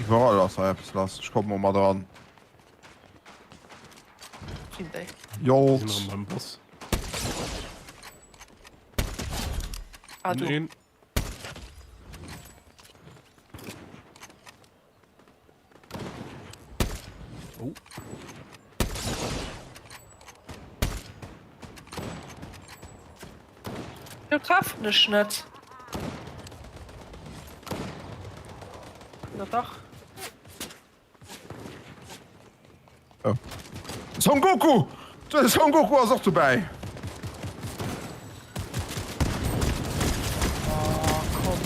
[SPEAKER 1] Iwwerall ass hei eppes lass. Ech komme mol mat eran.
[SPEAKER 3] Sinn déi?
[SPEAKER 1] Jolt.
[SPEAKER 2] Sinn erëm beim Boss.
[SPEAKER 3] Ah, do.
[SPEAKER 2] Een. Oh.
[SPEAKER 3] Do treffen ech net. Oder dach?
[SPEAKER 1] Oh. Son Goku! De Son Goku ass och dobäi.
[SPEAKER 3] Oh, komm.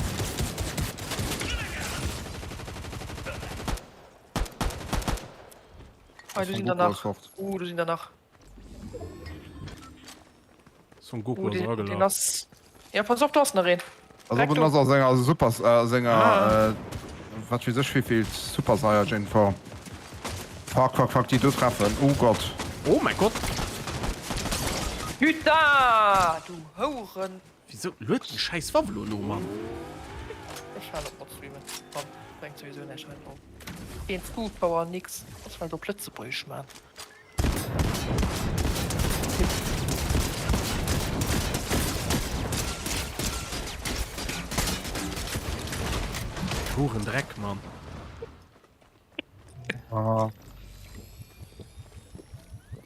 [SPEAKER 3] Ah, do sinn der nach. Uh, do sinn der nach.
[SPEAKER 2] Son Goku
[SPEAKER 3] Uh,
[SPEAKER 2] ass
[SPEAKER 3] den, den
[SPEAKER 2] eragelaf.
[SPEAKER 3] ass. Ja, pass op, do ass nach een.
[SPEAKER 1] Also
[SPEAKER 3] Direkt
[SPEAKER 1] op
[SPEAKER 3] do.
[SPEAKER 1] ass a senger Super a senger
[SPEAKER 2] Ah.
[SPEAKER 1] äh, wat weess ech wéivill Super Saiyajin Form. Fuck, fuck, fuck, déi do treffen. Oh Gott.
[SPEAKER 2] Oh mäi Gott!
[SPEAKER 3] Putain, du Houren.
[SPEAKER 2] Wisou luet déi schäiss Waff elo no, Mann?
[SPEAKER 3] Ech halen op mat streamen. Komm, brengt souwisou näischt hei drop. Keen Zuschauer, nix. Lass mal op Lëtzebuergesch man.
[SPEAKER 2] Puren Dreck, Mann.
[SPEAKER 1] Ah.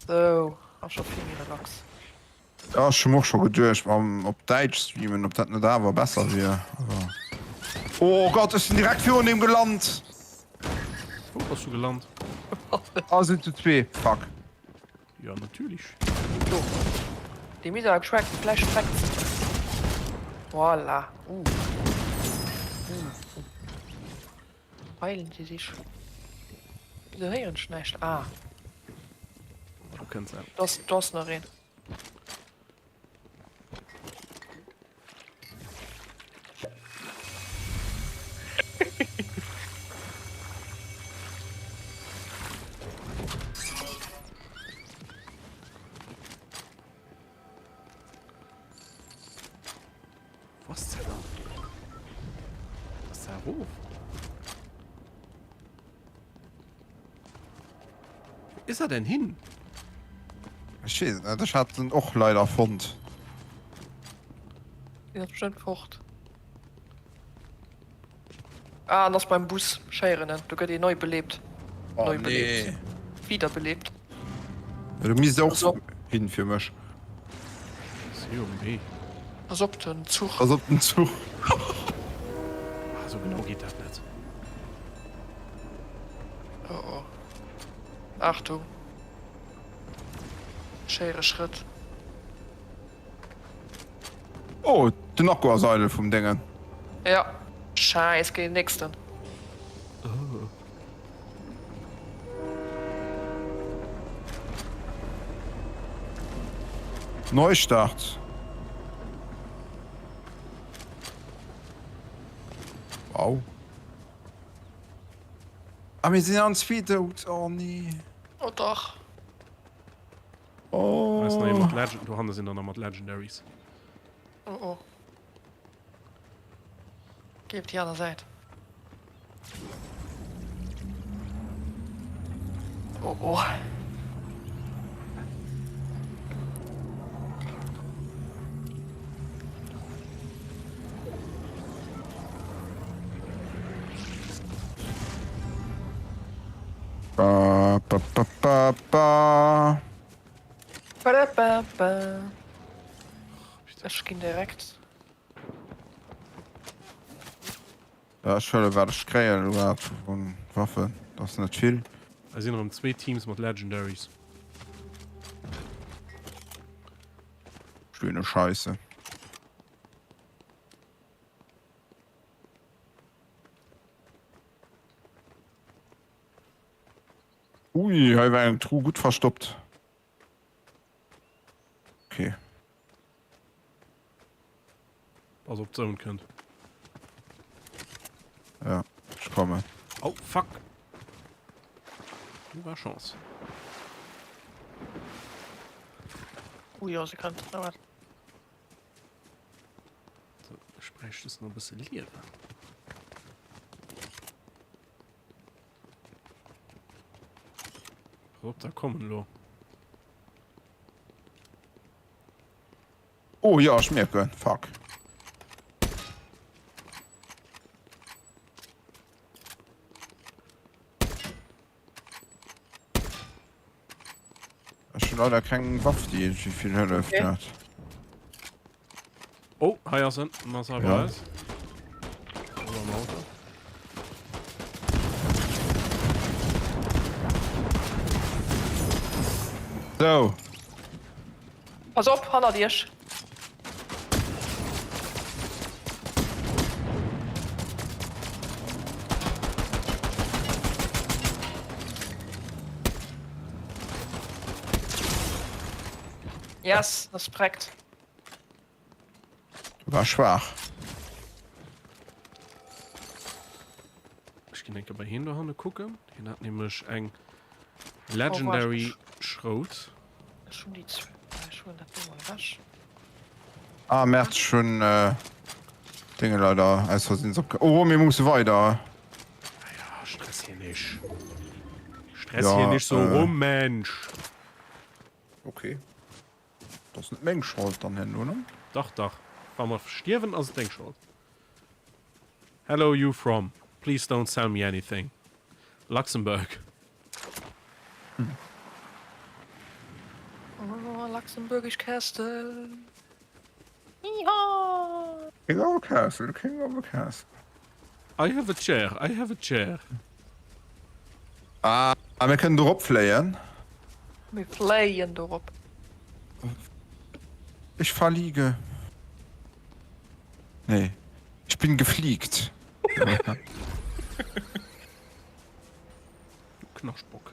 [SPEAKER 3] So, ass scho vill méi relax.
[SPEAKER 1] Ja, ech hu mer och scho geduecht mam op Däitsch streamen, ob dat net awer besser wier. Aber oh Gott, ech sinn direkt virun deem gelant.
[SPEAKER 2] Wou bass du gelant?
[SPEAKER 1] Ah, sinn zu zwee. Fuck.
[SPEAKER 2] Ja, natierlech.
[SPEAKER 3] Do.
[SPEAKER 2] Déi
[SPEAKER 3] Misa trackt gläich trackt. Voilà. Uh. Uh. Heilen sie sich. Wieso héieren ech näischt? Ah.
[SPEAKER 2] Do kënnt se.
[SPEAKER 3] Do ass, do ass nach een.
[SPEAKER 2] Wo ass der dann? Ass der erof? Wou is er denn hin?
[SPEAKER 1] Ech weess et net, ech hat en och leider fonnt.
[SPEAKER 3] Deen ass bestëmmt fort. Ah, en ass beim Bus. Ech héieren en. Do gëtt een nei belebt.
[SPEAKER 1] Oh
[SPEAKER 3] Nei belebt.
[SPEAKER 1] nee.
[SPEAKER 3] Wiederbelebt.
[SPEAKER 1] Ja, du misst
[SPEAKER 3] Pass
[SPEAKER 1] och
[SPEAKER 3] op.
[SPEAKER 1] hin fir mech.
[SPEAKER 2] Si um Wee.
[SPEAKER 3] Pass op den Zuch.
[SPEAKER 1] Pass op den Zuch.
[SPEAKER 2] Ah, sou genau geet dat net.
[SPEAKER 3] Oh oh. Achtung. Ech héiere Schrëtt.
[SPEAKER 1] Oh, den Akku ass eidel vum Déngen.
[SPEAKER 3] Ja. Scheiss, geh den nächsten.
[SPEAKER 2] Oh.
[SPEAKER 1] Neustart. Wow. Ah, mir sinn an zwee dout. Oh nee.
[SPEAKER 3] Oh dach.
[SPEAKER 1] Oh.
[SPEAKER 2] Da ist noch jemand Legend. Do hanne sinn der nach mat Legendaries.
[SPEAKER 3] Oh oh. Geh op déi aner Säit. Oh oh.
[SPEAKER 1] Ba, ba, ba, ba, ba.
[SPEAKER 3] Ba, ba, ba. Ech ginn direkt.
[SPEAKER 1] Ja, ech huele wat ech kréien elo grad vun Waffen. Dat ass net vill.
[SPEAKER 2] Hei sinn erëm zwee Teams mat Legendaries.
[SPEAKER 1] Schöne Scheiße. Ui, hei war eng Truh gutt verstoppt. Okay.
[SPEAKER 2] Pass op d'Zone kënnt.
[SPEAKER 1] Ja, ech kommen.
[SPEAKER 2] Oh, fuck. Du war Chance.
[SPEAKER 3] Ui, ja, se kënnt. Na wat.
[SPEAKER 2] So, ech bräicht just nach e bësse Liewen. Pass op, da kommen elo.
[SPEAKER 1] Oh ja, ech mierken. Fuck. Ech hunn leider keng Waff, déi iergendwéi vill hëlleft.
[SPEAKER 3] Okay.
[SPEAKER 1] Grad.
[SPEAKER 2] Oh, hei ass en. En ass hei bei eis. Oder am Auto.
[SPEAKER 1] So.
[SPEAKER 3] Pass op, hannert iech. Yes, das prägt.
[SPEAKER 1] War schwaach.
[SPEAKER 2] Ech ginn enke bei hien dohanne kucken. Hien hat nämlech eng Legendary Schrout.
[SPEAKER 3] Ech hunn déi zwou. Ech huelen dat do mol ewech.
[SPEAKER 1] Ah Merd, ech hunn Dinge leider aus Versehens opge. Oh, mir musse weider.
[SPEAKER 2] Ah ja, stress hier nicht. Stress hier nicht so rum, Mensch.
[SPEAKER 1] Okay. Dat ass net meng Schold dann herno, ne?
[SPEAKER 2] Dach, dach. Wa mer stierwen, ass et deng Schold. Hello, you from? Please don't sell me anything. Luxembourg.
[SPEAKER 3] Oh, Luxembourgish Castle. Yeehaw!
[SPEAKER 1] King of a castle, king of a castle.
[SPEAKER 2] I have a chair, I have a chair.
[SPEAKER 1] Ah, mir kënnen dorop fléien.
[SPEAKER 3] Mir fléien dorop.
[SPEAKER 1] Ich verliege. Nee, ich bin gefliegt.
[SPEAKER 2] Du Knaschtbock.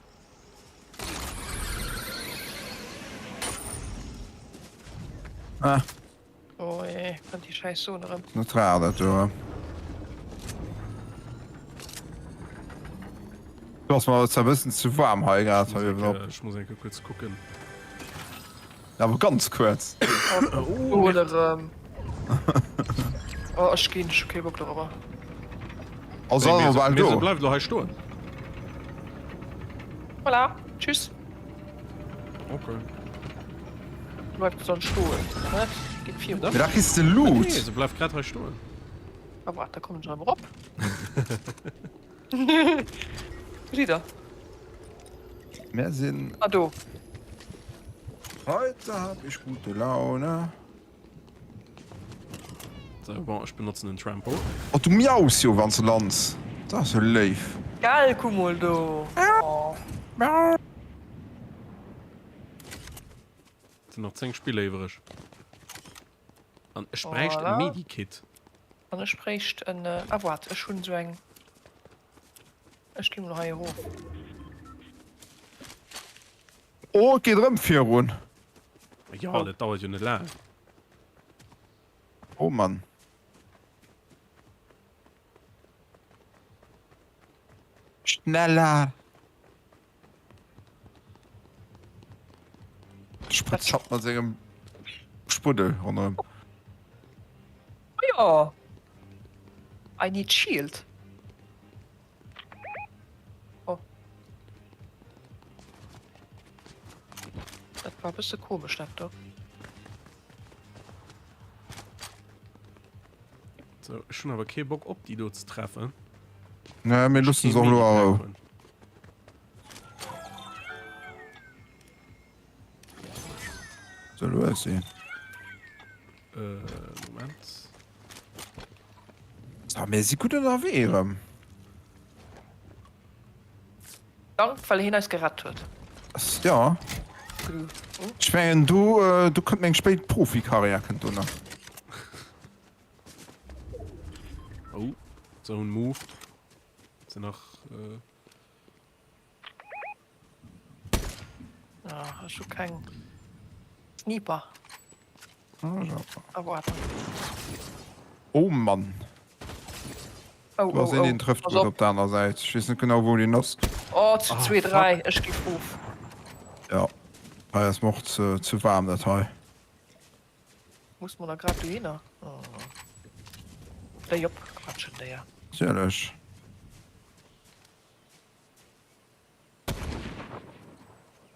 [SPEAKER 1] Ah.
[SPEAKER 3] Oh je, kënnt déi schäiss Zone erëm.
[SPEAKER 1] Net rar dat do. Du ass mer zwar bëssen ze waarm hei grad hei uewen op.
[SPEAKER 2] Ech muss eng Kéier kuerz kucken.
[SPEAKER 1] Awer ganz kuerz.
[SPEAKER 3] Oh, erëm. Oh, ech ginn, ech hu kee Bock dorobber.
[SPEAKER 1] Also ass awer bal do.
[SPEAKER 2] Mee se bleift elo hei stoen.
[SPEAKER 3] Voilà, tschüss.
[SPEAKER 2] Okay.
[SPEAKER 3] Bleift dann stoen, net? Geet virun.
[SPEAKER 1] Mee da kriss de Loot.
[SPEAKER 2] Nee, se bleift grad hei stoen.
[SPEAKER 3] Ah, waart, da kommen ech erëm erop. Wou sidd der?
[SPEAKER 1] Mär sinn.
[SPEAKER 3] Ah, do.
[SPEAKER 1] Heute hab ich gute Laune.
[SPEAKER 2] So, bon, ech benotzen den Trampo.
[SPEAKER 1] Oh, du miaus jo wann s de lands. Dat ass jo léif.
[SPEAKER 3] Gell, kuck mol do. Oh.
[SPEAKER 2] Et sinn nach 10 Spiller iwwereg. An ech bräicht e Medikit.
[SPEAKER 3] An ech bréicht en. Ah waart, ech hunn esou eng. Ech gi mol hei erof.
[SPEAKER 1] Oh, et geet erëm virun.
[SPEAKER 2] Jo, dat dauert jo net laang.
[SPEAKER 1] Oh Mann. Schneller! Spritzt hatt mat sengem Spuddel ronderëm.
[SPEAKER 3] Oh jo! I need shield. Oh. Dat war e bësse komesch dat do.
[SPEAKER 2] So, ech hunn awer kee Bock op déi do ze treffen.
[SPEAKER 1] Nee, mir loossen se och elo a Rou. Sou lues sinn.
[SPEAKER 2] Äh, Moment.
[SPEAKER 1] So, mir si gutt ënnerwee erëm.
[SPEAKER 3] Dank, well hien eis gerett huet.
[SPEAKER 1] Ja. Ech mengen, do, do kënnt meng spéit Profikarriär kënnt do nach.
[SPEAKER 2] Oh, Zone moved. Sinn nach. Äh
[SPEAKER 3] Ah, ech hu keng Sniper. Ah, waart.
[SPEAKER 1] Oh Mann.
[SPEAKER 3] Oh,
[SPEAKER 1] Du ass
[SPEAKER 3] oh,
[SPEAKER 1] een,
[SPEAKER 3] oh.
[SPEAKER 1] deen trëfft
[SPEAKER 3] Pass
[SPEAKER 1] gutt
[SPEAKER 3] op.
[SPEAKER 1] op der aner Säit. Ech weess net genau, wou deen ass.
[SPEAKER 3] Oh, zu
[SPEAKER 2] Ah,
[SPEAKER 3] zwee,
[SPEAKER 2] fuck.
[SPEAKER 3] dräi. Ech gi of.
[SPEAKER 1] Ja. Hei ass mer och ze, ze waarm, dat hei.
[SPEAKER 3] Muss mer da grad dohinner? Oh. Déi op, quatschen déier.
[SPEAKER 1] Natierlech.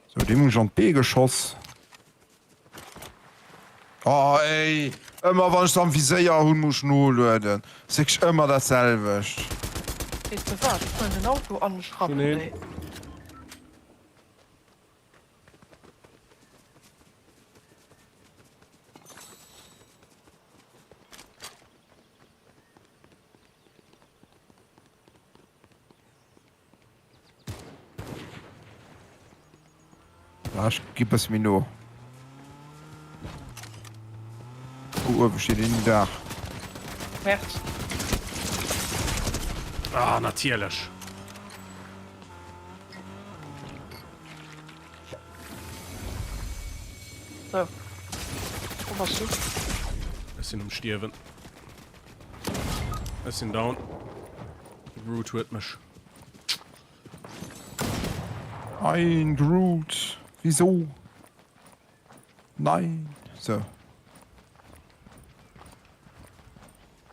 [SPEAKER 1] Sou, deem hunn ech an d'Bee geschoss. Oh ey, ëmmer wann ech se am Viséier hunn, muss ech nolueden. Ass wierklech ëmmer dat selwecht.
[SPEAKER 3] Weess de wat, ech huelen den Auto an ech rappen déi.
[SPEAKER 1] Ah, ech gi bësse méi no. Do uewe steet een um Daach.
[SPEAKER 3] Merd.
[SPEAKER 2] Ah, natierlech.
[SPEAKER 3] So. Wo bass du?
[SPEAKER 2] Ech sinn um Stierwen. Ech sinn down. De Groot huet mech.
[SPEAKER 1] Nein, Groot. Wieso? Nein. So.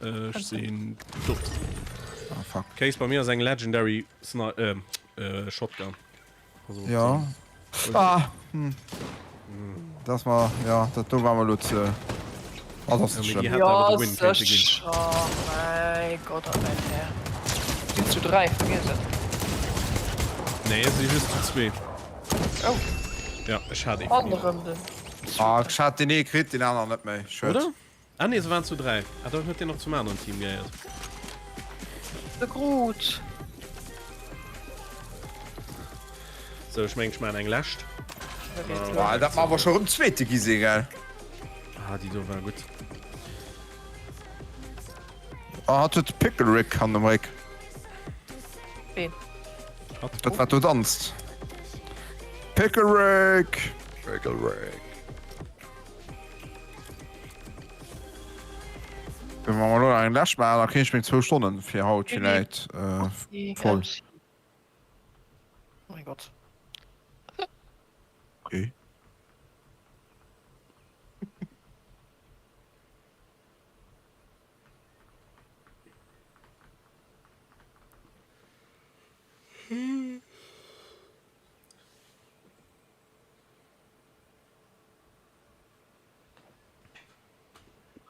[SPEAKER 2] Ech sinn dout.
[SPEAKER 1] Ah, fuck.
[SPEAKER 2] Case bei mir ass eng Legendary Sni äh, äh, Shotgun. Also,
[SPEAKER 1] Ja. Ah, hm. Das war, ja, dat do war mer lo ze. Ah, das ass
[SPEAKER 2] Ja, mee déi
[SPEAKER 1] schlimm.
[SPEAKER 2] hätt
[SPEAKER 3] Ja,
[SPEAKER 2] awer de Win kéinte ginn.
[SPEAKER 3] sécher. Mäi Gott a mäin Här. Sinn zu 3, vergiess et.
[SPEAKER 2] Nee, si just zu zwee.
[SPEAKER 3] Oh.
[SPEAKER 2] Ja, ech hat ee
[SPEAKER 3] An
[SPEAKER 2] vun hinnen.
[SPEAKER 3] erëm den.
[SPEAKER 1] Ah, ech hat deen ee kritt, deen aneren net méi. Schued.
[SPEAKER 2] Oder? Ah nee, se waren zu 3. Ah, dann huet deen och zum aneren Team gehéiert.
[SPEAKER 3] De Groot.
[SPEAKER 2] Sou, ech mengen, ech maachen eng lescht.
[SPEAKER 1] Boah, dat mer awer scho rëm Zweete gi si, gell?
[SPEAKER 2] Ah, déi do war gutt.
[SPEAKER 1] Ah, hatt huet de Pickle Rick an dem Réck.
[SPEAKER 3] Ween?
[SPEAKER 1] Dat wat do danzt. Pickle Rick! Pickle Rick. Wenn mer elo nach eng lescht maachen, da kréien ech meng zwou Stonnen fir haut villäit voll.
[SPEAKER 3] Oh mein Gott.
[SPEAKER 1] Okay.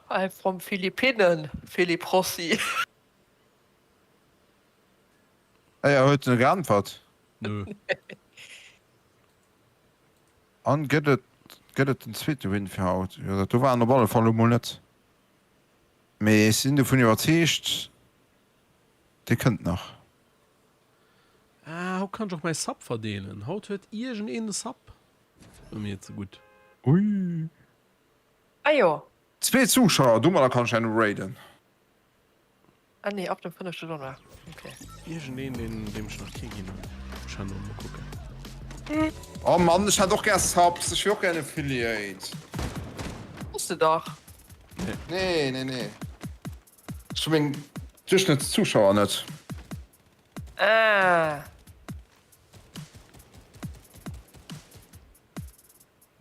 [SPEAKER 3] I'm from Philippinen, Philippe Rossi.
[SPEAKER 1] Ah ja, huet en geäntwert?
[SPEAKER 2] Nö.
[SPEAKER 1] An gëtt et gëtt et den zweete Win fir haut? Jo, dat do war en op alle Fall lo mol net. Mee ech sinn dovun iwwerzeegt, dee kënnt nach.
[SPEAKER 2] Ah, haut kann ech och mäi Sub verdeelen. Haut huet iergendeen de Sub. Mir ze gutt.
[SPEAKER 1] Ui.
[SPEAKER 3] Ah jo.
[SPEAKER 1] Zwee Zuschauer, domadder kann ech en raiden.
[SPEAKER 3] Ah nee, ab dem fënnefte Januar, ok.
[SPEAKER 2] Iergendeen deen deem ech nach kee ginn hunn. Ech herno mol kucken.
[SPEAKER 1] Oh Mann, ech hätt och gär Subs, ech wier och gär en Affiliate.
[SPEAKER 3] Bass de dach.
[SPEAKER 1] Nee, nee, nee. Ech hu meng Duerchschnëttszuschauer net.
[SPEAKER 3] Ah.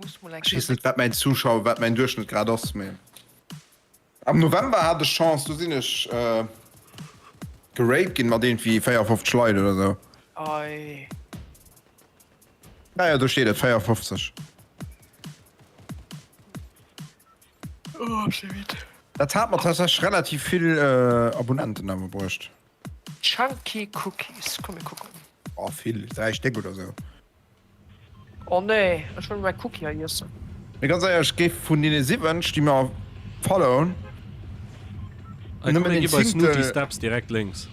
[SPEAKER 3] Muss mol eng
[SPEAKER 1] Ech weess net wat mäin Zuschauer, wat mäin Duerchschnëtt grad ass, mee am November hat ech Chance, do sinn ech gerate ginn mat iergendwéi 54 Leit oder sou.
[SPEAKER 3] Ei.
[SPEAKER 1] Ah jo, do steet et, 54.
[SPEAKER 3] Oh, ech si midd.
[SPEAKER 1] Dat hat mer tatsächlech relativ vill Abonnenten awer bruecht.
[SPEAKER 3] Chunky Cookies, komm mir kucken.
[SPEAKER 1] Oh vill, 3 Stéck oder sou.
[SPEAKER 3] Oh nee, ech wëll mäi Cookie hei iessen.
[SPEAKER 1] Mee ganz éierlech, ech géif vun deene 7, déi mer followen,
[SPEAKER 2] nëmmen een Zéngtel. Snooty Steps direkt lénks.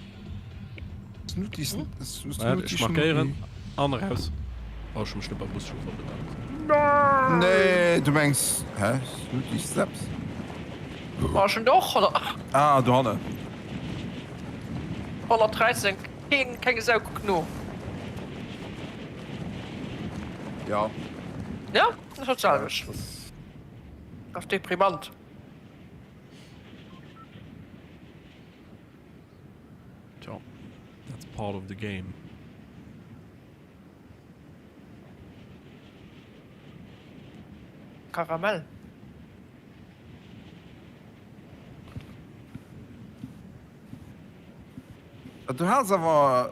[SPEAKER 1] Snooty,
[SPEAKER 2] Snooty, Ech markéieren an eraus. Oh, ech hu mech net beim Buschauffer bedankt.
[SPEAKER 1] Nee, du mengs, hä? Snooty Steps?
[SPEAKER 3] Oh, ech hunn der och 100.
[SPEAKER 1] Ah, dohannen.
[SPEAKER 3] 113, keen, keng Sau kuckt no.
[SPEAKER 1] Ja.
[SPEAKER 3] Ja, dat ass d'selwecht. Ass deprimant.
[SPEAKER 2] Tja, that's part of the game.
[SPEAKER 3] Karamell.
[SPEAKER 1] Du has awer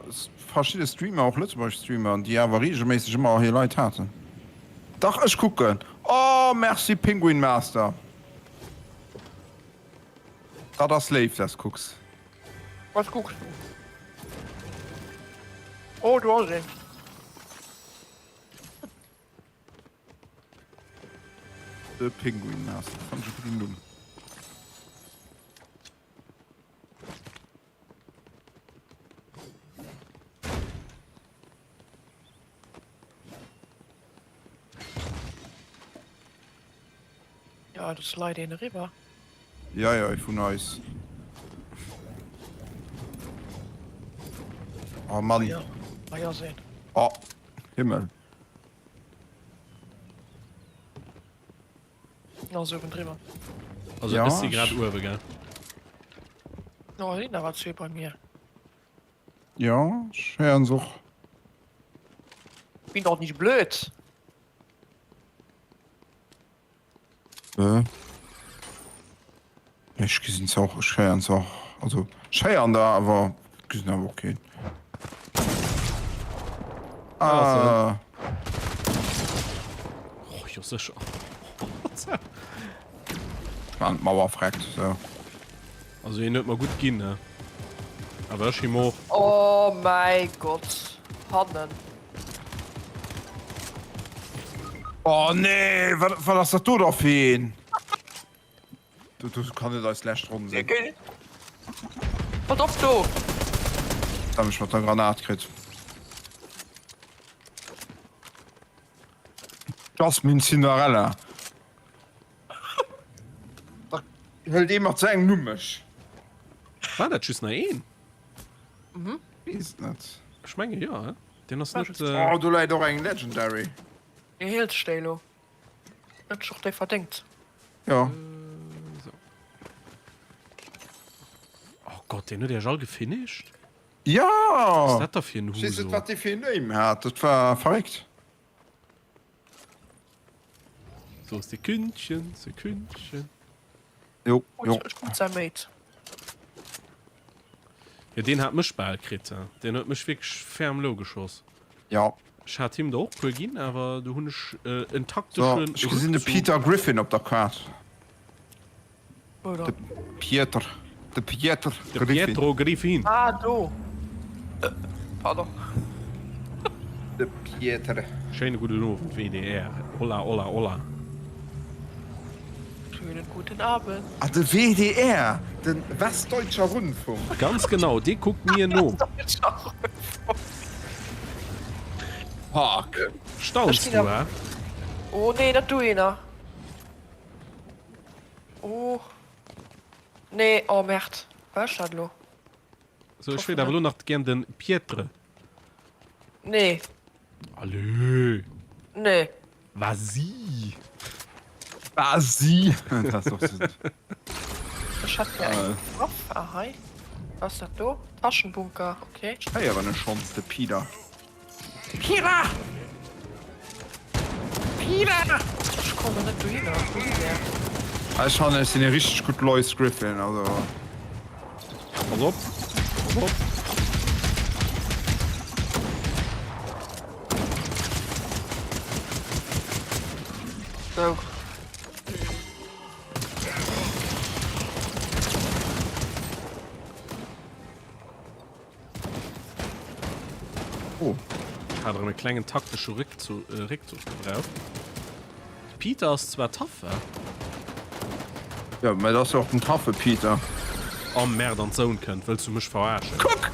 [SPEAKER 1] verschidde Streamer, och lëtzebuergesch Streamer, déi awer regelméisseg ëmmer hir Leit haten. Dach ech kucken. Oh merci Penguin Master. Dat ass léif dass kucks.
[SPEAKER 3] Wat kucks du? Oh do ass een.
[SPEAKER 1] De Penguin Master, fand ech e gudden Numm.
[SPEAKER 3] Ja, do slide een eriwwer.
[SPEAKER 1] Ja, ja, ee vun eis. Oh Mann.
[SPEAKER 3] Ja, hei ass een.
[SPEAKER 1] Oh, Himmel.
[SPEAKER 3] En ass uewen driwwer.
[SPEAKER 2] Also
[SPEAKER 1] Ja,
[SPEAKER 2] ech si grad uewe, gell?
[SPEAKER 3] Oh, hei sinn awer zwee bei mir.
[SPEAKER 1] Ja, ech héieren se och.
[SPEAKER 3] Bin doch nicht blöd.
[SPEAKER 1] Äh. Ech gesinn se och, ech héieren se och. Also ech héieren der, awer gesinn awer och keen. Ah.
[SPEAKER 2] Oh, jo sécher.
[SPEAKER 1] An d'Mauer freckt, sou.
[SPEAKER 2] Also hien huet mer gutt ginn, ne? Awer ech him och.
[SPEAKER 3] Oh mäi Gott, hannen.
[SPEAKER 1] Oh nee, wat, wat ass dat do da fir een? Do, do kann net eis lescht Ronn sinn.
[SPEAKER 3] Pass op do!
[SPEAKER 1] Jetzt hab ech mat der Granat kritt. Jasmine Cinderella. Da hëlt ee mat sou engem Numm mech.
[SPEAKER 2] War dat just nach een?
[SPEAKER 1] Mhm. Weess et net.
[SPEAKER 2] Ech menge jo, he? Deen ass net.
[SPEAKER 1] Oh, do läit och eng Legendary.
[SPEAKER 3] Wéi heelt sech déi elo? Huet sech och déi verdéngt.
[SPEAKER 1] Jo.
[SPEAKER 2] Sou. Oh Gott, deen huet iech all gefinished?
[SPEAKER 1] Jo!
[SPEAKER 2] Was ass dat da fir en
[SPEAKER 1] Ech weess net
[SPEAKER 2] Huso?
[SPEAKER 1] wat dee fir een Aim hat, dat war verréckt.
[SPEAKER 2] So, Sekündchen, Sekündchen.
[SPEAKER 1] Jo, jo.
[SPEAKER 3] Ech krut säi Mate.
[SPEAKER 2] Jo, deen hat mech bal kritt. Deen huet mech wierklech ferm low geschoss.
[SPEAKER 1] Ja.
[SPEAKER 2] Ech hat him der och puer ginn, awer du hunn ech en
[SPEAKER 1] So,
[SPEAKER 2] takteschen
[SPEAKER 1] ech gesinn de
[SPEAKER 2] Rückzug.
[SPEAKER 1] Peter Griffin op der Kaart.
[SPEAKER 3] Wou
[SPEAKER 1] De
[SPEAKER 3] dann?
[SPEAKER 1] Pieter. De Pieter
[SPEAKER 2] De
[SPEAKER 1] Griffin.
[SPEAKER 2] Pietro Griffin.
[SPEAKER 3] Ah, do. Pardon.
[SPEAKER 1] De Pieter.
[SPEAKER 2] Schéine gudden Owend, WDR. Hola, hola, hola.
[SPEAKER 3] Schönen guten Abend.
[SPEAKER 1] Ah, de WDR, de Westdeutscher Rundfunk.
[SPEAKER 2] Ganz genau, dee kuckt mir no.
[SPEAKER 3] Westdeutscher Rundfunk.
[SPEAKER 1] Fuck.
[SPEAKER 2] Staunst du, hä?
[SPEAKER 3] Oh nee, net du eener. Oh. Nee, oh merde. War ech dat elo?
[SPEAKER 2] So, ech wéilt awer elo nach gären den Pietre.
[SPEAKER 3] Nee.
[SPEAKER 2] Allez.
[SPEAKER 3] Nee.
[SPEAKER 2] Vas-y.
[SPEAKER 1] Vas-y. Dat ass och sou.
[SPEAKER 3] Ech hätt gär eng Waff. Ah, hei. Was ass dat do? Taschenbunker, okay.
[SPEAKER 1] Ech héieren e schonns, de Pider. Pira! Pira!
[SPEAKER 3] Ech kommen net dohinner. Wou sinn der?
[SPEAKER 1] Ech fannen ech sinn e richteg gutt Lois Griffin, also.
[SPEAKER 2] Pass op, pass op.
[SPEAKER 3] Sou.
[SPEAKER 1] Oh.
[SPEAKER 2] Ech hat erëm e klengen taktesche Réckzuch, äh, Réckzuch gebraucht. De Peter ass zwar tough, wa?
[SPEAKER 1] Ja, mä dat ass jo och den toughe Peter.
[SPEAKER 2] Oh Merde, an d'Zone kënnt. Wëlls du mech verarschen?
[SPEAKER 1] Kuck!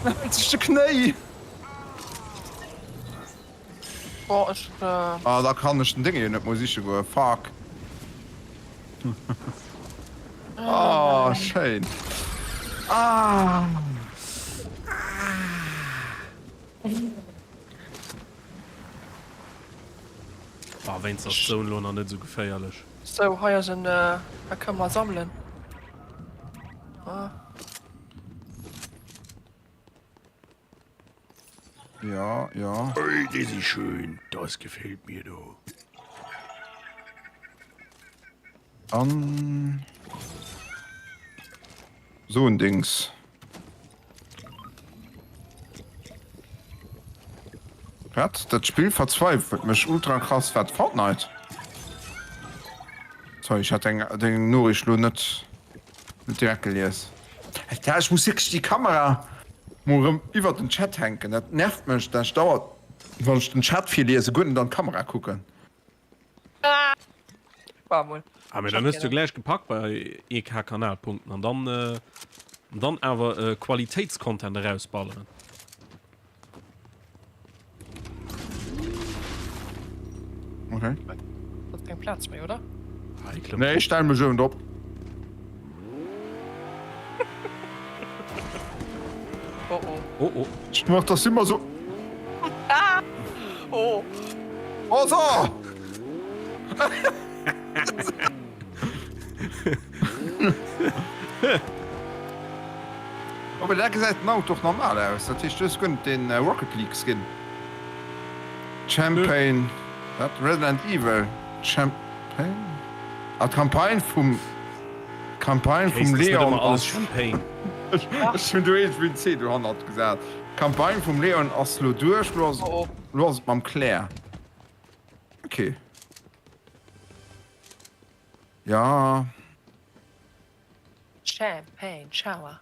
[SPEAKER 1] En hält sech de Knéi!
[SPEAKER 3] Bon, ech, äh.
[SPEAKER 1] Ah, da kann ech den Dénge jo net mol siche goen. Fuck. Oh, schéin. Ah.
[SPEAKER 2] Ah, wéinst ass d'Zone lo nach net esou geféierlech.
[SPEAKER 3] Sou, hei ass en, da kënne mer sammelen. Ah.
[SPEAKER 1] Ja, ja.
[SPEAKER 2] Ui, déi si schön, das gefällt mir do.
[SPEAKER 1] An so en Dings. Wat? Dat Spill verzweifelt mech ultra krass. Wat? Fortnite? Sorry, ech hat deng, deng Noriicht lo net, net direkt gelies. Alter, ech muss wierklech déi Kamera mol erëm iwwert den Chat hänken. Dat nervt mech, dat ech dauernd, wann ech den Chat virliesen, guer net an d'Kamera kucken.
[SPEAKER 3] War mol.
[SPEAKER 2] Ah, mee dann hues du gläich gepackt bei EK Kanalpunkten an dann, äh, dann awer äh, Qualitéitscontent erausballeren.
[SPEAKER 1] Okay.
[SPEAKER 3] keng Plaz méi, oder?
[SPEAKER 1] Nee, ech stelle mech uewen drop.
[SPEAKER 3] Oh oh.
[SPEAKER 2] Oh oh.
[SPEAKER 1] Ech mach das immer so.
[SPEAKER 3] Ah! Oh.
[SPEAKER 1] Oh so! Oh, mee da gesäit den Auto och normal aus. Dat heescht, du hues guer net den Rocket League Skin. Champagne, wat? Resident Evil Champagne? Ah, d'Campagne vum, d'Campagne vum Leon ass. Ech hunn do iergendwéi en C dohannert gesat. D'Campagne vum Leon ass lo duerch, lo ass, lo ass et mam Claire. Ok. Ja.
[SPEAKER 3] Champagne Shower.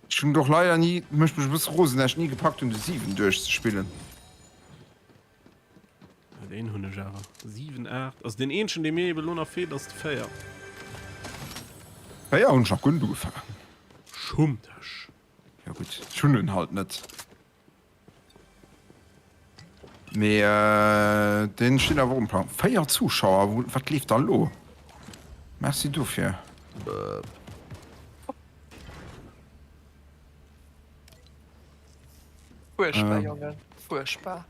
[SPEAKER 1] Ech hunn et och leider ni, mécht mech e bësse rosen, dat ech ni gepackt hunn de 7 duerchzespillen.
[SPEAKER 2] Deen hunn ech awer. 7, 8, also deen eenzegen dee mir eben elo nach feelt ass de 4.
[SPEAKER 1] 4 hunn ech nach guer net ugefaangen.
[SPEAKER 2] Schumm dech.
[SPEAKER 1] Jo gutt, ech hunn en halt net. Mee deen steet awer och um Plang. 4 Zuschauer, wat leeft da lo? Merci dofir.
[SPEAKER 3] Fuerchtbar, Jongen, fuerchtbar.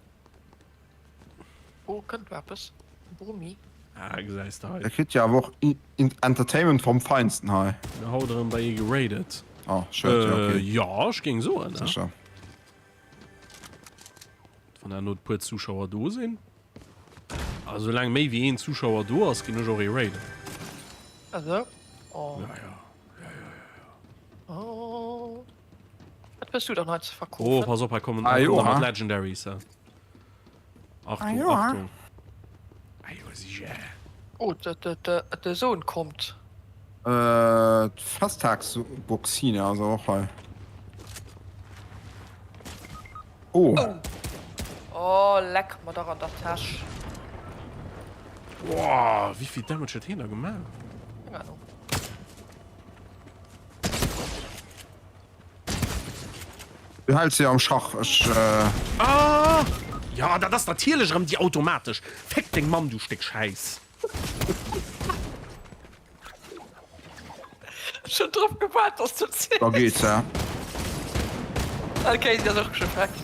[SPEAKER 3] Oh, kënnt do eppes? Brummi.
[SPEAKER 2] Ah, gesäis de hei.
[SPEAKER 1] Der kritt jo awer och Entertainment vom Feinsten hei.
[SPEAKER 2] Mir haut erëm bei ee geradet.
[SPEAKER 1] Oh, schued, jo, okay.
[SPEAKER 2] Jo, ech géing soen, ne?
[SPEAKER 1] Sécher.
[SPEAKER 2] Wann herno e puer Zuschauer do sinn. Also soulaang méi wéi een Zuschauer do ass, ginn ech och ee raiden.
[SPEAKER 3] Also? Oh.
[SPEAKER 2] Ja, ja. Ja, ja, ja, ja.
[SPEAKER 3] Oh. Wat wëlls du dann hei ze verkoofen?
[SPEAKER 2] Oh, pass op, hei kommen,
[SPEAKER 1] Ah,
[SPEAKER 2] hei
[SPEAKER 1] jo,
[SPEAKER 2] kommen
[SPEAKER 1] ha?
[SPEAKER 2] Legendaries, hä? Achtung,
[SPEAKER 1] Ah, jo, ha?
[SPEAKER 2] Achtung. Ah, jo, sicher.
[SPEAKER 3] Oh, de, de, de, de Sohn kommt.
[SPEAKER 1] Äh, d'Festtagsboxine ass och hei. Oh.
[SPEAKER 3] Oh. Oh, leck mer dach an der Täsch.
[SPEAKER 2] Boah, wéi vill Damage huet hien da gemaach?
[SPEAKER 3] Keng Ahnung.
[SPEAKER 1] Du häls se am Schach, ech.
[SPEAKER 2] Ah! Ja, dat ass natierlech erëm déi automatesch. Féck deng Mamm, du Stéck Schäiss!
[SPEAKER 3] Ech hunn drop gewaart, dass du ziels.
[SPEAKER 1] Da geet se.
[SPEAKER 3] Okay, si ass och scho freckt.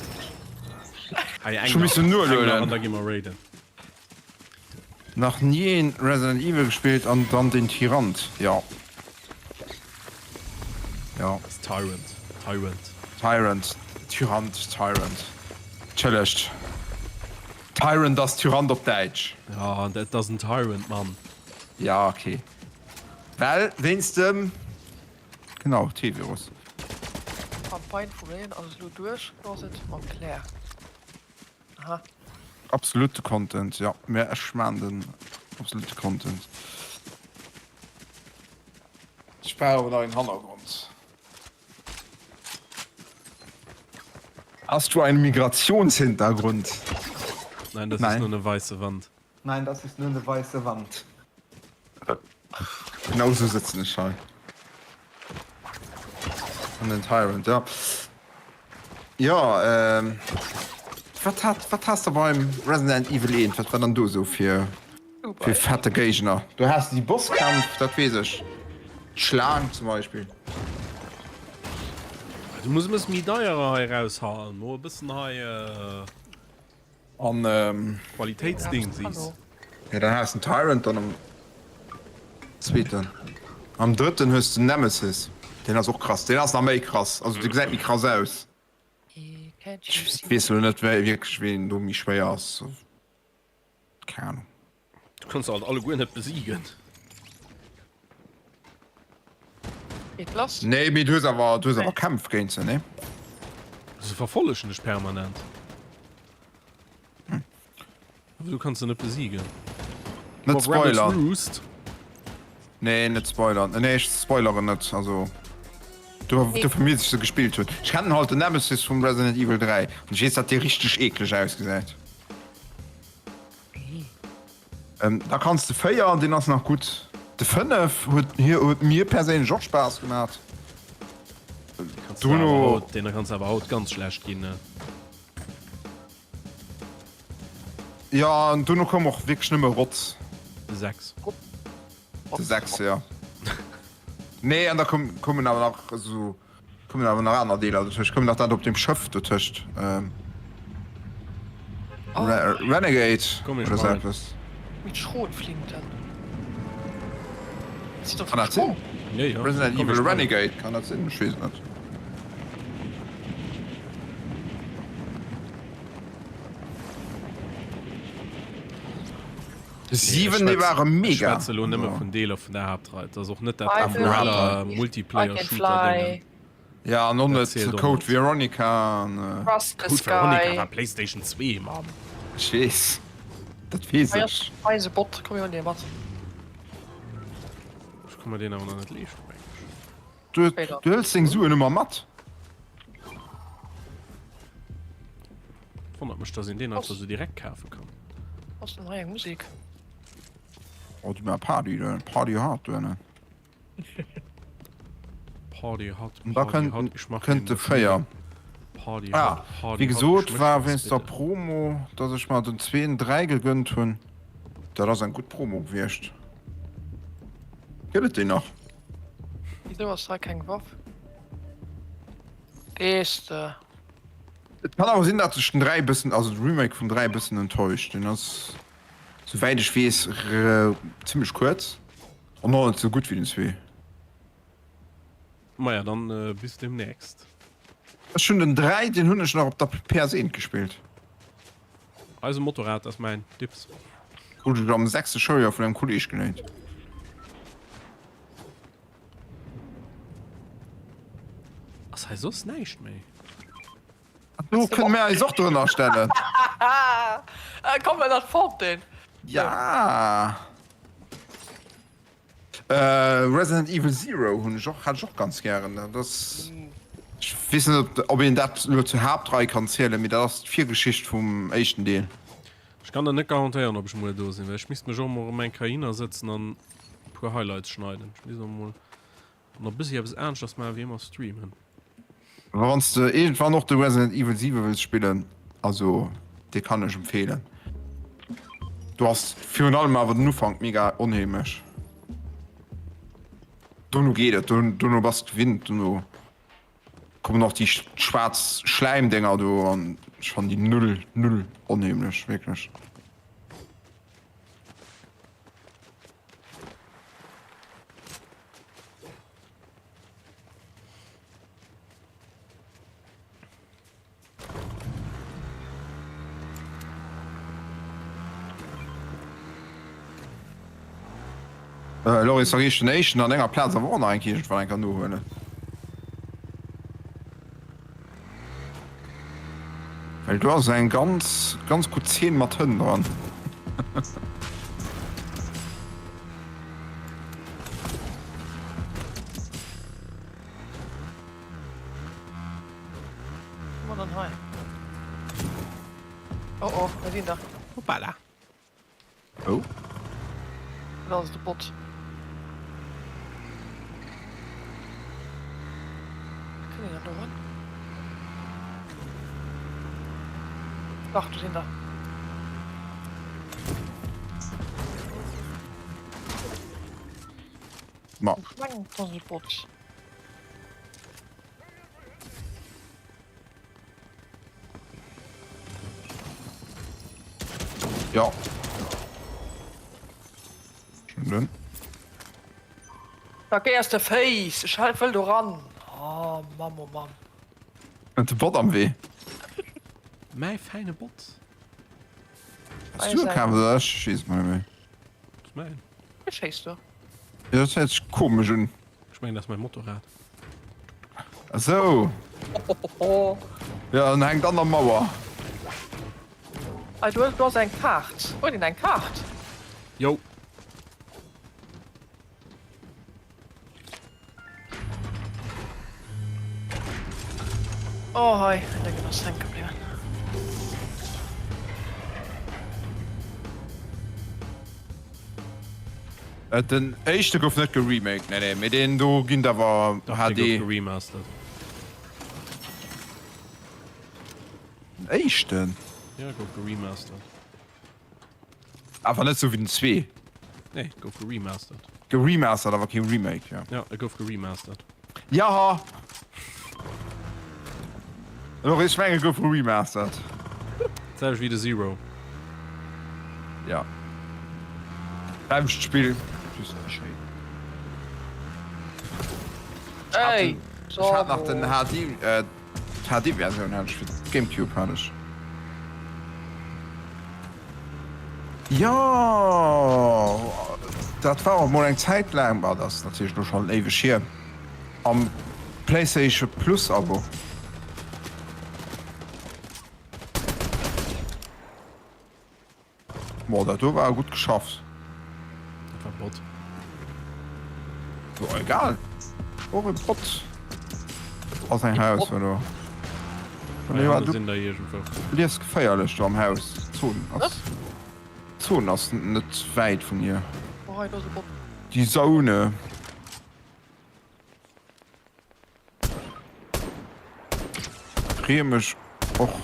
[SPEAKER 2] Hei,
[SPEAKER 1] Ech
[SPEAKER 2] eng
[SPEAKER 1] hu
[SPEAKER 2] nach,
[SPEAKER 1] missen
[SPEAKER 2] eng nach
[SPEAKER 1] nuelueden.
[SPEAKER 2] an da gi mer raiden.
[SPEAKER 1] Nach ni een Resident Evil gespillt an dann den Tyrant, jo. Jo.
[SPEAKER 2] Ass Tyrant, Tyrant.
[SPEAKER 1] Tyrant, Tyrant, Tyrant. Entschëllegt. Tyrant ass Tyrant op Däitsch.
[SPEAKER 2] Jo, dat ass en Tyrant, Mann.
[SPEAKER 1] Ja, okay. Well wéinst dem, genau, T-Virus.
[SPEAKER 3] D'Campagne vum Leon ass elo duerch, lo ass et mam Claire. Aha.
[SPEAKER 1] Absolute Content, jo, mä ech maan den absolute Content. Ech brauch awer nach een Hannergrond. Hast du einen Migrationshintergrund?
[SPEAKER 2] Nein, das ist nur eine weiße Wand.
[SPEAKER 1] Nein, das ist nur eine weiße Wand. Genau sou sëtzen ech hei. An den Tyrant, ja. Jo, ähm, wat hat, wat has de beim Resident Evil 1, wat war dann do sou fir, fir fette Géigner? Do has de déi Bosskämpf, dat weess ech. D'Schlaang zum Beispill.
[SPEAKER 2] Du muss e bësse méi deierer hei raushauen, mo e bëssen hei.
[SPEAKER 1] An ähm.
[SPEAKER 2] Qualitéitsding sies.
[SPEAKER 1] Ja, dann has den Tyrant dann am zweeten. Am drëtten hues de Nemesis. Deen ass och krass. Deen ass nach méi krass. Also dee gesäit méi krass aus. Ech weess elo net wéi wierklech ween do méi schwéier ass. Keng Ahnung.
[SPEAKER 2] Du kanns se halt alleguer net besiegen.
[SPEAKER 3] Geet lass.
[SPEAKER 1] Nee, mee du hues awer, du hues awer Kämpf géint se, nee?
[SPEAKER 2] Se verfollegen dech permanent. Hm. Aber du kanns se net besiegen.
[SPEAKER 1] Net spoilern. Nee, net spoilern. Nee, ech spoileren net. Also du, du vermiss ich se gespielt hunn. Ech kennen halt den Nemesis vum Resident Evil 3 an ech weess, dat dee richteg eekleg ausgesäit. Da kanns de 4, deen ass nach gutt. De 5 huet hir huet mir perséinlech och Spaass gemat.
[SPEAKER 2] Dono deen kanns awer haut ganz schlecht ginn ne.
[SPEAKER 1] Ja an dono koum och wierklech nëmme Rotz.
[SPEAKER 2] De 6.
[SPEAKER 1] De 6, ja. Nee, an da kommen awer nach esou kommen awer nach aner Deeler dotëscht. Kommen nach dat op dem Schëff dotëscht. Ähm, oh. Re Renegade
[SPEAKER 2] Komm, ich oder so etwas.
[SPEAKER 3] Mit Schrotflinten.
[SPEAKER 1] Kann dat sinn?
[SPEAKER 2] Ja, ja.
[SPEAKER 1] Resident Evil Renegade, kann dat sinn? Ech weess et net. 7 déi ware mega.
[SPEAKER 2] Ech schwätze lo nëmme vun Deeler vun der Haaptrei. Et ass och net dat Umbrella Multiplayer Shooter Déngen.
[SPEAKER 1] Ja an och net Code Veronica an.
[SPEAKER 2] Code Veronica war Playstation 2 Mann.
[SPEAKER 1] Ech weess, dat weess ech.
[SPEAKER 3] Hei ass e Bot, komm mir huelen dee mat.
[SPEAKER 2] Ech ka mer deen awer nach net leeschten mengen
[SPEAKER 1] ech. Du hëls deng Suen ëmmer mat?
[SPEAKER 2] Wonnert mech dass een deen einfach sou direkt kafe kann.
[SPEAKER 3] Ass denn hei eng Musik?
[SPEAKER 1] Oh di mar Party do, Party hard do.
[SPEAKER 2] Party hard,
[SPEAKER 1] An da
[SPEAKER 2] Party
[SPEAKER 1] kënnt
[SPEAKER 2] hard, ich mach
[SPEAKER 1] kënnt
[SPEAKER 2] den
[SPEAKER 1] de 4.
[SPEAKER 2] Party
[SPEAKER 1] Ah,
[SPEAKER 2] hard, Party
[SPEAKER 1] wéi
[SPEAKER 2] hard,
[SPEAKER 1] gesot
[SPEAKER 2] ich
[SPEAKER 1] war
[SPEAKER 2] möchte das
[SPEAKER 1] wéinst der
[SPEAKER 2] bitte.
[SPEAKER 1] Promo, dass ech mer den zween 3 gegönnt hunn. Dat ass eng gutt Promo gewiescht. Gëtt et déi nach?
[SPEAKER 3] Wisou ass hei keng Waff? Gees de.
[SPEAKER 1] Et kann awer sinn dat sech den 3 bëssen, also de Remake vum 3 bëssen enttäuscht. Deen ass souwäit ech weess zimmlech kuerz an och net sou gutt wéi den 2.
[SPEAKER 2] Maja dann bis demnächst.
[SPEAKER 1] Ech hunn den 3, deen hunn ech nach op der PS1 gespillt.
[SPEAKER 2] Eise Motorrad ass mäin, Dipps.
[SPEAKER 1] Krut ech am sechste Schouljoer vun engem Kolleeg geléint.
[SPEAKER 2] Ass hei soss näischt méi?
[SPEAKER 1] Do kënne mir eis och drënner stellen.
[SPEAKER 3] Komm ënnert d'Fontaine.
[SPEAKER 1] Ja. Resident Evil Zero hunn ech och, hat ech och ganz gären. Dat ass, ech weess net, ob een dat elo zur Haaptrei kann zielen, mee dat ass d'Virgeschicht vum éischten Deel.
[SPEAKER 2] Ech kann der net garantéieren, ob ech muer do sinn, well ech misst mech och emol erëm eng Kéier hinnersëtzen an e puer Highlights schneiden. Ech misst och emol nach e bëssi eppes aneschters maachen, wéi ëmmer streamen.
[SPEAKER 1] Wann s de iergendwann och de Resident Evil 7 wëlls spillen, also dee kann ech empfeelen. Do ass virun allem awer den Ufank mega onheemlech. Dono geet et, dono bass de gewinnt, dono kommen och déi schwaarz Schläimdénger do an ech fannen déi null, null onheemlech, wierklech. Äh, Loris, da gehe ich den éischten an enger Plaz awer och nach eng Kéier iergendwann eng Kéier nohuelen. Well do ass eng ganz, ganz gutt Zeen mat Hënn dran.
[SPEAKER 3] Wo dann hei? Oh oh, da sinn der.
[SPEAKER 2] Hoppala.
[SPEAKER 1] Oh.
[SPEAKER 3] Dat ass de Bot. Kënnt een dann do ran? Dach, do sinn der.
[SPEAKER 1] Ma.
[SPEAKER 3] Ech mengen, et ass e Bot.
[SPEAKER 1] Ja. Schon drin.
[SPEAKER 3] Da geh aus der Face, ech hal wëll do ran. Oh Mamm, oh Mamm.
[SPEAKER 1] Huet de Bot am Wee.
[SPEAKER 2] Mäi fäine Bot.
[SPEAKER 1] Hast du kaf oder ech weess et mol net méi.
[SPEAKER 2] Dat ass mäin.
[SPEAKER 3] Wéi schéiss du?
[SPEAKER 1] Jo dat héiert sech komesch un.
[SPEAKER 2] Ech mengen dat ass mäi Motorrad.
[SPEAKER 1] Esou. Jo en hänkt an der Mauer.
[SPEAKER 3] Hei do do ass eng Kaart. Huet een eng Kaart?
[SPEAKER 2] Jo.
[SPEAKER 3] Oh hei, en Déngen ass hänke bliwwen.
[SPEAKER 1] Den éischte gouf net geremaked, nee nee, mee deen do ginn awer
[SPEAKER 2] Dach,
[SPEAKER 1] HD.
[SPEAKER 2] dee gouf geremastert.
[SPEAKER 1] Den éischten?
[SPEAKER 2] Ja, gouf geremastert.
[SPEAKER 1] Awer net sou wéi den 2.
[SPEAKER 2] Nee, gouf geremastert.
[SPEAKER 1] Geremastert, awer kee Remake, jo.
[SPEAKER 2] Ja, e gouf geremastert.
[SPEAKER 1] Jaha! Och ech mengen, e gouf geremastert.
[SPEAKER 2] D'selwecht wéi de Zero.
[SPEAKER 1] Ja. Selwecht Spill, just méi schéin.
[SPEAKER 3] Ey,
[SPEAKER 1] Ech hat nach den HD, äh, D'HD-Versioun hat ech fir d'Gamecube hat ech. Jo, dat war och mol eng Zäit laang, bah, dat ass natierlech elo schonn éiweg hier, am PlayStation Plus Abo. Boah, dat do war gutt geschafft.
[SPEAKER 2] Dat war Bot.
[SPEAKER 1] Jo, egal. Och e Bot ass eng Haus oder?
[SPEAKER 2] Ja, du sinn da iergendwou.
[SPEAKER 1] Liefs geféierlech do am Haus. D'Zon ass d'Zon ass net wäit vun hier.
[SPEAKER 3] Oh, hei, do ass e Bot.
[SPEAKER 1] Déi Zone. Freeë mech och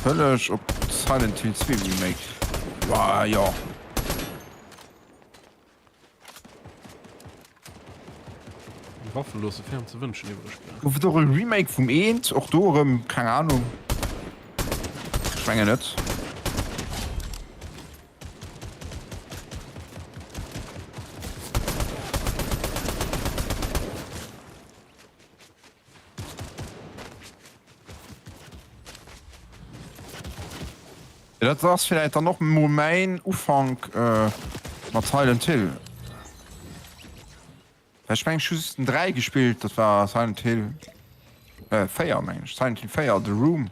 [SPEAKER 1] vëlleg op Silent Hill 2 Remake. Wa jo.
[SPEAKER 2] Déi Waffen loosse ferm ze wënschen iwwreg bleiwen.
[SPEAKER 1] Gouf et och e Remake vum eent? Och do erëm keng Ahnung. Ech mengen net. Dat ass villäit dann och mol mäin Ufank mat Silent Hill. Well ech mengen ech hu just den 3 gespillt, dat war Silent Hill 4 mengen ech, Silent Hill 4 The Room.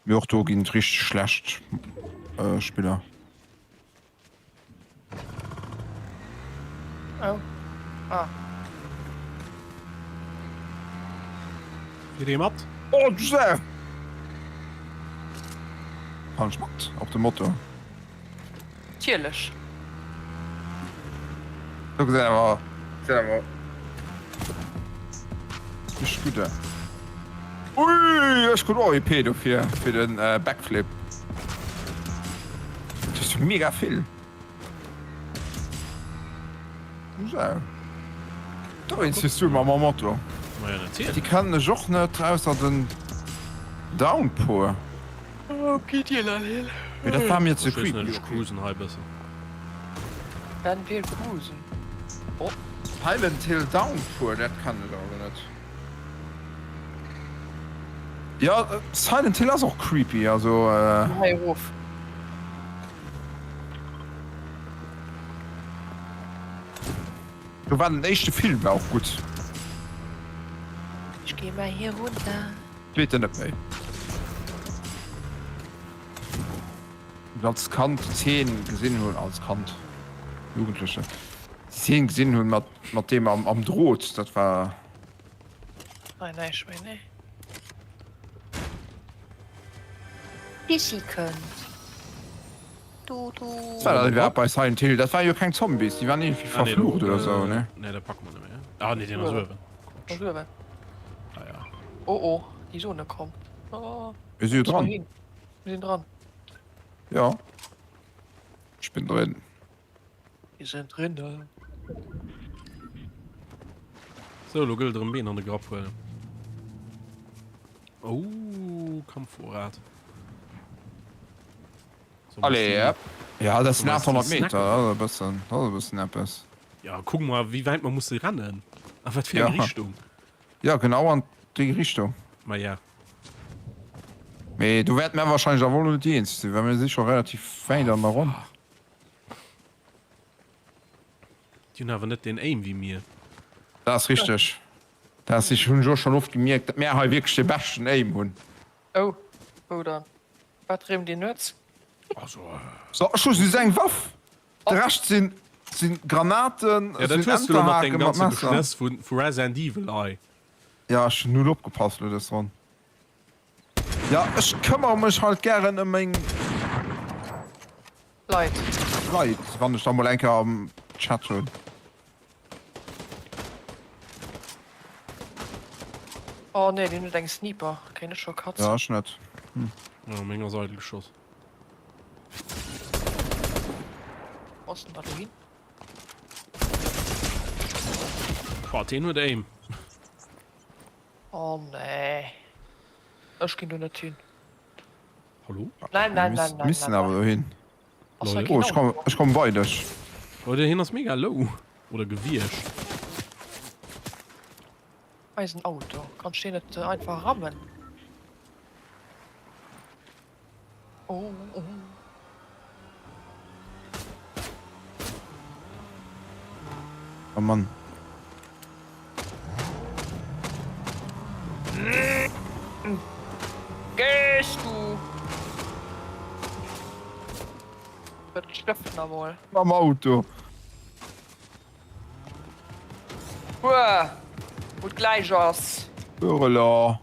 [SPEAKER 1] Mee och do ginn et richteg schlecht Spiller.
[SPEAKER 3] Oh. Ah.
[SPEAKER 2] Fier ee mat?
[SPEAKER 1] Oh, du Sau! Kann ech mat op de Moto?
[SPEAKER 3] Natierlech.
[SPEAKER 1] Do gesäit awer gesäit awer richteg gutt aus. Ui, ech krut och EP dofir fir den Backflip. Dat ass jo mega vill. Sou. Dowéinst fiers du ëmmer mam Moto.
[SPEAKER 2] Ma jo, natierlech.
[SPEAKER 1] Déi kennen ech och net, ausser den Downpour.
[SPEAKER 3] Okay, dir Lalel.
[SPEAKER 1] Mee dat war mir ze creepy.
[SPEAKER 2] Ech cruisen hei bëssen.
[SPEAKER 3] Werden wir cruisen? Oh.
[SPEAKER 1] Silent Hill Downpour, dat kennen ech awer net. Jo, Silent Hill ass och creepy, also.
[SPEAKER 3] Hei erof.
[SPEAKER 1] Do war den éischte Film war och gutt.
[SPEAKER 3] Ech geh mal hier runter.
[SPEAKER 1] Zweeten net méi. Als Kand d'Zeen gesinn hunn, als Kand, Jugendlechen, d'Zeen gesinn hunn mat mat deem am am Drot, dat war.
[SPEAKER 3] Hei näischt méi, nee. Pissi kënnt. Du du.
[SPEAKER 1] Was war dat iwwerhaapt bei Silent Hill? Dat waren jo keng Zombies, déi waren iergendwéi verflucht oder sou, ne?
[SPEAKER 2] Nee, dat packe mer net méi. Ah nee, deen ass uewen.
[SPEAKER 3] Ass uewen.
[SPEAKER 2] Ah ja.
[SPEAKER 3] Oh oh, déi Zone kommt. Oh.
[SPEAKER 1] Mir si jo dran.
[SPEAKER 3] Mir sinn dran.
[SPEAKER 1] Ja. Ech bin drin.
[SPEAKER 3] Mir sinn drin.
[SPEAKER 2] Sou, lo gëllt erëm Been an de Grapp huelen. Oh, Kampfvorrat.
[SPEAKER 1] Allez, yep. Ja, dat sinn 800 Meter, dat ass e bëssen, dat ass e bëssen eppes.
[SPEAKER 2] Ja, kuck mol, wéi wäit mer musse rennen. A wat fir eng
[SPEAKER 1] Ja.
[SPEAKER 2] Richtung.
[SPEAKER 1] Ja, genau an déi Richtung.
[SPEAKER 2] Ma ja.
[SPEAKER 1] Mee do wäerte mer wahrscheinlech awer och net déi eenzeg sinn, well mir si scho relativ wäit an der Ronn.
[SPEAKER 2] Déi hunn awer net deen Aim wéi mir.
[SPEAKER 1] Dat ass richteg. Dat ass richteg. Hunn ech och schonn oft gemierkt, datt mär hei wierklech dee beschten Aim hunn.
[SPEAKER 3] Oh, wou dann? Wat dreemt dir nuets?
[SPEAKER 1] So, ech hu just eng Waff, de Rescht sinn sinn Granaten,
[SPEAKER 2] Ja, dat
[SPEAKER 1] sinn
[SPEAKER 2] hues du lo mat dengem
[SPEAKER 1] Enterhaken, mat
[SPEAKER 2] ganze
[SPEAKER 1] Messer.
[SPEAKER 2] Geschnëss vu vu Resident Evil ei.
[SPEAKER 1] Ja, ech hunn null opgepasst lo dës Ronn. Ja, ech këmmere mech halt gären ëm meng
[SPEAKER 3] Leit.
[SPEAKER 1] Leit, wann ech da mol eng Kéier am Chat hunn.
[SPEAKER 3] Oh nee, deen huet eng Sniper. Kréien ech scho Katz.
[SPEAKER 1] Ja, ech net. Hm.
[SPEAKER 2] Ja, meng ass eidel geschoss.
[SPEAKER 3] Wo ass denn dat do hin?
[SPEAKER 2] Boah, deen huet Aim.
[SPEAKER 3] Oh nee. Ech ginn do net hin.
[SPEAKER 2] Hallo?
[SPEAKER 3] Nein, nein, nein, nein.
[SPEAKER 1] Missen awer do hin.
[SPEAKER 3] Ass
[SPEAKER 1] Oh, ech komm, ech komm bei dech.
[SPEAKER 2] Oh, deen ass mega low. Oder gewiescht.
[SPEAKER 3] Eisen Auto. Kanns deen net einfach rammen? Oh, oh.
[SPEAKER 1] Oh Mann.
[SPEAKER 3] Gehst du? Dat stëfft nach mol.
[SPEAKER 1] Mam Auto.
[SPEAKER 3] Huer, wou et gläich ass.
[SPEAKER 1] Hurela.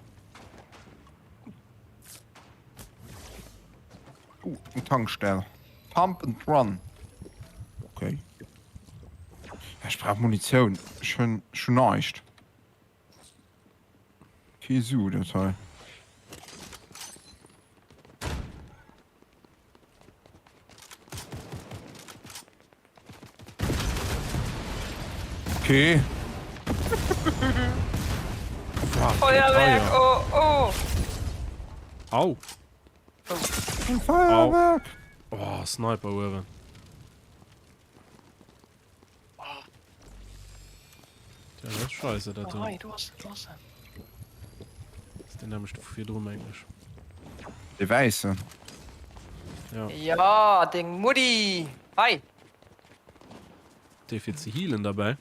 [SPEAKER 1] Oh, eng Tankstell. Pump and run. Okay. Ech brauch Munitioun. Ech hunn ech hunn näischt. Kee Su dat hei. Okay.
[SPEAKER 3] Feuerwerk, oh, oh.
[SPEAKER 2] Au.
[SPEAKER 1] Ein Feuerwerk.
[SPEAKER 2] Oh, Sniper uewen. Ja, dat ass scheisse dat do.
[SPEAKER 3] Oh, du hast, du hast.
[SPEAKER 2] Ass den nämlecht vu virdru meng ech.
[SPEAKER 1] De wäissen.
[SPEAKER 2] Ja.
[SPEAKER 3] Ja, deng Mutti. Hei.
[SPEAKER 2] Dee fir ze healen derbäi.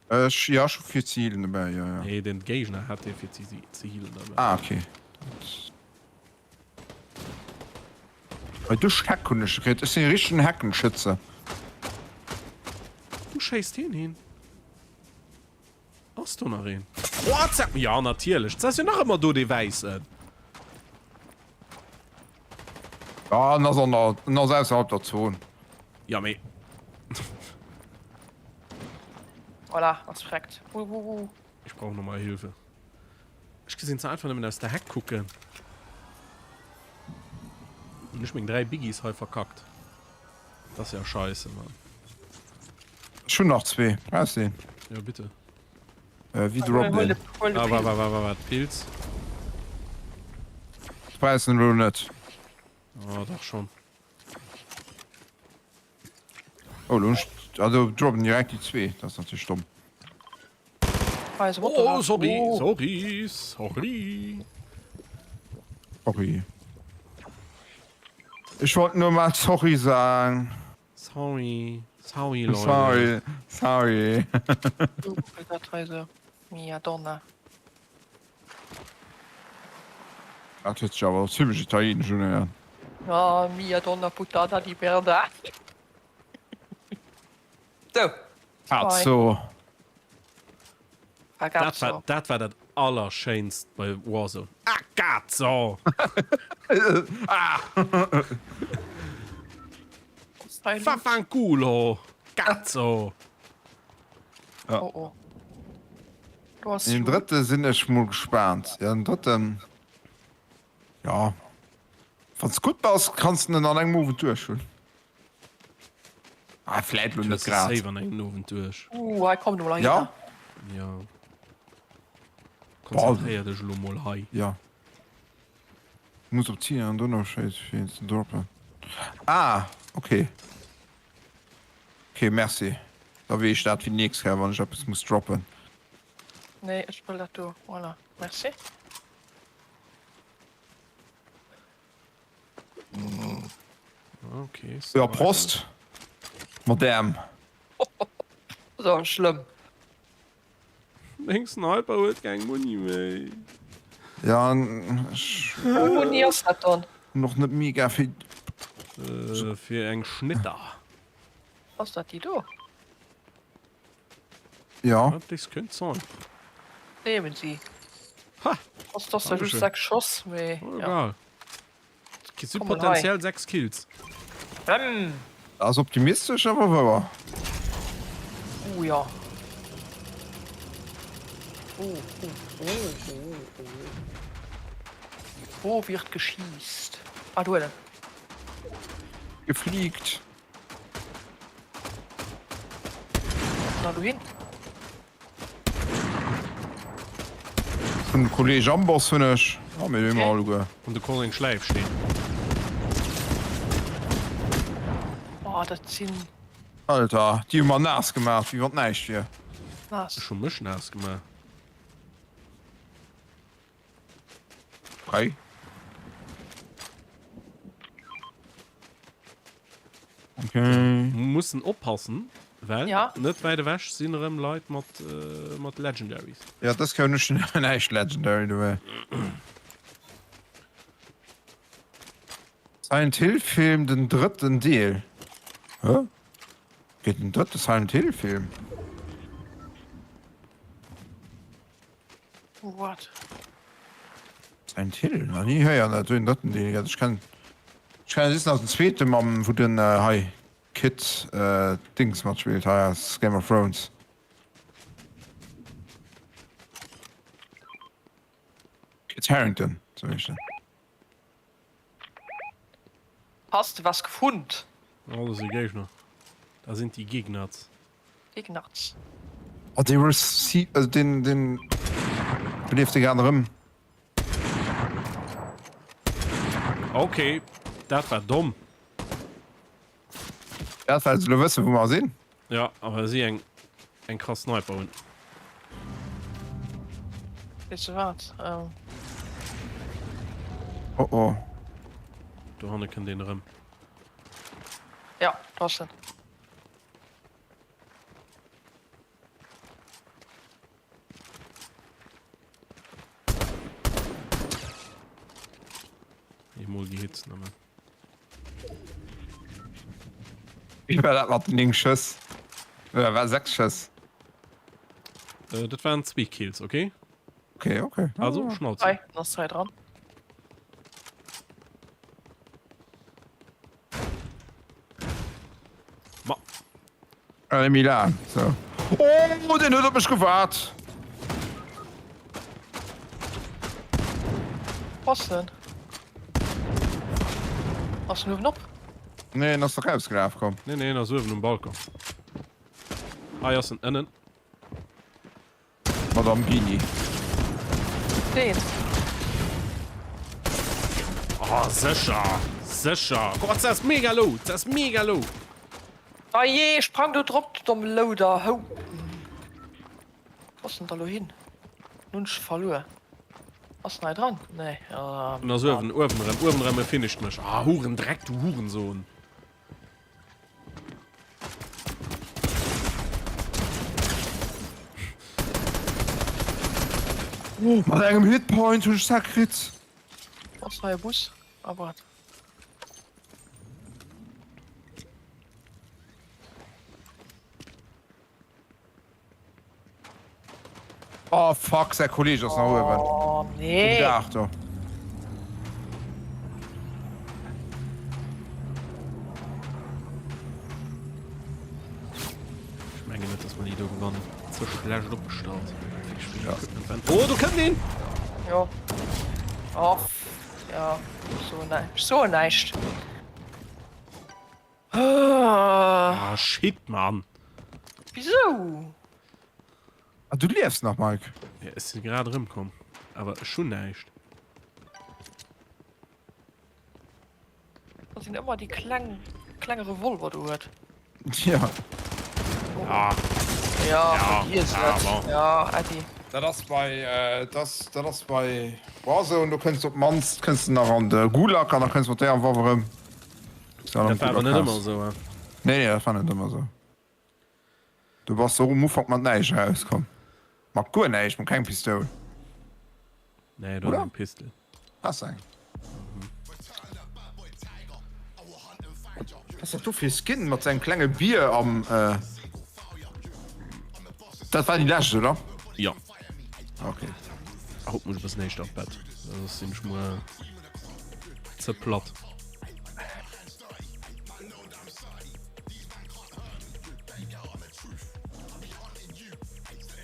[SPEAKER 1] Ech, ja, ech hu fir ze healen derbäi, ja, ja.
[SPEAKER 2] Nee, den Géigner hat dee fir ze, ze healen derbäi.
[SPEAKER 1] Ah, okay. Hei duerch d'Heck hunn ech gekritt. Ech sinn e richtegen Heckenschütze.
[SPEAKER 2] Wou schéisst hien hin? Ass do nach een? Oh, zack! Ja, natierlech. Dat ass jo nach ëmmer do, dee Wäissen.
[SPEAKER 1] Ja, en ass an der, en ass ausserhalb der Zon.
[SPEAKER 2] Ja, mee.
[SPEAKER 3] Voilà, ass freckt. Uhuhu.
[SPEAKER 2] Ech brauch nochmal Hilfe. Ech gesinn ze einfach nëmmen aus der Heck kucken. Hun ech meng 3 Biggies hei verkackt. Das ass ja scheisse Mann.
[SPEAKER 1] Ech hun nach zwee. Brauchs de een?
[SPEAKER 2] Ja bitte.
[SPEAKER 1] Äh, wie drop den?
[SPEAKER 2] Ah, wa, wa, wa, wa, wa, Pilz.
[SPEAKER 1] Brauchs den elo net.
[SPEAKER 2] Oh, dach schon.
[SPEAKER 1] Oh, lo hun ech, also droppen direkt déi zwee. Dat ass natierlech domm.
[SPEAKER 2] Oh, sorry, sorry, sorry.
[SPEAKER 1] Sorry. Ech wollt nur mal sorry sagen.
[SPEAKER 2] Sorry, sorry, Leute.
[SPEAKER 1] Sorry, sorry.
[SPEAKER 3] Mia Donna.
[SPEAKER 1] Dat huet sech awer zimmlech italienesch ugehéiert.
[SPEAKER 3] Ah, mia donna puttana di merda. Sou.
[SPEAKER 1] Cazzo.
[SPEAKER 2] Dat war, dat war dat allerschéinst bei Warzone. Ah, cazzo!
[SPEAKER 1] Ah!
[SPEAKER 2] Vaffanculo! Cazzo!
[SPEAKER 1] Ja.
[SPEAKER 3] Oh, oh. Du hast
[SPEAKER 1] Den drëtte sinn ech mol gespaant. Ja, den drëtten. Ja. Wann s gutt bass, kanns de en an engem Owend duerch hunn. Ah, vläit lo net grad.
[SPEAKER 2] Safe an engem Owend duerch.
[SPEAKER 3] Uh, hei komm du mol
[SPEAKER 1] Ja?
[SPEAKER 2] Ja. Konzentréier dech elo mol hei.
[SPEAKER 1] Ja. Muss op Ziel an dono schéiss fir ze droppen. Ah, okay. Okay, merci. Da weess ech dat fir déi nächst Kéier, wann ech eppes muss droppen.
[SPEAKER 3] Nee, ech wëll dat do. Voilà. Merci.
[SPEAKER 2] Okay.
[SPEAKER 1] Ja, Prost. Mat Äerm.
[SPEAKER 3] So schlëmm.
[SPEAKER 2] Meng Sniper huet keng Muni méi.
[SPEAKER 1] Ja, ech
[SPEAKER 3] Wou Muni ass dat dann?
[SPEAKER 1] hunn och net mega vill.
[SPEAKER 2] Äh, fir eng Schnitter.
[SPEAKER 3] Ass dat déi do?
[SPEAKER 1] Ja.
[SPEAKER 2] Ja, das könnte sein.
[SPEAKER 3] Nehmen Sie.
[SPEAKER 2] Ha!
[SPEAKER 3] Ass das ja just
[SPEAKER 2] Dankeschön.
[SPEAKER 3] 6 Schoss, mee
[SPEAKER 2] Oh,
[SPEAKER 3] ja.
[SPEAKER 2] egal. Sind
[SPEAKER 3] Komm mal hei.
[SPEAKER 2] potenziell 6 Kills.
[SPEAKER 3] Bäm!
[SPEAKER 1] Ass optimistesch, awer wouer.
[SPEAKER 3] Uh ja. Oh, oh, oh, oh, oh. Wo wird geschießt? Ah, do huet en.
[SPEAKER 1] Gefliegt.
[SPEAKER 3] Na, dohin.
[SPEAKER 1] Vun Kolleg Amboss hunn ech. Ah, mir hu mer alleguer.
[SPEAKER 2] An de Colin Schläifsteen.
[SPEAKER 3] Oh, dat sinn.
[SPEAKER 1] Alter, déi hu mer naass gemaach, wéi wann näischt wier.
[SPEAKER 3] Naass.
[SPEAKER 2] Ech hu mech naass gemaach.
[SPEAKER 1] Hei. Okay.
[SPEAKER 2] Mussen oppassen, well
[SPEAKER 3] ja.
[SPEAKER 2] net wäit ewech sinn erëm Leit mat, äh, mat Legendaries.
[SPEAKER 1] Ja, das kann ech näischt Legendary dobäi. Silent Hill Film den drëtten Deel. Hä? Gëtt en drëtte Silent Hill Film?
[SPEAKER 3] What?
[SPEAKER 1] Silent Hill? Nach ni héieren, dat do en drëtten Deel gëtt. Ech kennen ech kennen just nach den zweete mam wou den äh, hei Kit äh, Dings matspillt hei aus Game of Thrones. Kit Harington, sou heescht en.
[SPEAKER 3] Has de was gefund?
[SPEAKER 2] Oh, das sind Gegner. Da sind die Gegners.
[SPEAKER 3] Gegners.
[SPEAKER 1] Oh, dee Rece also den den belieft de grad erëm.
[SPEAKER 2] Okay, dat war domm.
[SPEAKER 1] Dat well se lo wëssen, wou mer sinn.
[SPEAKER 2] Ja, awer si eng eng krass Sniper hunn.
[SPEAKER 3] Weess de wat? Ähm.
[SPEAKER 1] Oh oh.
[SPEAKER 2] Dohanne kënnt een erëm.
[SPEAKER 3] Ja, do ass en.
[SPEAKER 2] Eemol gehitzt nëmmen.
[SPEAKER 1] Wéi war dat mat den 9 Schëss? Oder war 6 Schëss?
[SPEAKER 2] Äh, dat waren zwee Kills, okay?
[SPEAKER 1] Okay, okay.
[SPEAKER 2] Also, Schnauze.
[SPEAKER 3] Hei, ass hei dran.
[SPEAKER 2] Ma.
[SPEAKER 1] Äh, Milan, so. Oh, den huet op mech gewaart.
[SPEAKER 3] Was denn? Ass en uewen op?
[SPEAKER 1] Nee, en ass erausgelaf komm.
[SPEAKER 2] Nee, nee, en ass uewen um Balcon. Hei ass en ënnen.
[SPEAKER 1] Madame Bini.
[SPEAKER 3] Deen.
[SPEAKER 2] Oh, sécher! Sécher! Gott, se ass mega low! Se ass mega low!
[SPEAKER 3] Ah jee, sprang do drop, du domm Louder! Hou! Wou ass en da lo hin? Nun hunn ech verluer. Ass en hei dran? Nee.
[SPEAKER 2] En ass uewen, uewen erëm, uewen erëm, e finisht mech. Ah, Hurendreck, du Hurensohn!
[SPEAKER 1] Mat engem Hitpoint hunn ech se kritt.
[SPEAKER 3] Ass hei e Bus? Ah wat?
[SPEAKER 1] Oh fuck, säi Kolleg ass nach uewen.
[SPEAKER 3] Oh nee.
[SPEAKER 1] Um Daach do.
[SPEAKER 2] Ech mengen net, dass mer déi do gewannen. Ze schlecht opgestallt. Ja. Oh, do kënnt een!
[SPEAKER 3] Jo. Oh, ja. So näischt. So näischt.
[SPEAKER 2] Ah, shit, Mann.
[SPEAKER 3] Wisou?
[SPEAKER 1] Ah, du liefs nach, Mike?
[SPEAKER 2] Ja, ech sinn grad erëmkomm. Awer ech hunn näischt.
[SPEAKER 3] Dat sinn ëmmer déi kleng, klenge Revolver do huet.
[SPEAKER 1] Ja.
[SPEAKER 2] Ah.
[SPEAKER 3] Ja,
[SPEAKER 2] Ja,
[SPEAKER 3] vergiess
[SPEAKER 2] ja,
[SPEAKER 3] et.
[SPEAKER 2] bon.
[SPEAKER 3] Ja, Äddi.
[SPEAKER 1] Dat ass bei, äh, dat, dat ass bei Warzone, do kënns du op d'mannst kënns du nach an de Gulag an da kënns du mat där Waff erëm.
[SPEAKER 2] Dat war awer net ëmmer esou, he?
[SPEAKER 1] Nee, nee, dat war net ëmmer esou. Du bass och um Ufank mat näischt erauskomm. Mat guer näischt, mat keng Pistoul.
[SPEAKER 2] Nee, du hast eng Pistol.
[SPEAKER 1] Has eng? Was ass dat do fir e Skin mat sengem klenge Bier am. Äh dat war déi lescht, oder?
[SPEAKER 2] Ja.
[SPEAKER 1] Okay.
[SPEAKER 2] Haut muss ech e bëssen éischter op d'Bett, soss sinn ech muer ze platt.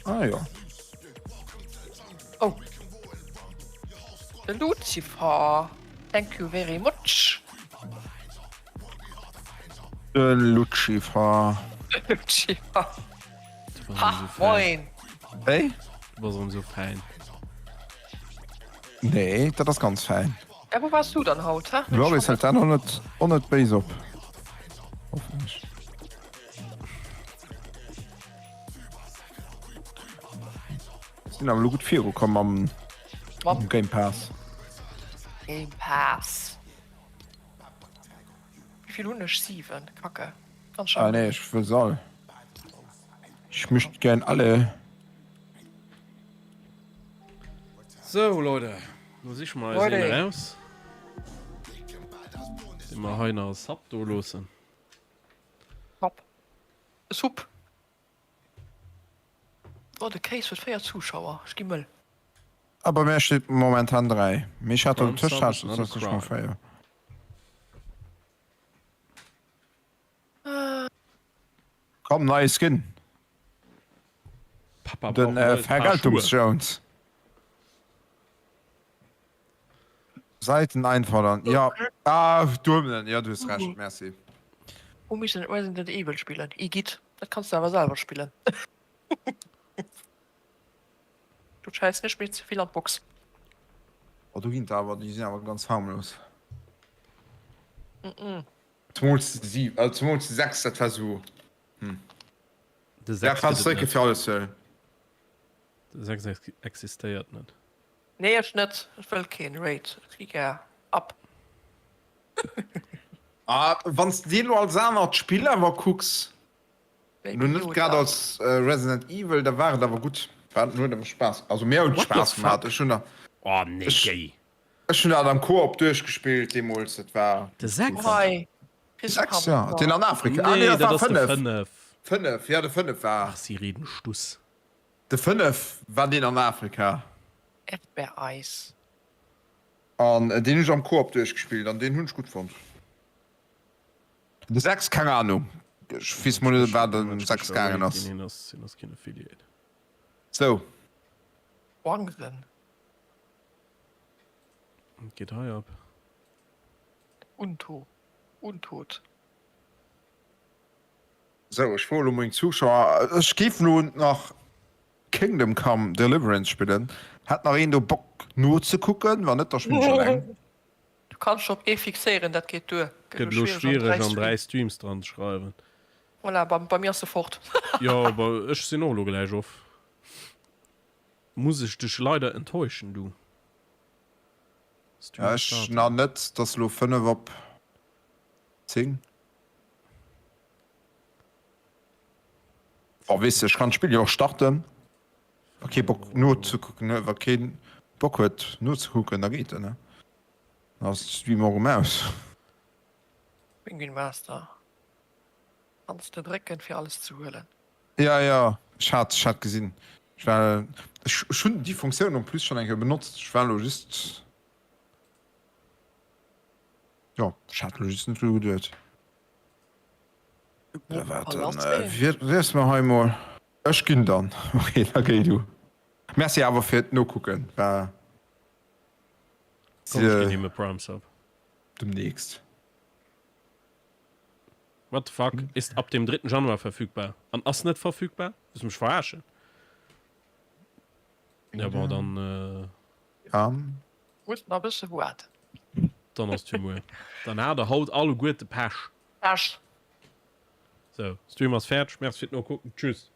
[SPEAKER 1] Ah ja.
[SPEAKER 3] Oh. De Lucifer. Thank you very much.
[SPEAKER 1] De Lucifer.
[SPEAKER 3] De Lucifer. Ha, moin.
[SPEAKER 1] Hey?
[SPEAKER 2] Du bass erëm sou fäin.
[SPEAKER 1] Nee, dat ass ganz fäin.
[SPEAKER 3] Ja, wou wars du dann haut, hä?
[SPEAKER 1] Loris hält dat och net, och net béis op. Hoffen ech. Sinn awer lo gutt virukomm mam, mam Game Pass.
[SPEAKER 3] Game Pass. Wéi vill hunn ech? 7. Kacke.
[SPEAKER 1] Ganz ah, nee, ech wëll se all. Ech möcht gern alle.
[SPEAKER 2] So Leute, lo siche mer eis een eraus. Dee mer hei nach e Sub do loossen.
[SPEAKER 3] Sub. E Sub. Oh, de Case huet 4 Zuschauer. Ech gi mëll.
[SPEAKER 1] A bei mär steet momentan 3, mee ech hat der tëscht hat ech mol 4. Komm, neie Skin.
[SPEAKER 2] Papa
[SPEAKER 1] Den
[SPEAKER 2] brauch e neues Paar Schuhe.
[SPEAKER 1] Vergeltungs-Jones. Säiten einfordern, jo. Ah, Duemelen, jo, du hues Recht, merci.
[SPEAKER 3] Wou misst een Resident Evil spillen? Igitt, dat kanns de awer selwer spillen. Du schäiss net méi ze vill an d'Box.
[SPEAKER 1] Oh, do ginn der awer, déi sinn awer ganz harmlos. Zemools de 7, also zemools de 6, dat war sou, hm.
[SPEAKER 2] De
[SPEAKER 1] Ja,
[SPEAKER 2] 6
[SPEAKER 1] kannst
[SPEAKER 2] gëtt et
[SPEAKER 1] drécke
[SPEAKER 2] net.
[SPEAKER 1] fir alles ze.
[SPEAKER 2] De 6 existéiert net.
[SPEAKER 3] Nee ech net, ech wëll keen Raid, ech gi gär ab.
[SPEAKER 1] Ah, wanns de dir lo als anert Spill awer kucks, lo net grad als Resident Evil, da war et awer gutt, war huet awer Spaass, also mir huet Spaass gemaat, ech hunn
[SPEAKER 2] Oh nee géi.
[SPEAKER 1] Ech hunn dat am Koop duerchgespillt deemools, dat war.
[SPEAKER 2] De 6?
[SPEAKER 1] 6 ja, deen an Afrika, ah nee
[SPEAKER 2] Nee,
[SPEAKER 1] dat
[SPEAKER 2] dat
[SPEAKER 1] war
[SPEAKER 2] ass de
[SPEAKER 1] 5.
[SPEAKER 2] 5.
[SPEAKER 1] 5, ja de 5 war.
[SPEAKER 2] Ach si reden Stuss.
[SPEAKER 1] De 5 war deen an Afrika.
[SPEAKER 3] Erdbeereis.
[SPEAKER 1] An deen hunn ech am Koop duerchgespillt an deen hunn ech gutt fonnt. De 6, keng Ahnung, ech weess mol net ëm wat et am 6 gaangen ass.
[SPEAKER 2] Hien ass keen Affiliate.
[SPEAKER 1] Sou.
[SPEAKER 3] Wahnsinn.
[SPEAKER 2] Wat geet hei ab?
[SPEAKER 3] Unto. Untot.
[SPEAKER 1] Sou, ech froe lo meng Zuschauer, ech géif lo nach Kingdom Come Deliverance spillen. Hätt nach een do Bock nozekucken? Wann net, da spillen ech eleng.
[SPEAKER 3] Du kanns dech op ee fixéieren, dat geet duer.
[SPEAKER 2] Gëtt elo schwiereg an 3 Streams dran ze schreiwen.
[SPEAKER 3] Voilà, bei mir ass se fort.
[SPEAKER 2] Jo, ech sinn och elo gläich off. Muss ech dech leider enttäuschen, du.
[SPEAKER 1] Stream Ech starten. Na net, 't ass elo 5 op 10. Oh, weess de, ech kann d'Spill jo och starten. Wa kee Bock nozekucken huet, wa kee Bock huet nozekucken, da geet en, ne? Dann ass de Stream och erëm aus.
[SPEAKER 3] Penguin Master, kanns de drécken fir alles ze huelen.
[SPEAKER 1] Ja, ja, ech hat, ech hat gesinn. Ech war, ech, ech hunn déi Funktioun en plus schonn eng Kéier benotzt. Ech war elo just, jo, ech hat elo just net dru geduet. Da wat, dann wiers mer hei mol. Ech ginn dann. Ok, da géi du. Merci awer fir d'Nokucken. War.
[SPEAKER 2] Komm, ech ginn him e Prime Sub.
[SPEAKER 1] Demnächst.
[SPEAKER 2] What the fuck? Ist ab dem 3. Januar verfügbar. An ass net verfügbar? Wëlls du mech verarschen? Ja bon, dann. Äh,
[SPEAKER 1] Ja.
[SPEAKER 3] Muss nach e bësse waarden.
[SPEAKER 2] Dann ass et jo muer. Dann hat der haut alleguerte Pech.
[SPEAKER 3] Pech.
[SPEAKER 2] Sou, Stream ass fäerdeg. Merci fir d'Nokucken. Tschüss.